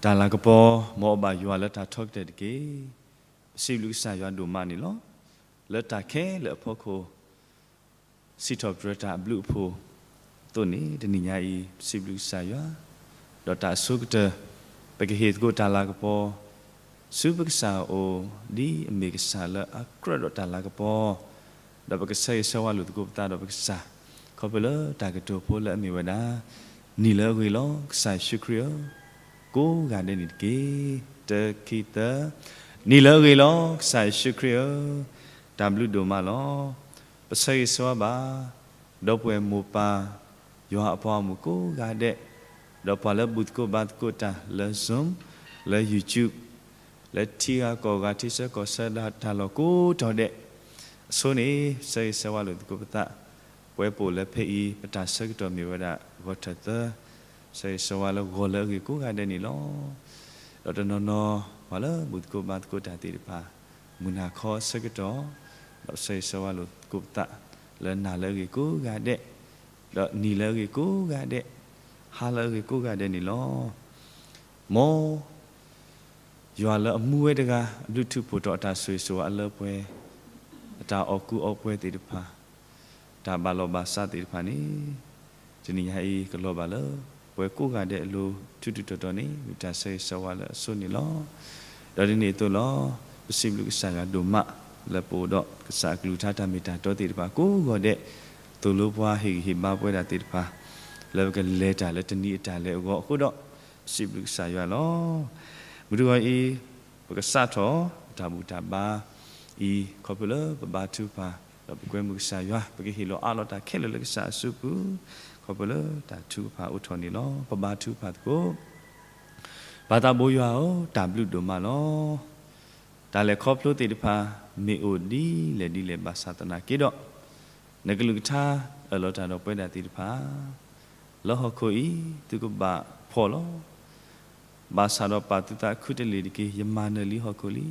တၢ်လၤကပီၤ မ်အဘၣ်ယွၤလၢတၢ်ထီကတၢၢ်တက့ၢ်. ပစံးဘျုးကစၢ်ယွၤဒိၣ်မးန့ၣ်လီၤ. လၢတၢ်ခဲလၢာ်အဖီခိၣ် စံးထီၣ်ပတြၢၤတၢ်အဘျုးအဖှိၣ်အသိးန့ၣ် တနံၤညါအံၤ ပစံးဘျုးကစၢ်ယွၤ, ဒီးတၢ်အဆိကတၢၢ် ပကဟ့ၣ်သကိးတၢ်လၤကပီၤ ဆူပကစၢ်အအိၣ် ဒ်အမ့ၢ်ကစၢ်လၢအကြၢးဒီးတၢ်လၤကပီၤ, ဒီးပကဆၢဂ့ၤဆၢဝါလိာ်သကိးပသးဒီးပကစၢ် ခီဖျိလၢတၢ်ကတိၤဖိလၢအမ့ၢ်ဝဲဒၣ် နံၤလၢအဂ့ၤလီၤ ကစၢ်ယ့ၣ်ၡူးခရံာ်ဧၢ, ကိးဂၤဒဲးန့ၣ်တက့ၢ်. တၢ ခံ သၢ, နံၤလၢအဂ့ၤလီၤ ကစၢ်ယ့ၣ်ၡူးခရံာ်ဧၢ, တၢ်ဘျုးဒိၣ်မးလီၤ. ပဆၢဂ့ၤဆၢဝါဘၣ် ဒီပုၢ်ဝဲၢ်မိၢ်ပၢ် ယွၤအပှၤဂီၢ်မုၢ်ကိးဂၤဒဲး, ဒီးပှၤလၢဘူၣ်သကိးဘါသကိးတၢ်လၢ Zoom, လၢ YouTube, လၢထံဂၤကီၢ်ဂၤ ထံဆၢကီၢ်ဆၢဒၣ်တၢ်လီၢ်ကိးတီၤဒဲး, အဆိန့ၣ် ဆၢဂ့ၤဆၢဝါလိာ်သကိးပသး, ပဝဲပအိၣ်လၢဖဲအံၤ ပတၢ်ဆၢကတီၢ်မ့ၢ်ဝဲဒၣ် ဂီၤထၢၣ်သၢ, ဆၢဂ့ၤဆၢဝါလၢဂီၤလၢအဂ့ၤကိးဂၤဒဲးန့ၣ်လီၤ. ဒီးတနီၤနီၤ ပှၤလၢဘူၣ်သကိးဘါသကိးတၢ်သ့ၣ်တဖၣ် မုၢ်နၤခီအဆၢကတီၢ်, ဒီးပဆၢဂ့ၤဆၢဝါလိာ်သကိးပသး လၢနၤလၢအဂ့ၤကိးဂၤဒဲး, ဒီးနံၤလၢအဂ့ၤကိးဂၤဒဲး, ဟါလၢအဂ့ၤကိးဂၤဒဲးန့ၣ်လီၤ. မ် ယွၤလၢအမူဝဲတဂၤ အဘျုးထူးဖှိၣ်ထီၣ်အတၢ်ဆိၣ်ဂ့ၤဆိၣ်ဝါအလၢပှဲၤ, အတၢ်အီၣ်ကူအီပှဲၤသ့ၣ်တဖၣ်, တၢ်ဘၣ်လီၢ်ဘၣ်စးသ့ၣ်တဖၣ်န့ၣ်, တနံၤညါအံၤ ကလီၤဘၣ်လၢ ပဝဲကိးဂၤဒဲးအလိၤ ထူးထူးတီၤတီၤန့ၣ် မ့ၢ်တၢ်ဆၢဂ့ၤဆၢဝါလၢအဆိန့ၣ်လီၤ. ဒီးဒ်န့ၣ်အသိးလီၤ, ပစံးဘျုးကစၢ်ယွၤဒိၣ်မး လၢပအိၣ်ဒီးကစၢ်အကလုၢ်ကထါတၢ်မ့ၢ်တၢ်တီသ့ၣ်တဖၣ်ကိးဂၤဒဲး, သိၣ်လိပှၤဟ့ၣ်ဂံၢ်ဟ့ၣ်ဘါပဝဲဒၣ်သ့ၣ်တဖၣ်, လၢပကလဲၤတၢ်လၢတနံၤအတၢ်လဲၤအဂီၢ်အဃိဒီး, ပစံးဘျုးကစၢ်ယွၤလီၤ. မုၢ်တဂီၤအံၤ, ပကစးထီၣ် ပတၢ်ဘူၣ်တၢ်ဘါအံၤ ခီဖျိလၢပဘါထုကဖၣ်, ဒီးပကွဲမုာ်ကစၢ်ယွၤ ပကဟ့ၣ်လီၤအးလီၤတၢ်ခဲလၢာ်လၢကစၢ်အစုပူၤ, ခီဖျိလၢတၢ်ထုကဖၣ်အိၣ်ထီၣ်န့ၣ်လီၤ. ပဘါထုကဖၣ်သကိး ပၢ်သးဘိယွၤဧၢ, တၢ်ဘျုးဒိၣ်မးလီၤ. တၢ်လဲၤခီဖျိသ့ၣ်တဖၣ် မ့ၢ်အိၣ်ဒ်လဲၣ်ဒ်လဲၣ်ဘၣ်ဆၣ်သနာ်က့ဒီး, နကလုၢ်ကထါအၢၣ်လီၤတၢ်ဒီးပဝဲဒၣ်သ့ၣ်တဖၣ်, လၢဟီၣ်ခိၣ်အံၤ သုကဘၣ်ဖှီၣ်လီၤ. ဘၣ်ဆၣ်ဒီးပာ်သုသးခုတလ့ၢ်တက့ၢ်, ယမၤနၢၤလံဟီၣ်ခိၣ်လံ.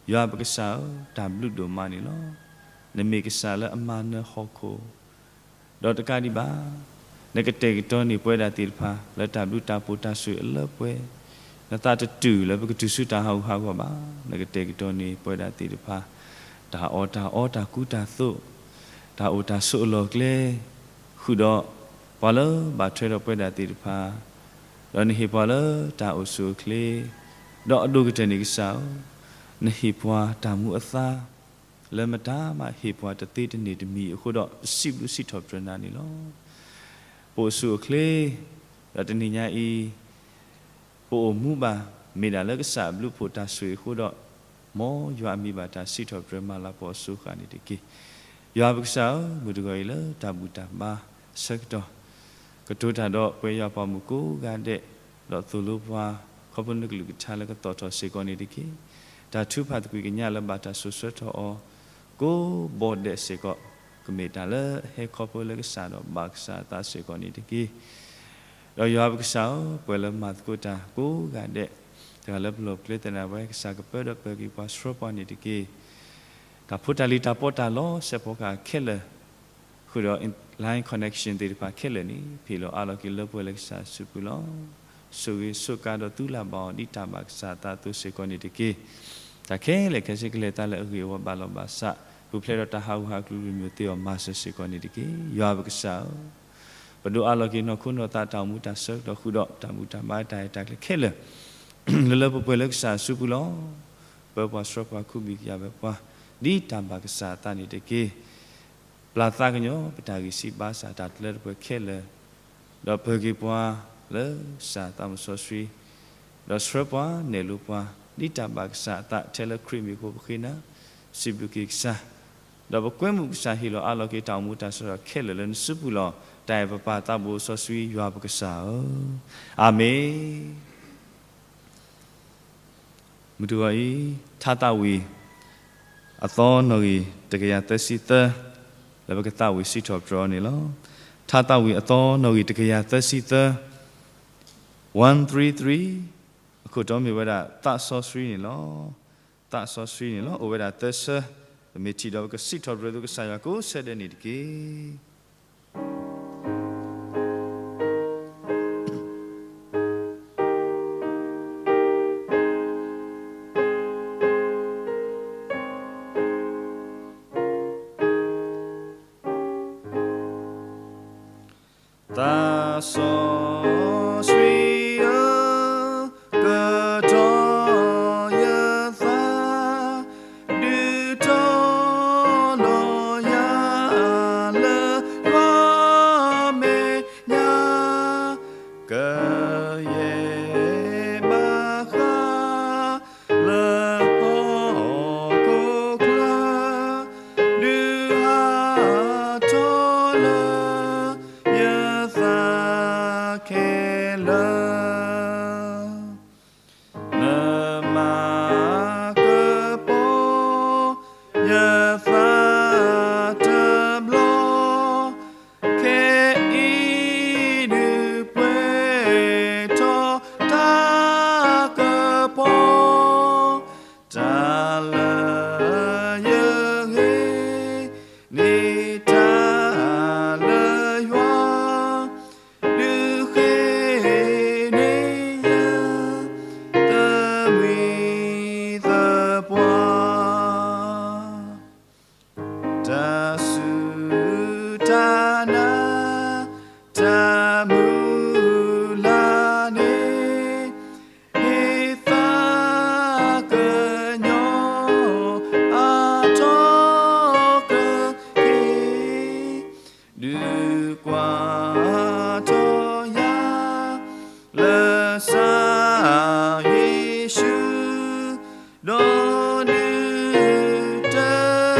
ယွၤပကစၢ်ဧၢ, တၢ်ဘျုးဒိၣ်မးန့ၣ်လီၤ. နမ့ၢ်ကစၢ်လၢအမၤနၢၤဟီၣ်ခိၣ် ဒီးတကးဒံးဘၣ်, နကတဲာ်ကတီၤန့ၢ်ပဝဲဒၣ်သ့ၣ်တဖၣ် လၢတၢ်ဘျုးတၢ်ဖှိၣ်တၢ်ဆိၣ်ဂ့ၤအလၢပှဲၤ, နသးတတုာ်လၢပကတုၤဆူတၢ်ဟးဂူာ်ဟးဂီၤဘၣ်. နကတဲာ်ကတီၤန့ၢ်ပဝဲဒၣ်သ့ၣ်တဖၣ် တၢ်အီၣ်တၢ်အီတၢ်ကူတၢ်သိး, တၢ်အိၣ်တၢ်ဆိးအလီၢ်အကျဲ, ဃုာ်ဒီးပှၤလၢဘၣ်ထွဲဒီးပဝဲဒၣ်သ့ၣ်တဖၣ်, ဒီးနဟ့ၣ်ပှၤလၢတၢ်အိၣ်ဆူၣ်အိၣ်ချ့, ဒီးအဒိၣ်ကတၢၢ်န့ၣ်ကစၢ်ဧၢ, နဟ့ၣ်ပှၤတၢ်မူအသါ လၢမတၤမးဟ့ၣ်ပှၤတသ့တန့ၢ်တမံၤအဃိဒီး ပစံးဘျုးစံးထီၣ်ပတြၢၤနၤန့ၣ်လီၤ. ပအိၣ်ဆူၣ်အိၣ်ချ့, ဒီးတနံၤညါအံၤ ပအိၣ်မူဘၣ် မ့ၢ်ဒၣ်လၢကစၢ်အဘျုးအဖှိၣ်တၢ်ဆိၣ်ဂ့ၤအဃိဒီး, မ်ယွၤအမံၤဘၣ်တၢ်စံးထီၣ်ပတြၢၤမၤလၤကပီၤအစိၤဃၣ်န့ၣ်တက့ၢ်. ယွၤပကစၢ်ဧၢ, မုၢ်တဂီၤအံၤလၢတၢ်ဘူၣ်တၢ်ဘါအဆၢကတီၢ်, ကတိၤတၢ်ဒီးပဝဲယွၤပှၤမုၣ်ကိးဂၤဒဲး, ဒီးသိၣ်လိပှၤ ခီဖျိနကလုၢ်ကထါလၢကသီၣ်ထီၣ်စ့ၢ်ကီးန့ၣ်တက့ၢ်. တၢ်ထုကဖၣ်သကွံၢ်ကညးလၢဘၣ်တၢ်စိာ်ဆှၢထီၣ်အီၤ ကိးဘီဒဲးစ့ၢ်ကီး, ကမ့ၢ်တၢ်လၢအဟဲခီဖျိလၢကစၢ်ဒီးဘၣ်ကစၢ်အသးစ့ၢ်ကီးန့ၣ်တက့ၢ်. ဒီးယွၤပကစၢ်ဧၢ, ပှၤလၢမၤသကိးတၢ်ကိးဂၤဒဲး, တဂၤလၢပလီၢ်ပကျဲသနၢ်ဝဲ ကစၢ်ကပၢဒီးပၢၤက့ၤပှၤဆှၢပှၤန့ၣ်တက့ၢ်. တၢ်ဖိတၢ်လံၤတၢ်ပီးတၢ်လီ စဲးဖီကဟၣ်ခဲလၢာ် ဃုာ်ဒီး line connection သ့ၣ်တဖၣ်ခဲလၢာ်န့ၣ် ဖ့ၣ်လီၤအးလီၤက့ၤလၢပှဲၤလၢကစၢ်အစုပူၤလီၤ. ဆိၣ်ဂ့ၤဆိၣ်ကါဒီးသူလၢ်ဘၣ်အီၤ ဒ်တၢ်ဘၣ်ကစၢ်အသးအသိးစ့ၢ်ကီးန့ၣ်တက့ၢ်. တၢ်ခဲလၢာ်ခဲဆ့ကလဲၤသးလၢအဂ့ၢ်အဝီဘၣ်လီၤဘၣ်စး, ပူၤဖျဲးဒီးတၢ်ဟးဂူာ်ဟးကျူၤ ရ့ၣ်မိၣ်သ့အီၤမၤစၢၤစ့ၢ်ကီးန့ၣ်တက့ၢ်. ယွၤပကစၢ်ဧၢ, ပဒိးအးလီၤက့ၤနီၢ်ခိနီၢ်သးတၢ်အိၣ်မူတၢ်ဆၢကတီၢ်ဃုာ်ဒီး တၢ်ဘူၣ်တၢ်ဘါတၢ်အဲၣ်တၢ်ကျဲခဲလၢာ် လၢလၢပှဲၤပှဲၤလၢကစၢ်အစုပူၤလီၤ. ပၢပှၤဆှၢပှၤ ခူဘံၣ်ကယၤဝဲပှၤ ဒ်တၢ်ဘၣ်ကစၢ်အသးန့ၣ်တက့ၢ်. ပျၢ်သးကညီၤ ပတၢ်ဂံၢ်စၢ်ဘါစၢ် တၢ်တလၢတပှဲၤခဲလၢာ်, ဒီးပၢၤက့ၤပှၤလၢကစၢ်သးမုၢ်စီဆှံ, ဒီးဆှၢပှၤနဲၣ်လိပှၤ ဒ်တၢ်ဘၣ်ကစၢ်အသး ထဲလၢခရံာ်မံၤအဃိပဃ့နၤ, စံးဘျုးက့ၤကစၢ်, ဒီးပကွဲမုာ်ကစၢ်ဟ့ၣ်လီၤအးလီၤက့ၤတၢ်အိၣ်မူတၢ်ဆၢကတီၢ်ခဲလၢာ်လၢနစုပူၤလီၤ. တၢ်အဲၣ်ပပၢ်သးဘိစီဆှံယွၤပကစၢ်ဧၢ, အၤမ့ၣ်. မုၢ်တဂီၤအံၤ, ထါသးဝံၣ် အသီနီၣ်ဂံၢ်တကယၤသၢဆံသၢ လၢပကသးဝံၣ်စံးထီၣ်ပတြၢၤအီၤန့ၣ်လီၤ. ထါသးဝံၣ်အသီနီၣ်ဂံၢ်တကယၤသၢဆံသၢ, one three three, အခိၣ်တီမ့ၢ်ဝဲဒၣ်သးစီဆှံန့ၣ်လီၤ. သးစီဆှံန့ၣ်လီၤ. အိၣ်ဝဲဒၣ်သၢဆၢ, ပမ့ၢ်ထံၣ်ဒီးပကစံးထီၣ်ပတြၢၤသုကစၢ်ယွၤကိးဆၢဒဲးန့ၣ်တက့ၢ်. စီဆှံဧၢ, ကတီၤယသး, ဒုးတီၤလီၤယၤလၢယွၤမဲာ်ညါ, ကယဲၢ်ဘၣ်ဃးလၢဟီၣ်ခိၣ်ချၢ, ဒုးဟးထီၣ်လၢယသးခဲလၢာ်, နမၤကပီၤယသးတဘျီ, ခဲအံၤဒုးပှဲၤထီၣ်တၢ်ကပီၤ, တၢ်လၢယဂ့ၤန့ၣ်တၢ်လၢယွၤ, ဒုးဃ့န့ၢ်ယသးသမံသပှၢ်, တၢ်စူၢ်တၢ်နာ်တၢ်မုၢ်လၢ်န့ၣ်, ဟ့ၣ်သးကညီၤအါထီၣ်က့ၤ, ဒုးကွၢ်ထီၣ်ယၤလၢကစၢ်ယ့ၣ်ၡူး, ဒီးဒုးတ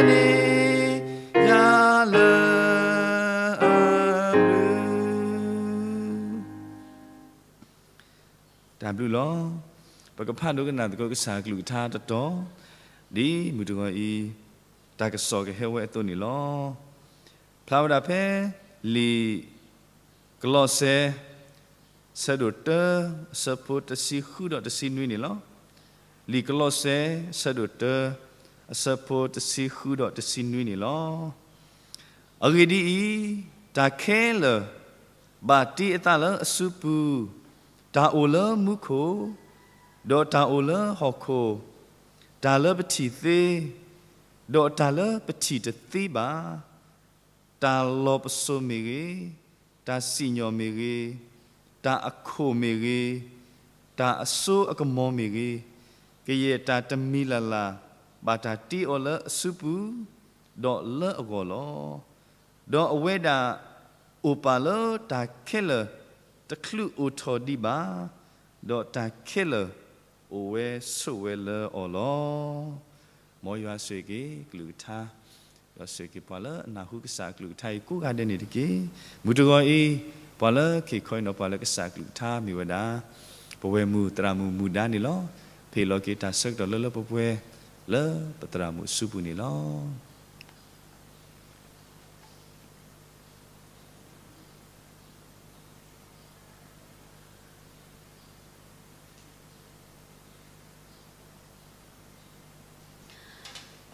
န့ၢ်ယၤလၢအဘျုး. တၢ်ဘျုးလီၤ. ပကဖးဒိကနၣ်သကိးကစၢ်ကလုၢ်ကထါတတီၤ, ဒ်မုၢ်တဂီၤအံၤ တၢ်ကစီၣ်ကဟဲဝဲအသိးန့ၣ်လီၤ. ဖျါဝဲဒၣ်ဖဲ လံာ်ကလီးစဲ ဆၢဒိၣ်တၢ အဆၢဖိတဆံဃုဒီးတဆံနွံန့ၣ်လီၤ. လံာ်ကလီးစဲ ဆၢဒိၣ်တၢ အဆၢဖိတဆံဃုဒီးတဆံနွံန့ၣ်လီၤ. အဂ့ၢ်ဒ်အံၤ, တၢ်ခဲလၢာ်ဘၣ်တ့အသးလၢအစုပူၤ, တၢ်အိၣ်လၢမူခိၣ်, ဒီးတၢ်အိၣ်လၢဟီၣ်ခိၣ်, တၢ်လၢပထံၣ်သ့, ဒီးတၢ်လၢပထံၣ်တသ့ဘၣ်, တၢ်လီၤပစိာ်မ့ၢ်ဂ့ၤ, တၢ်စံၣ်ညီၣ်မ့ၢ်ဂ့ၤ, တၢ်အခိၣ်မ့ၢ်ဂ့ၤ, တၢ်အစိအကမီၤမ့ၢ်ဂ့ၤ, ကယဲၢ်တၢ်တမံၤလၢ်လၢ် ဘၣ်တၢ်တ့အီၤလၢအစုပူၤ, ဒီးလၢအဂီၢ်လီၤ. ဒီးအဝဲဒၣ်အိၣ်ပာ်လၢတၢ်ခဲလၢာ်တချုးအိၣ်ထီၣ်ဒံးဘၣ်, ဒီးတၢ်ခဲလၢာ်အိၣ်ဝဲဆိးဝဲလၢအီၤလီၤ. မ်ယွၤဆိၣ်ဂ့ၤက့ၤကလုၢ်ကထါ, ယွၤဆိၣ်ဂ့ၤက့ၤပှၤလၢအနၢ်ဟူကစၢ်အကလုၢ်ကထါအံၤကိးဂၤဒဲးန့ၣ်တက့ၢ်. မုၢ်တဂီၤအံၤ, ပှၤလၢက့ၤခီအံၤဒီးပှၤလၢကစၢ်အကလုၢ်ကထါမ့ၢ်ဝဲဒၣ် ပဝဲၢ်မုၢ်သရၣ်မုၣ်မုၢ်ဒါန့ၣ်လီၤ. ဖဲအံၤလီၤက့ၤတၢ်ဆၢကတီၢ်လၢလၢပှဲၤပှဲၤ လၢပသရၣ်မုၣ်အစုပူၤန့ၣ်လီၤ.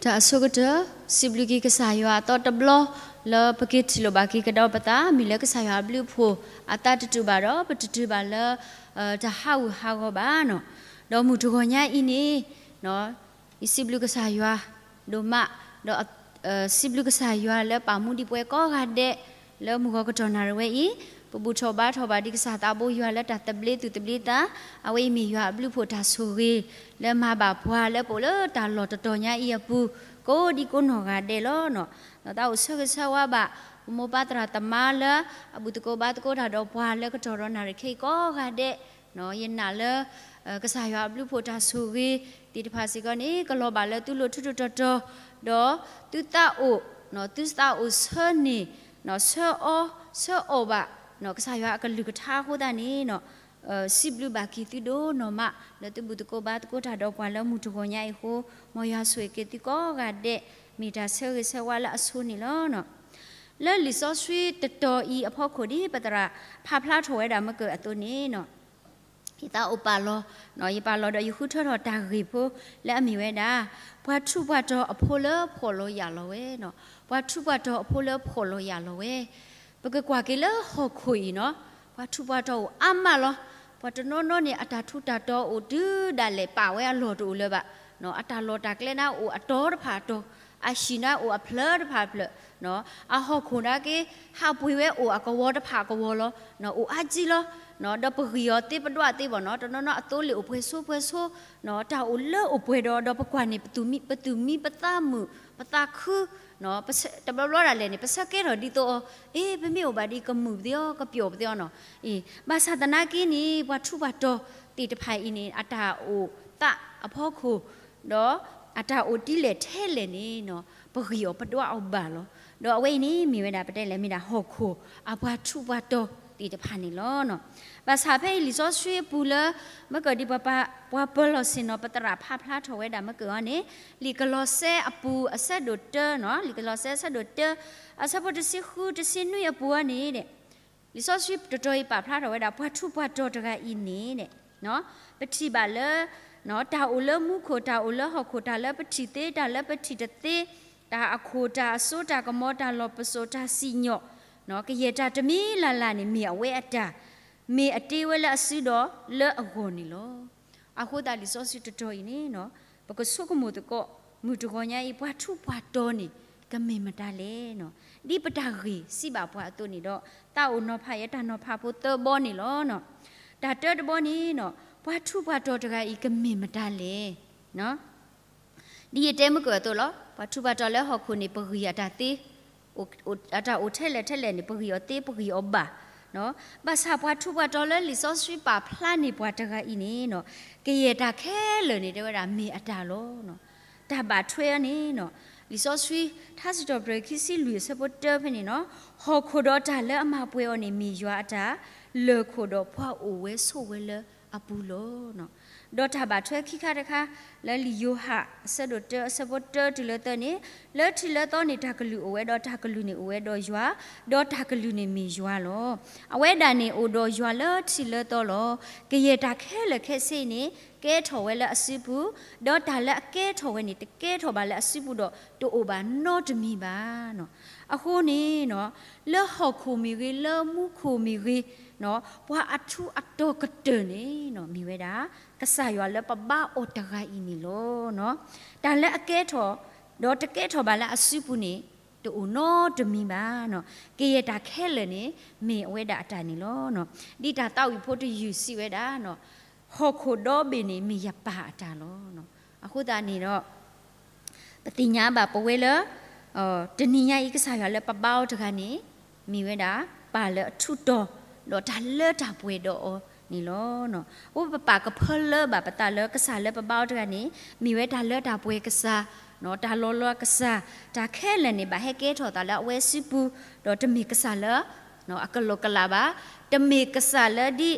တၢ်အဆိကတၢၢ်, စံးဘျုးက့ၤကစၢ်ယွၤအသီတဘျီ လၢပက့ၤထံၣ်လိာ်ဘၣ်က့ၤကဒီးပသး မ့ၢ်လၢကစၢ်ယွၤအဘျုးအဖှိၣ်အသးတတုၤဘၣ်ဒီး ပတတုၤဘၣ်လၢ တၢ်ဟးဂူာ်ဟးဂီၤဘၣ်နီၤ. ဒီးမုၢ်တဂီၤညါအံၤန့ၣ် ယစံးဘျုးကစၢ်ယွၤဒိၣ်မး, ဒီး စံးဘျုးကစၢ်ယွၤလၢပာ်မူဒံးပဝဲကိးဂၤဒဲး လၢမုၢ်ဂီၤကတီၢ်နၣ်ရံၣ်ဝဲအံၤ, ပဘူၣ်ထီၣ်ဘါထီၣ်ဘၣ်ဒံးကစၢ်သးဘိယွၤလၢတၢ်သဘျ့သူၣ်သဘျ့သး, အဝဲအံၤမ့ၢ်ယွၤအဘျုးဖှိၣ်တၢ်ဆိၣ်ဂ့ၤ လၢမၤဘၣ်ပှၤလၢပအိၣ်လၢတၢ်လီၢ်တတီၤညါအံၤအပူၤ ကိးဒံကိးနီၢ်ဂၤဒဲးလီၤ. ဒီးသးအိၣ်ဆၢဂ့ၤဆၢဝါဘၣ် ပမိၢ်ပၢ်သရၣ်သမါလၢ အဘူၣ်သကိးဘါသကိးတၢ်ဒီးပှၤလၢကတီၢ်ဒီးနၣ်ရံၣ်ခဲအံၤကိးဂၤဒဲး, ယနာ်လၢ ကစၢ်ယွၤအဘျုးဖှိၣ်တၢ်ဆိၣ်ဂ့ၤသ့ၣ်တဖၣ်စ့ၢ်ကီးန့ၣ် ကလီၤဘၣ်လၢသုလိၤထူးထူးတီၤတီၤ, ဒီးသုသးအိၣ်, သုသးအိၣ်ဆၢန့ၢ်, ဆၢအီ, ဆၢအီၣ်ဘၣ် ကစၢ်ယွၤအကလုၢ်ကထါအဃိသတးန့ၣ် စံးဘျုးဘၣ်က့ၤသုဒိၣ်နီၢ်မး လၢသုဘူၣ်သကိးဘါသကိးတၢ်ဒီးပှၤလၢမုၢ်တဂီၤညါအံၤအဃိ, မ်ယွၤဆိၣ်ဂ့ၤက့ၤသုကိးဂၤဒဲး, မ့ၢ်တၢ်ဆၢဂ့ၤဆၢဝါလၢအဆိန့ၣ်လီၤ. လၢလံာ်စီဆှံတတီၤအံၤအဖီခိၣ်ဒ် ပသရၣ်ဖးဖျါထီၣ်ဝဲဒၣ်မ့ၢ်ကအသိးန့ၣ် ယသးအိၣ်ပာ်လီၤ, ယပာ်လီၤဒီးယဃုထၢထီၣ်တၢ်ဂ့ၢ်ဖိလၢအမ့ၢ်ဝဲဒၣ် ပှၤထူးပှၤတီၤအဖိလၢဖှီၣ်လီၤယာ်လီၤဝဲ, ပှၤထူးပှၤတီၤအဖိလၢဖှီၣ်လီၤယာ်လီၤဝဲ, ပကကွၢ်က့ၤလၢဟီၣ်ခိၣ်အံၤနီၤ, ပှၤထူးပှၤတီၤအိၣ်အါမးလီၤ. ပှၤတနီၤနီၤန့ၣ် အတၢ်ထူးတၢ်တီၤအိၣ်တုၤဒၣ်လဲာ်ပာ်ဝဲအလီၢ်တအိၣ်လၢၤဘၣ်, အတၢ်လီၢ်တၢ်ကျဲဒၣ်အိၣ်အတီၤတဖၣ်အတီၤ, အဟံၣ်န့ၣ်အိၣ်အဖျၢၣ်တဖၣ်ဖျၢၣ်, အဟီၣ်ခိၣ်နာ်က့ ဟးပှ့ၤဝဲအိၣ်အကဝီၤတဖၣ်အကဝီၤလီၤ, အိၣ်အါကံလီၤ, ဒီးပဂံၢ်အီၤသ့ပဒွးသ့ဘၣ်နီၤ, တနီၤနီၤအသိလ့ၣ်အိၣ်ပှဲၤဆိပှဲၤဆိ, တၢ်အိၣ်လၢအိၣ်ပှဲၤဒီး ဒီးပကွၢ်န့ၣ် ပသူၣ်မံပသးမုာ် ပသးခု, တဘျီဘျီဒၣ်လဲာ်န့ၣ် ပဆၢကဲထီၣ်ဒ်သိးအီၤ, အ့ ပမ့ၢ်အိၣ်ဘၣ်ဒ်ကမုာ်ပသ့အီၤ ကပျီၣ်ပသ့အီၤနီၤ, အ့ ဘၣ်ဆၣ်သနာ်က့န့ၣ် ပှၤထူးပှၤတီၤသ့ၣ်တဖၣ်အံၤန့ၣ် အတၢ်အိၣ်သးအဖီခိၣ် ဒီးအတၢ်အိၣ်တံၢ်လဲၢ်ထဲလဲၢ်န့ၣ်နီၤ, ပဂံၢ်အီၤပဒွးအီၤဘၣ်လီၤ. ဒီးအဝဲအံၤန့ၣ် မ့ၢ်ဝဲဒၣ်ပတဲလဲၣ် မ့ၢ်ဒၣ်ဟီၣ်ခိၣ်အပှၤထူးပှၤတီၤသ့ၣ်တဖၣ်န့ၣ်လီၤ. ဘၣ်ဆၣ်ဖဲအံၤလံာ်စီဆှံအပူၤလၢ မ့ၢ်ကဒ်ပှၤပာ် ပှၤပၢၤလီၢ်ဆ့ၣ်နီၤ ပသရၣ်ဖးဖျါထီၣ်ဝဲဒၣ်မ့ၢ်ကအီၤန့ၣ် လံာ်ကလီးစဲအပူၤအဆၢဒိၣ်တၢနီၤ, လံာ်ကလီးစဲအဆၢဒိၣ်တၢ အဆၢဖိတဆံဃု တဆံနွံအပူၤအီၤန့ၣ် လံာ်စီဆှံတတီၤအံၤပာ်ဖျါထီၣ်ဝဲဒၣ် ပှၤထူးပှၤတီၤတဂၤအံၤန့ၣ် ပထံၣ်ဘၣ်လၢ တၢ်အိၣ်လၢမူခိၣ် တၢ်အိၣ်လၢဟီၣ်ခိၣ် တၢ်လၢပထံၣ်သ့ တၢ်လၢပထံၣ်တသ့, တၢ်အခိၣ် တၢ်အစိ တၢ်ကမီၤ တၢ်လီၢ်ပစိာ် တၢ်စံၣ်ညီၣ်, ကယဲၢ်တၢ်တမံၤလၢ်လၢ်န့ၣ် မ့ၢ်အဝဲအတၢ်, မ့ၢ်အတ့ဝဲလၢအစုဒီးလၢအဂီၢ်န့ၣ်လီၤ. အဃိသတးလံာ်စီဆှံတတီၤအံၤန့ၣ် ပကဆိကမိၣ်သကိး မုၢ်တဂီၤညါအံၤ ပှၤထူးပှၤတီၤန့ၣ် ကမ့ၢ်မတၤလဲၣ်နီၤ, ဒ်ပတၢ်ဂ့ၢ်စံးဘၣ်ပှၤအသိးန့ၣ်ဒီး သးအိၣ်နီၤဖးယဲတၢ်နီၤဖးဖိသၢဘီန့ၣ်လီၤ. တၢ်တၢတဘီန့ၣ်နီၤ, ပှၤထူးပှၤတီၤတဂၤအံၤ ကမ့ၢ်မတၤလဲၣ် ဒ်ယတဲမုၢ်ကၢၢ်အသိးလီၤ. ပှၤထူးပှၤတီၤလၢဟီၣ်ခိၣ်န့ၣ် ပဂံၢ်အတၢ်သ့, အတၢ်အိၣ်ထဲလဲၣ်ထဲလဲၣ်န့ၣ် ပဂံၢ်အီၤသ့ ပဂံၢ်အီၤဘၣ်. ဘၣ်ဆၣ်ပှၤထူးပှၤတီၤလၢလံာ်စီဆှံပာ်ဖျါန့ၢ်ပှၤတဂၤအံၤန့ၣ်နီၤ, ကယဲၢ်တၢ်ခဲလၢာ်န့ၣ် တဲဝဲဒၣ်မ့ၢ်အတၢ်လီၤ. တၢ်ဘၣ်ထွဲအီၤန့ၣ်နီၤ, လံာ်စီဆှံ ထါစံးထီၣ်ပတြၢၤခံဆံလွံၢ်အဆၢဖိတၢဖဲန့ၣ်နီၤ, ဟီၣ်ခိၣ်ဒီးတၢ်လၢအမၤပှဲၤအီၤန့ၣ် မ့ၢ်ယွၤအတၢ်, လၢၢ်ခိၣ်ဒီးပှၤအိၣ်ဝဲဆိးဝဲလၢအပူၤလီၤ. ဒီးတၢ်ဘၣ်ထွဲခံခါတခါ လၢလံာ်ယိၤဟၣ် အဆၢဒိၣ်တၢအဆၢဖိတၢတုၤလၢသၢန့ၣ်, လၢထံးလၢသီန့ၣ် တၢ်ကလုၢ်အိၣ်ဝဲဒီးတၢ်ကလုၢ်န့ၣ်အိၣ်ဝဲဒီးယွၤ, ဒီးတၢ်ကလုၢ်န့ၣ်မ့ၢ်ယွၤလီၤ. အဝဲဒၣ်န့ၣ်အိၣ်ဒီးယွၤလၢထံးလၢသီလီၤ. ကယဲၢ်တၢ်ခဲလၢာ်ခဲဆ့န့ၣ် ကဲထီၣ်ဝဲလၢအစုပူၤ, ဒီးတၢ်လၢအကဲထီၣ်ဝဲန့ၣ် တကဲထီၣ်ဘၣ်လၢအစုပူၤဒီး တအိၣ်ဘၣ်နီတမံၤဘၣ်နီၤ. အဃိန့ၣ်နီၤ, လၢဟီၣ်ခိၣ်မ့ၢ်ဂ့ၤ လၢမူခိၣ်မ့ၢ်ဂ့ၤ, ပှၤအထူးအတီၤကတၢၢ်န့ၣ်နီၤ မ့ၢ်ဝဲဒၣ် ကစၢ်ယွၤလၢပဘါအီၤတဂၤအံၤန့ၣ်လီၤ. တၢ်လၢအကဲထီၣ် ဒီးတကဲထီၣ်ဘၣ်လၢအစုပူၤန့ၣ် တအိၣ်နီတမံၤဘၣ်နီၤ. ကယဲၢ်တၢ်ခဲလၢာ်န့ၣ် မ့ၢ်အဝဲဒၣ်အတၢ်န့ၣ်လီၤ. ဒ်တၢ်သးဝံၣ်ဖိတယုၢ်စံးဝဲဒၣ်နီၤ, ဟီၣ်ခိၣ်ဒီဘ့ၣ်န့ၣ် မ့ၢ်ယပၢ်အတၢ်လီၤ. အဃိသတးန့ၣ်ဒီး ပသ့ၣ်ညါဘၣ်ပဝဲလၢ တနံၤညါအံၤ ကစၢ်ယွၤလၢပဘါအီၤတဂၤန့ၣ် မ့ၢ်ဝဲဒၣ် ပၢ်လၢအထူးတီၤ ဒီးတၢ်လၢတၢ်ပှဲၤဒီးအီၤန့ၣ်လီၤ. အိၣ်ပပာ်ကဖၢလၢဘၣ်ပသးလၢကစၢ်လၢပဘါအီၤတဂၤန့ၣ် မ့ၢ်ဝဲတၢ်လၢတၢ်ပှဲၤကစၢ်, တၢ်လီၤလီၤကစၢ်, တၢ်ခဲလၢာ်န့ၣ် ဘၣ်ဟဲကဲထီၣ်သးလၢအဝဲစုပူၤ, ဒီးတမ့ၢ်ကစၢ်လၢ အကလီကလးဘၣ်, တမ့ၢ်ကစၢ်လၢဒ်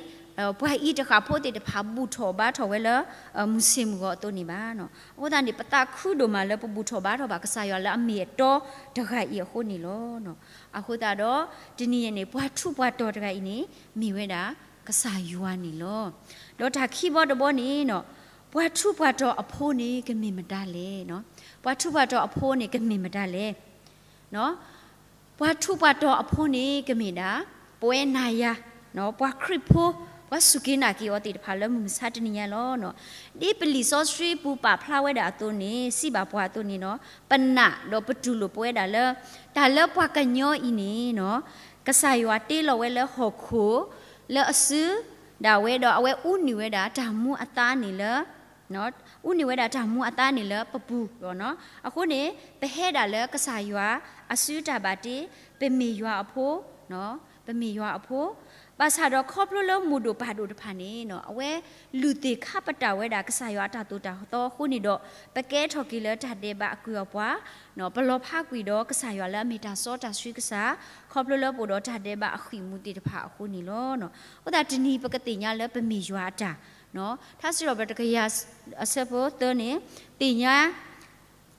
ပှၤအံၤတဃၣ်ဖိသ့ၣ်တဖၣ်ဘူၣ်ထီၣ်ဘါထီၣ်ဝဲလၢ မုၢ်ဆ့ၣ်မုၢ်ဂီၤအသိးန့ၣ်ဘၣ်. အဃိသတးန့ၣ် ပသးခုဒိၣ်မးလၢပဘူၣ်ထီၣ်ဘါထီၣ်ဘၣ်ကစၢ်ယွၤလၢအမ့ၢ်အတီတဂၤအံၤအဃိန့ၣ်လီၤ. အဃိသတးဒီး တနံၤအံၤန့ၣ် ပှၤထူးပှၤတီၤတဂၤအံၤန့ၣ် မ့ၢ်ဝဲဒၣ်ကစၢ်ယွၤန့ၣ်လီၤ. ဒီးတၢ်ခံဘီတဘီန့ၣ်နီၤ, ပှၤထူးပှၤတီၤအဖိန့ၣ် ကမ့ၢ်မတၤလဲၣ်. ပှၤထူးပှၤတီၤအဖိန့ၣ် ကမ့ၢ်မတၤလဲၣ်. ပှၤထူးပှၤတီၤအဖိန့ၣ် ကမ့ၢ်ဒၣ် ပဝဲနၤယၤ ပှၤခရံာ်ဖိ ပှၤစူၢ်က့ၤနာ်က့ၤအီၤသ့ၣ်တဖၣ်လၢမုၢ်မဆါတနံၤညါလီၤ. ဒ်ပလံာ်စီဆှံပူၤပာ်ဖျါဝဲဒၣ်အသိးန့ၣ် စံးဘၣ်ပှၤအသိးန့ၣ်နီၤ, ပနာ်ဒီးပတူၢ်လိာ်ပဝဲဒၣ်လၢ တၢ်လၢပှၤကညီအံၤန့ၣ်နီၤ, ကစၢ်ယွၤတ့လီၤဝဲလၢဟီၣ်ခိၣ် လၢအစု ဒၣ်ဝဲဒီးအဝဲအူနံၣ်ဝဲဒၣ်တၢ်မူအသါန့ၣ်လၢ အူနံၣ်ဝဲဒၣ်တၢ်မူအသါန့ၣ်လၢပပူၤလီၤ. အဃိန့ၣ် ပဟဲဒၣ်လၢကစၢ်ယွၤအစုတၢ်ဘၣ်တ့, ပမ့ၢ်ယွၤအဖိ, ပမ့ၢ်ယွၤအဖိ, ဘၣ်ဆၣ်ဒီးခီဖျိလၢမိၢ်ဒိၣ်ပၢ်ဒိၣ်တဖၣ်န့ၣ်နီၤ, အဝဲလုၢ်သ့ၣ်ခါပတာ်ဝဲဒၣ်ကစၢ်ယွၤအတၢ်သိၣ်တၢ်သီအဃိန့ၣ်ဒီး ပကဲထီၣ်က့ၤလၢတၢ်ဒဲးဘးအကုၢ်အပှၤ, ပလီၤဖးကွံာ်ဒီးကစၢ်ယွၤလၢအမ့ၢ်တၢ်စီတၢ်ဆှံကစၢ်, ခီဖျိလၢပအိၣ်ဒီးတၢ်ဒဲးဘးအဃံၢ်မူသ့ၣ်တဖၣ်အဃိန့ၣ်လီၤ. အဃိသတးတနံၤပကသ့ၣ်ညါလၢပမ့ၢ်ယွၤအတၢ်, ထါစံးထီၣ်ပတြၢၤတကယၤအဆၢဖိသၢန့ၣ်, သ့ၣ်ညါ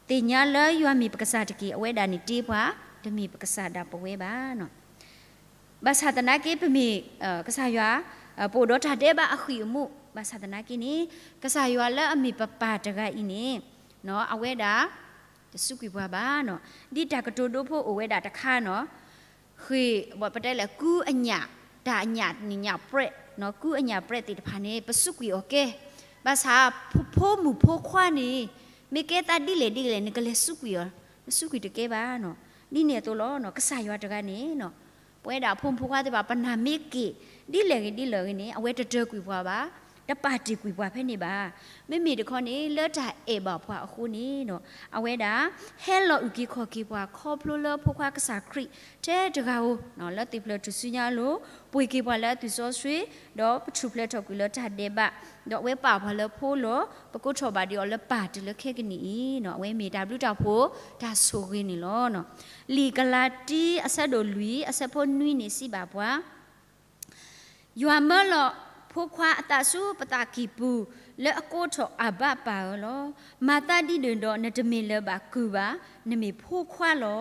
သ့ၣ်ညါလၢယွၤမ့ၢ်ပကစၢ်တက့ၢ်. အဝဲဒၣ်န့ၣ်တ့ပှၤ, တမ့ၢ်ပကစၢ်ဒၣ်ပဝဲဘၣ်. ဘၣ်ဆၣ်သနာ်က့ ပမ့ၢ် ကစၢ်ယွၤ ပအိၣ်ဒီးတၢ်ဒဲးဘးအဃံၢ်အမူ, ဘၣ်ဆၣ်သနာ်က့န့ၣ် ကစၢ်ယွၤလၢအမ့ၢ်ပပၢ်တဂၤအံၤန့ၣ် အဝဲဒၣ် တစူးကွံာ်ပှၤဘၣ်နီၤ. ဒ်တၢ်ကတိၤဒိဖိအိၣ်ဝဲဒၣ်တခါနီၤ, ဃ့ၢ် ပတဲလဲၣ် ကူအညၣ်, တၢ်အညၣ်န့ၣ်ညၣ်ပြဲး, ကူအညၣ်ပြဲးသ့ၣ်တဖၣ်န့ၣ် ပစူးကွံာ်အီၤကဲ, ဘၣ်ဆၣ် ဖိမုၣ်ဖိခွါန့ၣ် မ့ၢ်ကဲသးဒ်လဲၣ်ဒ်လဲၣ်န့ၣ် ကလဲၤစူးကွံာ်အီၤ နစူးကွံာ်တကဲဘၣ်နီၤ. ဒ်န့ၣ်အသိးလီၤနီၤ, ကစၢ်ယွၤတဂၤန့ၣ်နီၤ, ပဝဲဒၣ်အဖိမုၣ်ဖိခွါသ့ၣ်တဖၣ် ပနၢ်မ့ၢ်က့ၤ ဒ်လဲၣ်ဂ့ၤဒ်လဲၣ်ဂ့ၤန့ၣ် အဝဲတတၢၢ်ကွံာ်ပှၤဘၣ်, တပာ်တ့ၢ်ကွံာ်ပှၤဖဲန့ၣ်ဘၣ်. မ့မ့ၢ်တခီန့ၣ် လၢတၢ်အဲၣ်ဘၣ်ပှၤအဃိန့ၣ်နီၤ, အဝဲဒၣ် ဟဲလီၤအုၣ်က့ၤခီၣ်က့ၤပှၤ ခီဖျိလၢဖိခွါကစၢ်ခရံာ်ထဲတဂၤဧိၤနီၤ, လၢသ့ၣ်ဖျၢၣ်ထူၣ်စုညါအလိၤ ပှ့ၤက့ၤပှၤလၢအသွံၣ်စီဆှံ, ဒီးပထူၣ်ဖျဲးထီၣ်ကွံာ်လၢတၢ်ဒဲးဘး, ဒီးအဝဲပာ်ပှၤလၢဖိလီၤ. ပကိးထီၣ်ဘၣ်ဒံးအီၤလၢပၢ်တုၤလၢခဲကနံၣ်အံၤနီၤ, အဝဲမ့ၢ်တၢ်ဘျုးတၢ်ဖှိၣ်တၢ်ဆိၣ်ဂ့ၤန့ၣ်လီၤ. လံာ်ကလၤတံ အဆၢဒိၣ်လွံၢ် အဆၢဖိနွံန့ၣ် စံးဘၣ်ပှၤ ယွၤမၢလီၤဖိခွါအသးဆူပသးကံၢ်ပူၤ လၢအကိးထီၣ်အၢ်ဘၣ်ပၢ်ဧၢလီၤ. မၤသးဒ်န့ၣ်ဒီး နတမ့ၢ်လၢၤဘၣ်ကုၢ်ဘၣ်, နမ့ၢ်ဖိခွါလီၤ.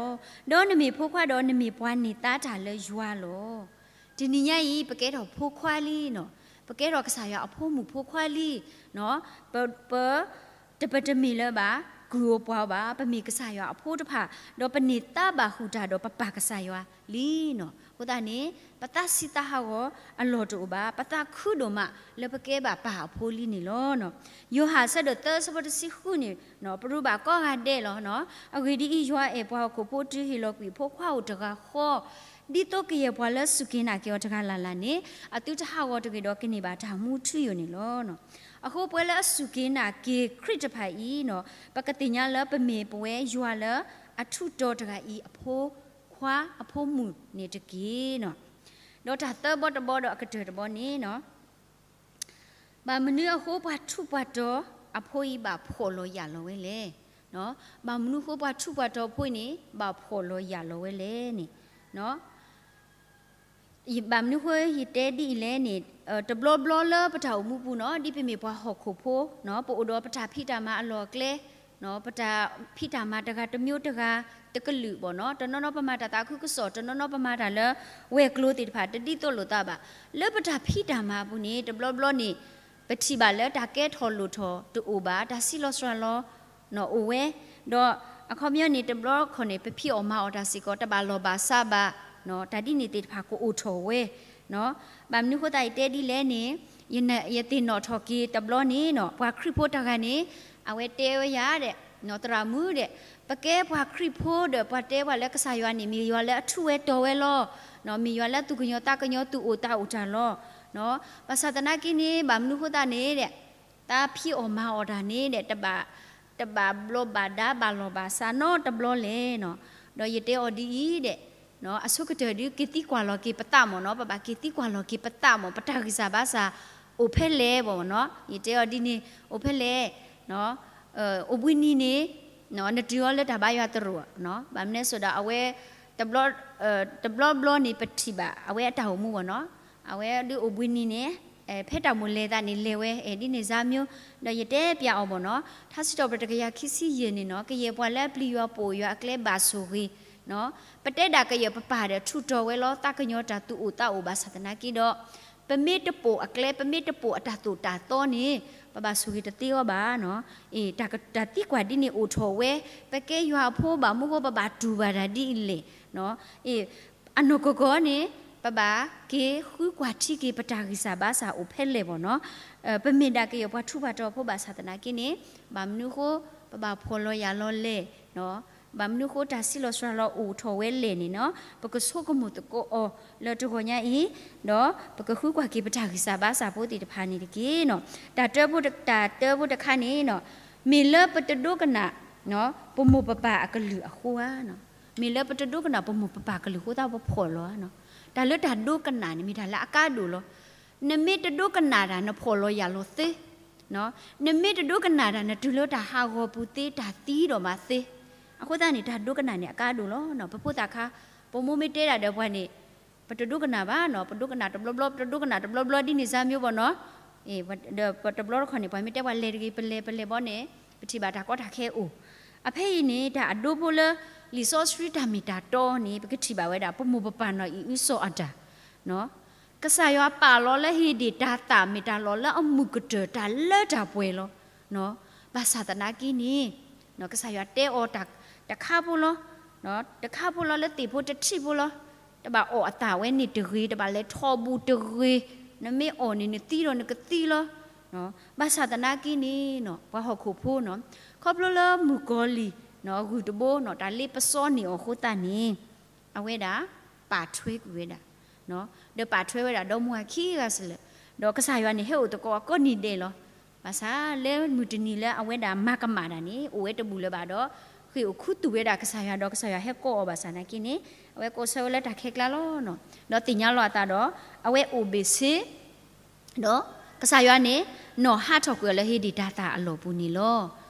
ဒီးနမ့ၢ်ဖိခွါဒီး နမ့ၢ်ပှၤန့ၢ်သါတၢ်လၢယွၤလီၤ. တနံၤညါအံၤ ပကဲထီၣ်ဖိခွါလံနီၤ, ပကဲထီၣ်ကစၢ်ယွၤအဖိမုၣ်ဖိခွါလံနီၤ, ပ ပ တပတမ့ၢ်လၢၤဘၣ် ကုၢ်ဧိၤပှၤဧိၤဘၣ်, ပမ့ၢ်ကစၢ်ယွၤအဖိတဖၣ်, ဒီးပန့ၢ်သါဘၣ်ဃုာ်တၢ်ဒီးပပၢ်ကစၢ်ယွၤလံနီၤ. အဃိသတးန့ၣ် ပသးဆံးသးဟးဂီၤအလီၢ်တအိၣ်ဘၣ်, ပသးခုဒိၣ်မး လၢပကဲဘၣ်ပၢ်အဖိလံန့ၣ်လီၤ. ယိၤဟၣ်အဆၢဒိၣ်သၢ အဆၢဖိတဆံဃုန့ၣ် ပရူးဘၣ်ကိးဂၤဒဲးလီၤ. အဂ့ၢ်ဒ်အံၤ, ယွၤအဲၣ်ပှၤဟီၣ်ခိၣ်ဖိတုၤဟ့ၣ်လီၤကွံာ်အဖိခွါဧိၤတဂၤဃီ, ဒ်သိးကယဲၢ်ပှၤလၢစူၢ်က့ၤနာ်က့ၤအီၤတဂၤလၢ်လၢ်န့ၣ် အသုတဟးဂီၤတဂ့ၤဒီး ကန့ၢ်ဘၣ်တၢ်မူထူယိာ်န့ၣ်လီၤ. အဃိပဝဲလၢအစူၢ်က့ၤနာ်က့ၤခရံာ်တဖၣ်အံၤနီၤ, ပကသ့ၣ်ညါလၢပမ့ၢ်ပဝဲယွၤလၢအထူးတီၤတဂၤအံၤအဖိခွါအဖိမုၣ်န့ၣ်တက့ၢ်နီၤ. ဒီးတၢ်သၢဘီတဘီဒီးအကတၢၢ်တဘီန့ၣ်နီၤ, ဘၣ်မနုၤအဃိပှၤထူးပှၤတီၤအဖိအံၤဘၣ်ဖှီၣ်လီၤယာ်လီၤဝဲလဲၣ်. ဘၣ်မနုၤအဃိပှၤထူးပှၤတီၤအဖိအံၤန့ၣ် ဘၣ်ဖှီၣ်လီၤယာ်လီၤဝဲလဲၣ်န့ၣ် ဘၣ်မနုၤအဃိယတဲဒ်အံၤလဲၣ်န့ၣ်, တဘျီဘျီလၢပတၢ်အိၣ်မူပူၤနီၤ, ဒ်ပမ့ၢ်ပှၤဟီၣ်ခိၣ်ဖိ, ပအိၣ်ဒီးပတၢ်ဖံးတၢ်မၤအလီၢ်အကျဲ, ပတၢ်ဖံးတၢ်မၤတဂၤတမျိုးတဂၤတကလုာ်ဘၣ်နီၤ, တနီၤနီၤပမၤတၢ်သးခုကစီၣ်, တနီၤနီၤပမၤတၢ်လၢဝဲၤကျိၤသ့ၣ်တဖၣ် တဒ်သိးလိာ်သးဘၣ်. လၢပတၢ်ဖံးတၢ်မၤအပူၤန့ၣ် တဘျီဘျီန့ၣ် ပထံၣ်ဘၣ်လၢတၢ်ကဲထီၣ်လိာ်ထီၣ်တအိၣ်ဘၣ်, တၢ်ဆံးလီၤစှၤလီၤ အိၣ်ဝဲ, ဒီးအခီပညီန့ၣ် တဘျီခီန့ၣ် ပဖံးအီၣ်မၤအီၣ်တၢ်စ့ၢ်ကီး တဘၣ်လီၢ်ဘၣ်စးဘၣ်, တၢ်ဒ်န့ၣ်သ့ၣ်တဖၣ်ကအိၣ်ထီၣ်ဝဲ. ဘၣ်မနုၤဃိသတးယတဲဒ်လဲၣ်န့ၣ်, ယသ့ၣ်နီၣ်ထီၣ်က့ၤတဘျီန့ၣ်နီၤ, ပှၤခရံာ်ဖိတဂၤန့ၣ် အဝဲတဲဝဲယၤဒဲး, သရၣ်မုၣ်ဒဲး, ပကဲပှၤခရံာ်ဖိဒီး ပှၤတဲပှၤလၢကစၢ်ယွၤန့ၣ် မ့ၢ်ယွၤလၢအထူးဝဲတီၤဝဲလီၤ. မ့ၢ်ယွၤလၢသူၣ်ကညီၤသးကညီၤ သူၣ်အိၣ်သးအိၣ်တၢ်လီၤ. ဘၣ်ဆၣ်သနာ်က့န့ၣ် ဘၣ်မနုၤဃိသတးန့ၣ်ဒဲး သးဖံးအီၣ်မၤအီၣ်တၢ်န့ၣ်ဒဲး တဘၣ်, တဘၣ်ဘျီးဘၣ်ဒါဘၣ်လီၢ်ဘၣ်စးနီတဘျီလဲၣ်နီၤ. ဒီးယတဲအီၤဒ်အံၤဒဲး, အဆိကတၢၢ်ဒုးက့ၤသံကွၢ်လီၤက့ၤပသးမ့ၢ်နီၤ, ပဘၣ်က့ၤသံကွၢ်လီၤက့ၤပသးမ့ၢ် ပတၢ်ဂံၢ်စၢ်ဘါစၢ်အိၣ်ဖဲလဲၣ်ဘၣ်မ့ၢ်နီၤ. ယတဲအီၤဒ်န့ၣ် အိၣ်ဖဲလဲၣ်, အိၣ်ဘှံးနံၤန့ၣ် နတုၤအီၤလၢတၢ်ဘါယွၤသရိာ်, ဘၣ်မနုၤအဃိဒီး အဝဲ တဘျီဘျီန့ၣ် ပထံၣ်ဘၣ်အဝဲအတၢ်အိၣ်မူမ့ၢ်နီၤ, အဝဲဒုးအိၣ်ဘှံးနံၤန့ၣ် ဖဲတၢ်မိၣ်လဲၤသးန့ၣ် လဲၤဝဲ ဒ်န့ၣ်စါမၠိ, ဒီးယတဲပျးအီၤမ့ၢ်နီၤ, ထါစံးထီၣ်ပတြၢၤတကယၤခံဆံယဲၢ်န့ၣ်နီၤ, ကယဲၢ်ပှၤလၢအပျံၤယွၤပိာ်ယွၤအကျဲဘၣ်ဆိၣ်ဂ့ၤ, ပတဲဒၣ်ကယဲၢ်ပပၢ်ဒီး ထူးတီၤဝဲလီၤသးကညီၤတၢ်သူၣ်အိၣ်သးအိၣ်, ဘၣ်ဆၣ်သနာ်က့ဒီး ပမ့ၢ်တပိာ်အကျဲ ပမ့ၢ်တပိာ်အတၢ်သိၣ်တၢ်သီန့ၣ် ပဘၣ်ဆိၣ်ဂ့ၤတသ့အီၤဘၣ်နီၤ. တၢ်သံကွၢ်ဒ်န့ၣ်အိၣ်ထီၣ်ဝဲ, ပကဲယွၤအဖိဘၣ်မနုၤဃိ ပဘၣ်တူၢ်ဘၣ်တၢ်ဒ်အံၤလဲၣ်. အနီၢ်ကီၢ်ကီၢ်န့ၣ် ပဘၣ်က့ၤဃုကွၢ်ထံက့ၤ ပတၢ်ဂံၢ်စၢ်ဘါစၢ်အိၣ်ဖဲလဲၣ်မ့ၢ်နီၤ. ပမ့ၢ်ဒၣ်ကယဲၢ်ပှၤထူးပှၤတီၤဖိဘၣ်ဆၣ်သနာ်က့န့ၣ် ဘၣ်မနုၤဃိ ပဘၣ်ဖှီၣ်လီၤယာ်လီၤလဲၣ်, ဘၣ်မနုၤဃိတၢ်ဆံးလီၤစှၤလီၤအိၣ်ထီၣ်ဝဲလဲၣ်န့ၣ်နီၤ, ပကဆိကမိၣ်သကိးအီၤလၢတဂီၤညါအံၤ, ဒီးပကဃုကွၢ်က့ၤပတၢ်ဂံၢ်စၢ်ဘါစၢ်ဖိသ့ၣ်တဖၣ်န့ၣ်တက့ၢ်နီၤ. တၢ်တၢဖိတ, တၢ်တၢဖိတခါန့ၣ်နီၤ, မ့ၢ်လၢပတဒိကနၣ် ပမိၢ်ပပၢ်အကလုၢ်အဃိဧါ. မ့ၢ်လၢပတဒိကနၣ်ပမိၢ်ပပၢ်ကလုၢ်အဃိသတး ပဖှီၣ်လီၤဧါ. တၢ်လၢတၢ်ဒိကနၣ်န့ၣ် မ့ၢ်တၢ်လၢအကါဒိၣ်လီၤ. နမ့ၢ်တဒိကနၣ်တၢ် နဖှီၣ်လီၤယာ်လီၤသ့, နမ့ၢ်တဒိကနၣ်တၢ် နတုၤလၢတၢ်ဟးဂီၤပူၤသ့ တၢ်သံဒီးမၤသ့. အဃိသတးန့ၣ် တၢ်ဒိကနၣ်န့ၣ် အကါဒိၣ်လီၤ. ပဖိသၣ်ခါ ပမိၢ်မ့ၢ်တဲဒၣ်ဒီးပှၤန့ၣ် ပတဒိကနၣ်ဘၣ်နီၤ, ပဒိကနၣ်တဘျီဘျီ ပတဒိကနၣ်တဘျီဘျီဒ်န့ၣ်စါမၠိဘၣ်နီၤ. ဒီးတဘျီတခီန့ၣ် ပှၤမ့ၢ်တဲပှၤလဲၤတဂ့ၤ ပလဲၤ ပလဲၤဘီန့ၣ် ပထံၣ်ဘၣ်တၢ်ကီတၢ်ခဲအိၣ်. အဖဲအံၤန့ၣ် တၢ်အဒိဖိလၢ လံာ်စီဆှံတၢ်မ့ၢ်တၢ်တီန့ၣ် ပကထံၣ်ဘၣ်ဝဲဒၣ် ပမိၢ်ပပၢ်နီၢ်အံၣ်အုစီၤအၤဒၣ် ကစၢ်ယွၤပာ်လီၤလၢဧ့ဒ့ၣ်တၢ်သၣ် မ့ၢ်တၢ်လီၢ်လၢအမုာ်ကတၢၢ်တၢ်လၢတၢ်ပှဲၤလီၤ. ဘၣ်ဆၣ်သနာ်က့န့ၣ် ကစၢ်ယွၤတဲအီၤတခါဖိလီၤ. တခါဖိလီၤ လၢသ့ၣ်ဖိတထံၣ်ဖိလီၤ. တဘၣ်အီၣ်အသၣ်ဝဲန့ၣ်တဂ့ၤ, တဘၣ်လဲၤထီၣ်ဘူးတဂ့ၤ. နမ့ၢ်အီၣ်န့ၣ် နသံဒီးနကသံလီၤ. ဘၣ်ဆၣ်သနာ်က့န့ၣ် ပှၤဟီၣ်ခိၣ်ဖိနီၤ ခီဖျိလၢမုၣ်ကီၤလံၢ် ဂုၢ်တဘိနီၤ တၢ်လ့ပစီန့ၢ်အီၤအဃိသတးန့ၣ် အဝဲဒၣ်ပာ်ထွဲကွံာ်ဝဲဒၣ်, ဒီးပာ်ထွဲဝဲဒၣ်ဒီမါဝၤခံဂၤစ့ၢ်လၢာ်, ဒီးကစၢ်ယွၤန့ၣ် ဟဲအိၣ်သကိးအကိးနံၤဒဲးလီၤ. ဘၣ်ဆၣ်လၢမုၢ်တနံၤလၢအဝဲဒၣ်မၤကမၣ်တၢ်န့ၣ် အိၣ်ဝဲတဘူၣ်လၢၤဘၣ်ဒီး ဃ့ၢ်အိၣ်ခူသူၣ်ဝဲဒၣ်ကစၢ်ယွၤ ဒီးကစၢ်ယွၤဟဲကိးအီၤဘၣ်ဆၣ်သနာ်က့န့ၣ် အဝဲကိးဆၢဝဲလၢတၢ်ခဲကျါလီၤ. ဒီးသ့ၣ်ညါလီၤအသးဒီး အဝဲအိၣ်ဘ့ၣ်ဆ့ ဒီးကစၢ်ယွၤန့ၣ် နီၢ်ဟးထီၣ်ကွံာ်အီၤလၢဧ့ဒ့ၣ်တၤသၣ်အလီၢ်ပူၤန့ၣ်လီၤ.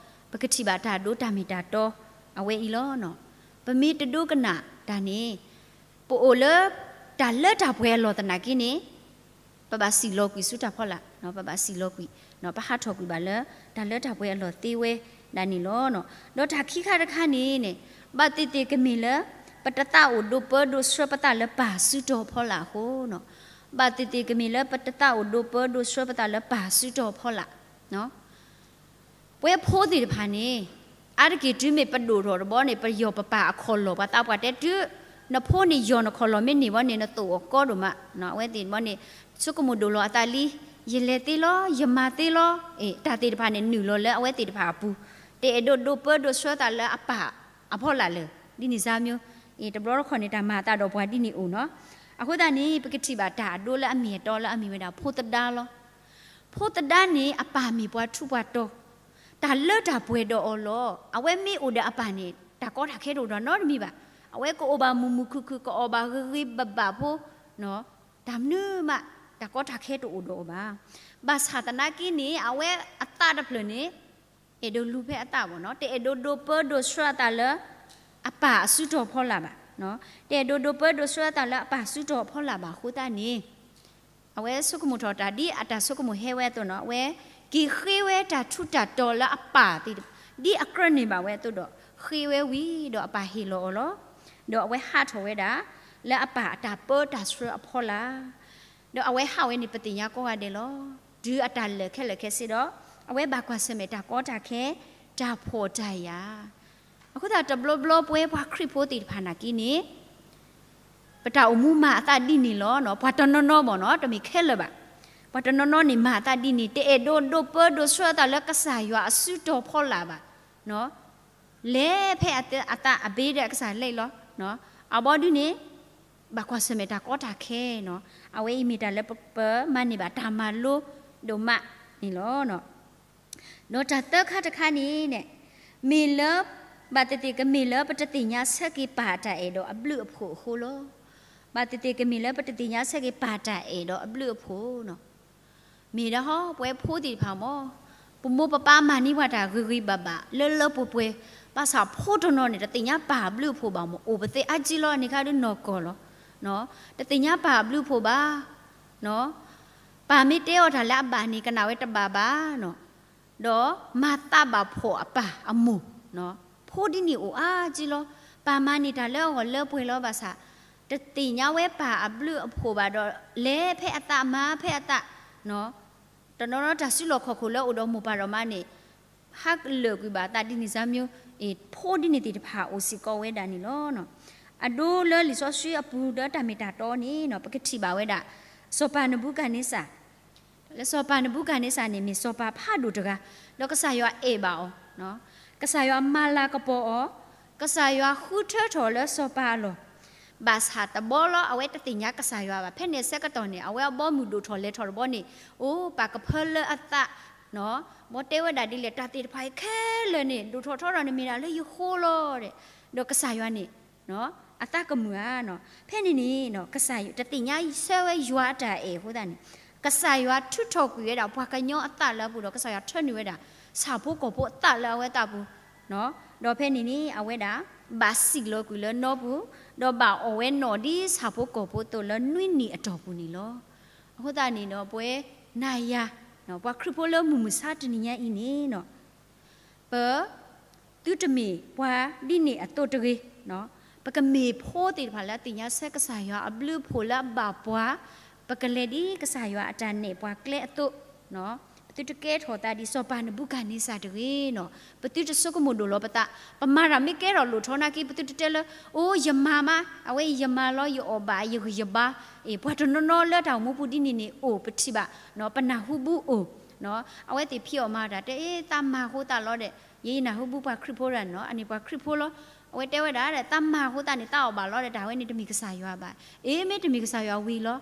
ပကထံၣ်ဘၣ်တၢ်ဒိတၢ်မ့ၢ်တၢ်တီအဝဲအံၤလီၤ. ပမ့ၢ်တဒိကနၣ်တၢ်န့ၣ် ပအိၣ်လၢတၢ်လၢတၢ်ပှဲၤအလီၢ်သနာ်က့န့ၣ် ပဘၣ်စံၣ်လီၤကွံာ်ဆူတၢ်ဖီလာ်, ပဘၣ်စံၣ်လီၤကွံာ်, ပဟးထီၣ်ကွံာ်ဘၣ်လၢ တၢ်လၢတၢ်ပှဲၤအလီၢ်သ့ဝဲဒၣ်န့ၣ်လီၤ. ဒီးတၢ်ခံခါတခါန့ၣ်န့ၣ် ဘၣ်သ့ၣ်သ့ၣ်ကမ့ၢ်လၢ ပတသးအိၣ်ဒိးပၢဒိးဆှၢပသးလၢပၢ်စုတီၤဖီလာ်အဃိ, ဘၣ်သ့ၣ်သ့ၣ်ကမ့ၢ်လၢပတသးအိၣ်ဒိးပၢဒိးဆှၢပသးလၢပၢ်စုတီၤဖီလာ် ပဝဲဖိသ့ၣ်တဖၣ်န့ၣ် အါတက့ၢ်တုၤမ့ၢ်ပဒိၣ်ထီၣ်တဘျီန့ၣ် ပယီၤပပၢ်အခီၣ်လီၢ် ပှၤသးပှၢ်တဲတုၤ နဖိန့ၣ်ယီၤနခီၣ်လီၢ်မ့ၢ်န့ၢ်ဘျီန့ၣ် နသိၣ်အီၤကီဒိၣ်မး, အဝဲသ့ၣ်တဘျီန့ၣ် ဆိကမိၣ်ဒိၣ်လီၤအသးလံ, ယလဲၤသ့လီၤ ယမၤသ့လီၤ, တၢ်သ့ၣ်တဖၣ်န့ၣ် နုာ်လီၤလၢအဝဲသ့ၣ်တဖၣ်အပူၤ, တအဲၣ်ဒိးဒိးပၢဒိးဆှၢသးလၢအပၢ်အဖီလာ်လၢာ် ဒ်န့ၣ်စါမၠိ, တဘျီတခီၣ်န့ၣ် တၢ်မၤအသးဒီးပှၤဒ်န့ၣ်အိၣ်နီၤ. အဃိသတးန့ၣ် ပကထံၣ်ဘၣ်တၢ်အဒိလၢအမ့ၢ်အတီလၢအမ့ၢ်ဝဲဒၣ်ဖိသဒါလီၤ. ဖိသဒါန့ၣ် အပၢ်မ့ၢ်ပှၤထူးပှၤတီၤ, တၢ်လၢတၢ်ပှဲၤဒီးအီၤလီၤ. အဝဲမ့ၢ်အိၣ်ဒီးအပၢ်န့ၣ် တၢ်ကီတၢ်ခဲတအိၣ်ဒီးနီတမံၤဘၣ်. အဝဲကအိၣ်ဘၣ်မုာ်မုာ်ခုၣ်ခုၣ် ကအီၣ်ဘၣ်ဂ့ၤဂ့ၤဘၣ်ဘၣ်ဖိ, တၢ်မနုၤမး တၢ်ကီတၢ်ခဲတအိၣ်ဒီးအီၤဘၣ်. ဘၣ်ဆၣ်သနာ်က့န့ၣ် အဝဲအသးတဖျၢၣ်န့ၣ် အဲၣ်ဒိးလူၤဖဲအသးဘၣ်နီၤ, တအဲၣ်ဒိးဒိးပၢဒိးဆှၢအသးလၢ အပၢ်အစုတီၤဖီလာ်ဘၣ်. တအဲၣ်ဒိးဒိးပၢဒိးဆှၢအသးလၢအပၢ်စုတီၤဖီလာ်ဘၣ်အဃိသတးန့ၣ် အဝဲဆိကမိၣ်ထီၣ်တၢ်ဒ်အတၢ်ဆိကမိၣ်ဟဲဝဲအသိးနီၤ, အဝဲက့ၤဃ့ဝဲတၢ်ထူးတၢ်တီၤလၢအပၢ်သ့ၣ်တဖၣ် ဒ်အကြၢးန့ၢ်ဘၣ်ဝဲအသိးဒီး ဃ့ဝဲဝံၤဒီးအပၢ်ဟ့ၣ်လီၤအီၤလီၤ. ဒီးအဝဲဟးထီၣ်ဝဲဒၣ် လၢအပၢ်အတၢ်ပၢတၢ်ဆှၢအဖီလာ် ဒီးအဝဲဟးဝဲန့ၣ် ပသ့ၣ်ညါကိးဂၤဒဲးလီၤ. တုၤအတၢ်လၢာ်ခဲလၢာ်ခဲဆ့ဒီး အဝဲဘၣ်ကွၢ်ဆၢၣ်မဲာ်တၢ်ကီတၢ်ခဲ တၢ်ဖှီၣ်တၢ်ယာ်. အဃိသတးတဘျီဘျီပဝဲပှၤခရံာ်ဖိသ့ၣ်တဖၣ်နာ်က့န့ၣ် ပတၢ်အိၣ်မူမၤအသးဒ်န့ၣ်လီၤ. ပှၤတနီၤနီၤဘၣ်နီၤ, တမ့ၢ်ခဲလၢာ်ဘၣ်. ပှၤတနီၤနီၤန့ၣ်မၤအသးဒ်န့ၣ် တအဲၣ်ဒိးဒိးပၢဒိးဆှၢအသးလၢကစၢ်ယွၤအစုတီၤဖီလာ်ဘၣ်. လဲၤဖဲအသးအဘ့ဒီးအကစၢ်လဲၤလီၤ. အဘီဒုန့ၣ် ဘၣ်ကွၢ်ဆၢၣ်မဲာ်တၢ်ကီတၢ်ခဲနီၤ. အဝဲအံၤမ့ၢ်တၢ်လၢပမၤလိဒိၣ်မးန့ၣ်လီၤ. ဒီးတၢ်သၢခါတခါန့ၣ် မ့ၢ်လၢ ဘၣ်သ့ၣ်သ့ၣ်ကမ့ၢ်လၢပတသ့ၣ်ညါဆၢက့ၤပၢ်အတၢ်အဲၣ်ဒီးအဘျုးအဖှိၣ်အဃိလီၤ. ဘၣ်သ့ၣ်သ့ၣ်ကမ့ၢ်လၢပတသ့ၣ်ညါဆၢက့ၤပၢ်တၢ်အဲၣ်ဒီးအဘျုးအဖှိၣ်နီၤ. မ့ၢ်ဒၣ်ဟီ ပဝဲဖိသ့ၣ်တဖၣ်မ့ၢ် ပမိၢ်ပပၢ်မၤန့ၢ်ပှၤတၢ်ဂ့ၤဂ့ၤဘၣ်ဘၣ် လၢလၢပှဲၤပှဲၤ, ဘၣ်ဆၣ်ဖိတနီၤန့ၣ် တသ့ၣ်ညါပၢ်အဘျုးအဖှိၣ်ဘၣ်မ့ၢ် အိၣ်ပသ့အါကံလီၤန့ၣ်ခါဒ်နီၢ်ကီၢ်လီၤ. တသ့ၣ်ညါပၢ်အဘျုးအဖှိၣ်ဘၣ်. ပၢ်မ့ၢ်တဲအီၤတၢ်လၢအဘၣ်န့ၣ် ကနၣ်ဝဲတဘၣ်ဘၣ်နီၤ. ဒီးမၤသးဘၣ်ဖှီၣ်အပၢ်အမိၢ်, ဖိဒ်န့ၣ်အိၣ်အါကံလီၤ. ပၢ်မၤန့ၢ်တၢ်လၢအဂီၢ်လၢပှဲၤလီၤဘၣ်ဆၣ် တသ့ၣ်ညါဝဲပၢ်အဘျုးအဖှိၣ်ဘၣ်ဒီး လဲၤဖဲအသးမၤဖဲအသး, တနီၤနီၤတၢ်စုလီၢ်ခီၣ်ခိၣ်လၢအိၣ်ဒီးမိၢ်ပၢ်ဒီးမါန့ၣ် ဟးလၢာ်ကွံာ်ဘၣ်အသးဒ်န့ၣ်စါမၠိ, ဖိဒ်န့ၣ်သ့ၣ်တဖၣ်အိၣ်စ့ၢ်ကီးဝဲဒၣ်န့ၣ်လီၤ. အဒိလၢလံာ်စီဆှံအပူၤဒီးတၢ်မ့ၢ်တၢ်တီန့ၣ် ပကထံၣ်ဘၣ်ဝဲဒၣ် စီၤပၤနဘူကၤန့စၢ် လၢစီၤပၤနဘူကၤန့စၢ်န့ၣ် မ့ၢ်စီၤပၤဖးဒိၣ်တဂၤ, ဒီးကစၢ်ယွၤအဲၣ်ဘၣ်အီၤ, ကစၢ်ယွၤမၤလၤကပီၤအီၤ, ကစၢ်ယွၤဃုထၢထီၣ်လၢစီၤပၤအလီၢ်, ဘၣ်ဆၣ်တဘျီလီၤ အဝဲတသ့ၣ်ညါကစၢ်ယွၤဘၣ်. ဖဲန့ၣ်အဆၢကတီၢ်န့ၣ် အဝဲအဘီအမုၢ်ဒိၣ်ထီၣ်လဲၤထီၣ်တဘျီန့ၣ်, အိၣ်ပာ်ကဖၢလၢအသး, မ်တဲဝဲဒၣ်ဒ်လဲၣ် တၢ်သ့ၣ်တဖၣ်အံၤခဲလၢာ်န့ၣ် ဒိၣ်ထီၣ်ထီထီၣ်န့ၣ်မ့ၢ်ဒၣ်လၢယဃိလီၤဒီး ကစၢ်ယွၤန့ၣ် အသးကမုာ်ဧါ.ဖဲန့ၣ်န့ၣ် ကစၢ်ယွၤတသ့ၣ်ညါဆၢဝဲယွၤအတၢ်အဲၣ်အဃိသတးန့ၣ် ကစၢ်ယွၤထုးထီၣ်ကွံာ်ဝဲဒၣ်ပှၤကညီအသးလၢအပူၤဒီး ကစၢ်ယွၤထၢနုာ်ဝဲဒၣ် ဆၣ်ဖိကီၢ်ဖိအသးလၢအဝဲသးပူၤ, ဒီးဖဲန့ၣ်န့ၣ် အဝဲဒၣ် ဘၣ်စံၣ်လီၤကွံာ်လၢနီပူၤ, ဒီးဘၣ်အီၣ်ဝဲနီၣ်ဒ်ဆၣ်ဖိကီၢ်ဖိအသိးလၢနွံနံၣ်အတီၢ်ပူၤန့ၣ်လီၤ. အဃိသတးန့ၣ်ဒီး ပဝဲနၤယၤ ပှၤခရံာ်ဖိလၢမုၢ်မဆါတနံၤညါအံၤန့ၣ် ပ သုတမ့ၢ်ပှၤဒ်န့ၣ်အသိးတဂ့ၤ, ပကမ့ၢ်ဖိသ့ၣ်တဖၣ်လၢအသ့ၣ်ညါဆၢကစၢ်ယွၤအဘျုးအဖှိၣ်လၢအဘၣ်ပှၤ, ပကလဲၤဒ်ကစၢ်ယွၤအတၢ်နဲၣ်ပှၤကျဲအသိး, ပသုတကဲထီၣ်သးဒ်စီၤပၤနဘူကၤန့စၢ်တဂ့ၤနီၤ. ပသုတဆိကမိၣ်ဒိၣ်လီၤပသး, ပမၤတၢ်မ့ၢ်ကဲထီၣ်လိၣ်ထီၣ်နာ်က့ ပသုတတဲလၢ အိၣ်ယမၤမး, အဝဲအံၤယမၤလီၤ ယအီၣ်ဘၣ် ယဂံၢ်ယဘါ, ပှၤတနီၤနီၤလၢတၢ်အိၣ်မူပူၤဒ်န့ၣ်န့ၣ် အိၣ်ပထံၣ်ဘၣ်, ပနၢ်ဟူဘၣ်အိၣ်, အဝဲသ့ၣ်ဖံးအီၣ်မၤတၢ်တဲ သးမၤဃိသးလီၤဒီး ယဲယနၢ်ဟူဘၣ်ပှၤခရံာ်ဖိတဂၤန့ၣ်နီၤ, အန့ၣ်ပှၤခရံာ်ဖိလီၤ. အဝဲတဲဝဲဒၣ်ဒီး သးမၤအဃိသတးန့ၣ် သးအီၣ်ဘၣ်လီၤဒီး တၢ်ဝဲန့ၣ်တမ့ၢ်ကစၢ်ယွၤဘၣ်. အ့ မ့ၢ်တမ့ၢ်ကစၢ်ယွၤဝံၤလီၤ.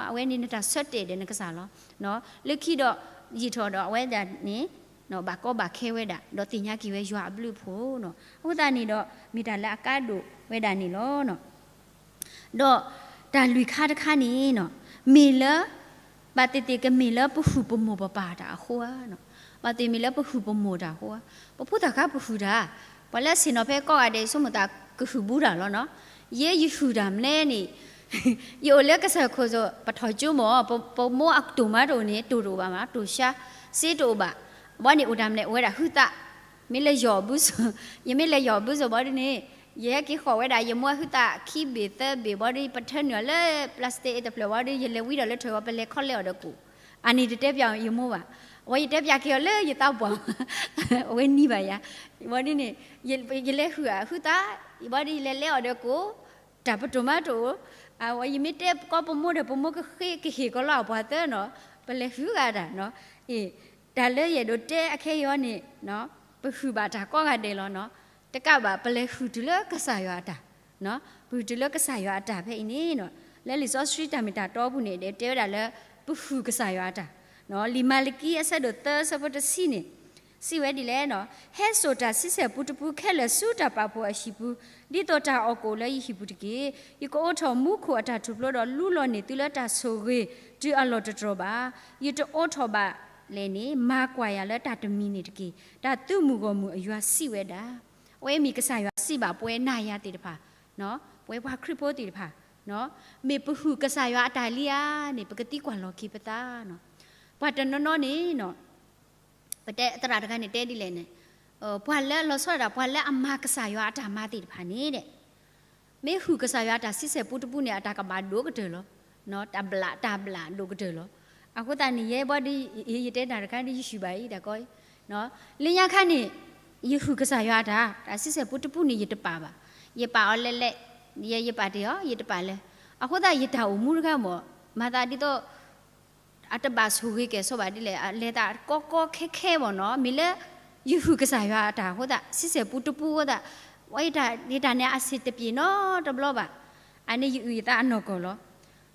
အဝဲန့ၣ်နတၢ်ဆၢတဲာ်ဒီးနကစၢ်လီၤ. လၢခံဒီး ယံာ်ထီၣ်ဒီးအဝဲဒၣ်န့ၣ် ဘၣ်ကီဘၣ်ခဲဝဲဒၣ် ဒီးသ့ၣ်ညါက့ၤဝဲယွၤအဘျုးအဖှိၣ်နီၤ. အဃိသတးန့ၣ်ဒီး မ့ၢ်တၢ်လၢအကါဒိၣ်ဝဲဒၣ်န့ၣ်လီၤ. ဒီးတၢ်လွံၢ်ခါတခါန့ၣ်နီၤ, မ့ၢ်လၢ ဘၣ်သ့ၣ်သ့ၣ်ကမ့ၢ်လၢပဟုၣ်ပမိၢ်ပပၢ်တၢ်အဃိဧါ, ဘၣ်သ့ၣ်မ့ၢ်လၢပဟုၣ်ပမိၢ်တၢ်အဃိဧါ. ပဖိသၣ်ခါပဟုၣ်တၢ်, ပှၤလၢအဆ့ၣ်နီၤဖဲကိးဂၤဒဲး ဆိကမိၣ်သးကဟုၣ်ဘူးတၢ်လီၤနီၤ. ယဲယဟုၣ်တၢ်မနုၤန့ၣ် ယအိၣ်လၢကစၢၢ်ခိၣ်စိၤ ပထီၣ်ကၠိမၢ် ပမိၢ်အတိၢ်မးတအိၣ်န့ၣ် တိၢ်တအိၣ်ဘၣ်မး တိၢ်ဆါ စ့တအိၣ်ဘၣ်. ဘီန့ၣ်အိၣ်တၢ်မနုၤ အိၣ်ဝဲဒၣ်ဟုသး, မ့ၢ်လၢယီၢ်ဘုစိၤ, ယမ့ၢ်လၢယီၢ်ဘုစိၤဘီဒ်န့ၣ် ယဟဲက့ၤဃီၣ်ဝဲဒၣ် ယမိၢ်အဟုသးခံဘ့ၣ်သၢဘ့ၣ်ဘီဒ် ပထၢနုာ်အီၤလၢ plastic အံၤတဖျၢၣ်ဘီဒ် ယလဲၤဝံဒီးလၢထၢၣ်ဝီ ပလဲၤခီလဲအီၤဒီးကိၣ်, အန့ၣ်တတဲပၠးယမိၢ်ဘၣ်. အဝဲယတဲပၠးက့ၤအီၤလၢယသးပှၢ် အဝဲနံၤဘၣ်ယၤ, ဘီဒ်န့ၣ် ယလဲၤဟုၣ်အဟုသး, ဘီဒ်ယလဲၤလဲအီၤဒီးကိၣ်, တၢ်ပတိၢ်မးတအိၣ်, အဝဲယမ့ၢ်တဲကီပမိၢ်ဒီး ပမိၢ်ကဃ့ကဟ့ၣ်ကီၤလၢအပှၤသၢနီၤ, ပလဲၤဟုၣ်ဂၤတၢ်နီၤ. အ့ တၢ်လၢယအဲၣ်ဒိးတဲအခဲအံၤအီၤန့ၣ် ပဟုၣ်ဘၣ်တၢ်ကိးဂၤဒဲးလီၤနီၤ. တကးဘၣ် ပလဲၤဟုၣ်တုၤလၢကစၢ်ယွၤအတၢ်, ပဟုၣ်တုၤလၢကစၢ်ယွၤအတၢ်ဖဲအံၤန့ၣ်နီၤ, လၢလံာ်စီဆှံတၢ်မ့ၢ်တၢ်တီအပူၤန့ၣ် တဲဝဲဒၣ်လၢ ပဟုၣ်ကစၢ်ယွၤအတၢ်, လံာ်မၤလကံအဆၢဒိၣ်သၢအဆၢဖိတဆံန့ၣ် စံးဝဲဒ်လဲၣ်နီၤ, ဟဲစိာ်တၢ်ဆံဆဲၣ်ပူတပူခဲလၢာ်ဆူတၢ်ပာ်ဖှိၣ်အဟံၣ်ပူၤ, ဒ်သိးတၢ်အီၣ်ကအိၣ်လၢယဟံၣ်ပူၤတက့ၢ်. ယကအိးထီၣ်မူခိၣ်အတၢ်ထူၣ်ဖျိဒီး လူလီၤန့ၢ်သုလၢတၢ်ဆိၣ်ဂ့ၤတုၤအလီၢ်တတြီၢ်ဘၣ်. ယတအိးထီၣ်ဘၣ်လဲၣ်န့ၣ် မၤကွၢ်ယၤလၢတၢ်တမံၤန့ၣ်တက့ၢ်. တၢ်သုးမုၢ်ဂီၢ်မုၢ်အယွၤစံးဝဲဒၣ်. အဝဲမ့ၢ်ကစၢ်ယွၤစံးဘၣ်ပဝဲနၤယၤသ့ၣ်တဖၣ်, ပဝဲပှၤခရံာ်ဖိသ့ၣ်တဖၣ်, မ့ၢ်ပဟုၣ်ကစၢ်ယွၤအတၢ်လံဧါန့ၣ် ပကသံကွၢ်လီၤက့ၤပသးနီၤ. ပှၤတနီၤနီၤန့ၣ်နီၤ ပတဲသရၣ်တဂၤန့ၣ်တဲဒ်လဲၣ်န့ၣ်, ပှၤလၢလီၤဆီဒၣ်တၢ် ပှၤလၢအမၤကစၢ်ယွၤအတၢ်မၤသ့ၣ်တဖၣ်န့ၣ်ဒီး မ့ၢ်ဟုၣ်ကစၢ်ယွၤအတၢ်ဆံဆဲၣ်ပူတပူန့ၣ် အတၢ်ကဘၣ်ဒိၣ်ကတၢၢ်လီၤ. တၢ်ဘျၣ်တၢ်ဘျၣ်ဒိၣ်ကတၢၢ်လီၤ. အဃိသတးန့ၣ် ယဲဘီဒ် ယတဲတၢ်တခါဒ်ယဟုၣ်ဘၣ်အံၤ တၢ်ကီ လၢညါခါန့ၣ် ယဟုၣ်ကစၢ်ယွၤအတၢ် တၢ်ဆံဆဲၣ်ပူတပူန့ၣ် ယတပာ်ဘၣ်. ယပာ်အီၤလဲၤလဲၤ ယ ယပာ်တ့ၢ်အီၤ ယတပာ်လဲၤ. အဃိသတး ယတၢ်အိၣ်မူတခါမ့ၢ် မၤသးဒ်သိး အတဘၣ်ဆိၣ်ဂ့ၤကဲၣ်ဆိးဘၣ်ဒ်လဲၣ် လဲၤသးကီကီခဲခဲမ့ၢ်နီၤ မ့ၢ်လၢ ယဟုၣ်ကစၢ်ယွၤအတၢ်အဃိသတး ဆံဆဲၣ်ပူတပူအဃိသတး ယတၢ် ယတၢ်န့ၣ်အဆံးတပျ့ၤနီတဘျီဘၣ်. အန့ၣ်ယအုၣ်ယသးအနီၢ်ကီၢ်လီၤ.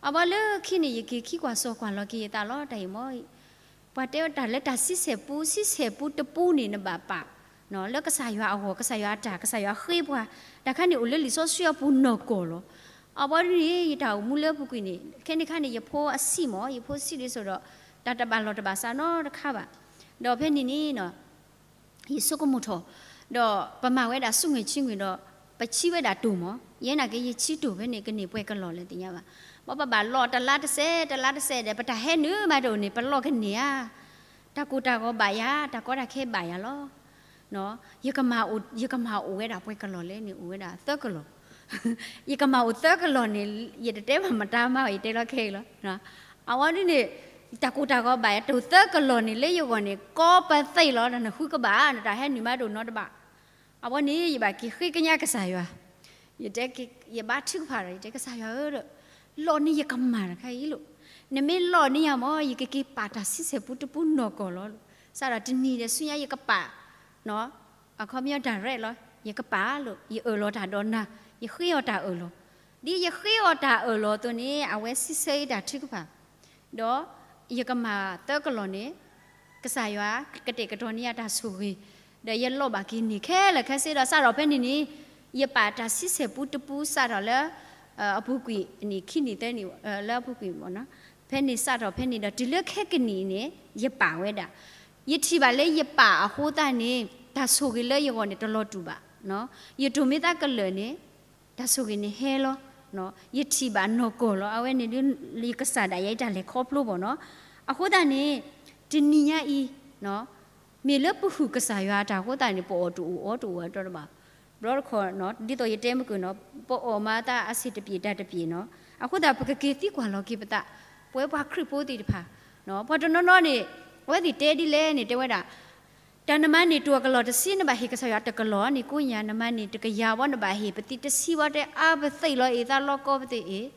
အဘီလၢခံန့ၣ် ယက့ၤခံကွၢ်စိာ်ကွၢ်လီၤက့ၤယသးလီၤ တၢ်အံၤမ့ၢ် ပှၤတဲဝဲတၢ်လၢတၢ်ဆံဆဲၣ်ပူ ဆံဆဲၣ်ပူတပူန့ၣ် နဘၣ်ပာ် လၢကစၢ်ယွၤအဂီၢ် ကစၢ်ယွၤအတၢ် ကစၢ်ယွၤဃ့ပှၤ တၢ်ခါန့ၣ်အိၣ်လၢလံာ်စီဆှံအပူၤနီၢ်ကီၢ်လီၤ. အဘီဒ်န့ၣ် ယတၢ်အိၣ်မူလၢအပူၤကွံာ်န့ၣ် ခဲန့ၣ်ခါန့ၣ် ယဖိအဆံးမ့ၢ် ယဖိဆံးဒ်သိးဒီး တၢ်တဘၣ်လီၢ်တဘၣ်စးနီတခါဘၣ်. ဒီးဖဲန့ၣ်န့ၣ် ယဆိကမိၣ်ထီၣ်, ဒီးပမၤဝဲဒၣ်ဆူငွေချေငွေဒီး ပဆံးဝဲဒၣ်တိၢ်မး, ယဲနာ်က့ ယဆံးတိၢ်ဖဲန့ၣ် ကန့ၢ်ပှဲၤကလီၢ်လဲၣ်သ့ၣ်ညါဘၣ်. ဘၣ်ပဘၣ်လီၢ်တလါတစဲး တလါတစဲးဒီး ပတၢ်ဟဲနုာ်မးတအိၣ်န့ၣ် ပလီၢ်ကန့ၢ်ဧါ. တၢ်ကိၢ်တၢ်ဂီၤဘၣ်ယၤ တၢ်ကီတၢ်ခဲဘၣ်ယၤလီၤ. ယကမၤအိၣ် ယကမၤအိၣ်ဝဲဒၣ်ပှဲၤကလီၢ်လဲၣ်န့ၣ် အိၣ်ဝဲဒၣ်သၢကလီၢ် ယကမၤအိၣ်သၢကလီၢ်န့ၣ် ယတတဲဘၣ်မတၤမး ယတဲလီၤခဲအံၤလီၤ. အဝဲဒ်န့ၣ် တၢ်ကိၢ်တၢ်ဂီၤဘၣ်ယၤ တိၢ်သၢကလီၢ်န့ၣ် လၢယဂီၢ်န့ၣ် ကီပသ့ၣ်လီၤ နဃုကဘၣ် နတၢ်ဟဲနုာ်မးတအိၣ်နီတဘ့ၣ်. အဝဲန့ၣ် ယဘၣ်က့ၤဃ့ကညးကစၢ်ယွၤ, ယတဲ ယဘါထုကဖၣ်ဒီး ယတဲကစၢ်ယွၤဧၢဒီး လီၢ်န့ၢ်ယကမၤတခါအံၤလိၤ, နမ့ၢ်လီၢ်န့ၢ်ယၤမး ယကက့ၤပာ်တၢ်ဆံဆဲၣ်ပူတပူနီၢ်ကီၢ်လီၤ. စးဒီးတနံၤဒီးဆူညါယကပာ် အခီပညီတၢ်ရဲၣ်လီၤ. ယကပာ်လိာ် ယအၢၣ်လီၤတၢ်ဒီးနၤ, ယဃ့အီၤတၢ်အၢၣ်လီၤ. ဒ်ယဃ့အီၤတၢ်အၢၣ်လီၤအသိးန့ၣ် အဝဲစံးဆၢယတၢ်ထုကဖၣ်, ဒီးယကမၤသၢကလီၢ်န့ၣ် ကစၢ်ယွၤကတဲာ်ကတီၤန့ၢ်ယၤတၢ်ဆိၣ်ဂ့ၤ, ဒီးယလီၢ်ဘၣ်က့ၤန့ၢ်ခဲလၢာ်ခဲဆ့ဒီး စးထီၣ်ဖဲန့ၣ်န့ၣ် ယပာ်တၢ်ဆံဆဲၣ်ပူတပူစးထီၣ်လၢ အပူၤကွံာ်န့ၣ် ခံနံၣ်သၢနံၣ် လၢအပူၤကွံာ်မ့ၢ်နီၤ, ဖဲန့ၣ်စးထီၣ်ဖဲန့ၣ်ဒီး တုၤလၢခဲကနံၣ်အံၤန့ၣ် ယပာ်ဝဲဒၣ်, ယထံၣ်ဘၣ်လၢယပာ်အဃိသတးန့ၣ် တၢ်ဆိၣ်ဂ့ၤလၢယဂီၢ်န့ၣ် တလီၤတူာ်ဘၣ်, ယတိၢ်မ့ၢ်သးကလၢာ်န့ၣ် တၢ်ဆိၣ်ဂ့ၤန့ၣ်ဟဲလီၤ, ယထံၣ်ဘၣ်နီၢ်ကီၢ်လီၤ. အဝဲန့ၣ်ဒ်ယကစၢ်ဒၣ်ယဲအတၢ်လဲၤခီဖျိဘၣ်နီၤ. အဃိသတးန့ၣ် တနံၤညါအံၤ မ့ၢ်လၢပဟုၣ်ကစၢ်ယွၤအတၢ်အဃိသတးန့ၣ် ပအီၣ်တအိၣ်အီတအိၣ်အတီတဘၣ်. ဘျီတခီ ဒ်သိးယတဲမုၢ်ကၢၢ်နီၤ ပအီၣ်မၤသးအဆံးတပျ့ၤတၢ်တပျ့ၤနီၤ. အဃိသတး ပကက့ၤသံကွၢ်လီၤက့ၤပသး ပဝဲပှၤခရံာ်ဖိသ့ၣ်တဖၣ် ပှၤတနီၤနီၤန့ၣ် အဝဲသ့ၣ်တဲဒ်လဲၣ်န့ၣ် တဲဝဲဒၣ် တၢ်နမၤန့ၢ်တကလီၢ်တဆံ နဘၣ်ဟ့ၣ်ကစၢ်ယွၤတကလီၢ်န့ၣ် ကိးညါ နမၤန့ၢ်တကယၤဘၣ် နဘၣ်ဟ့ၣ်ပသံတဆံဘၣ် တဲအါပသ့ၣ်လီၤအ့ၣ် သးလီကီပသ့ၣ်အ့ၣ်.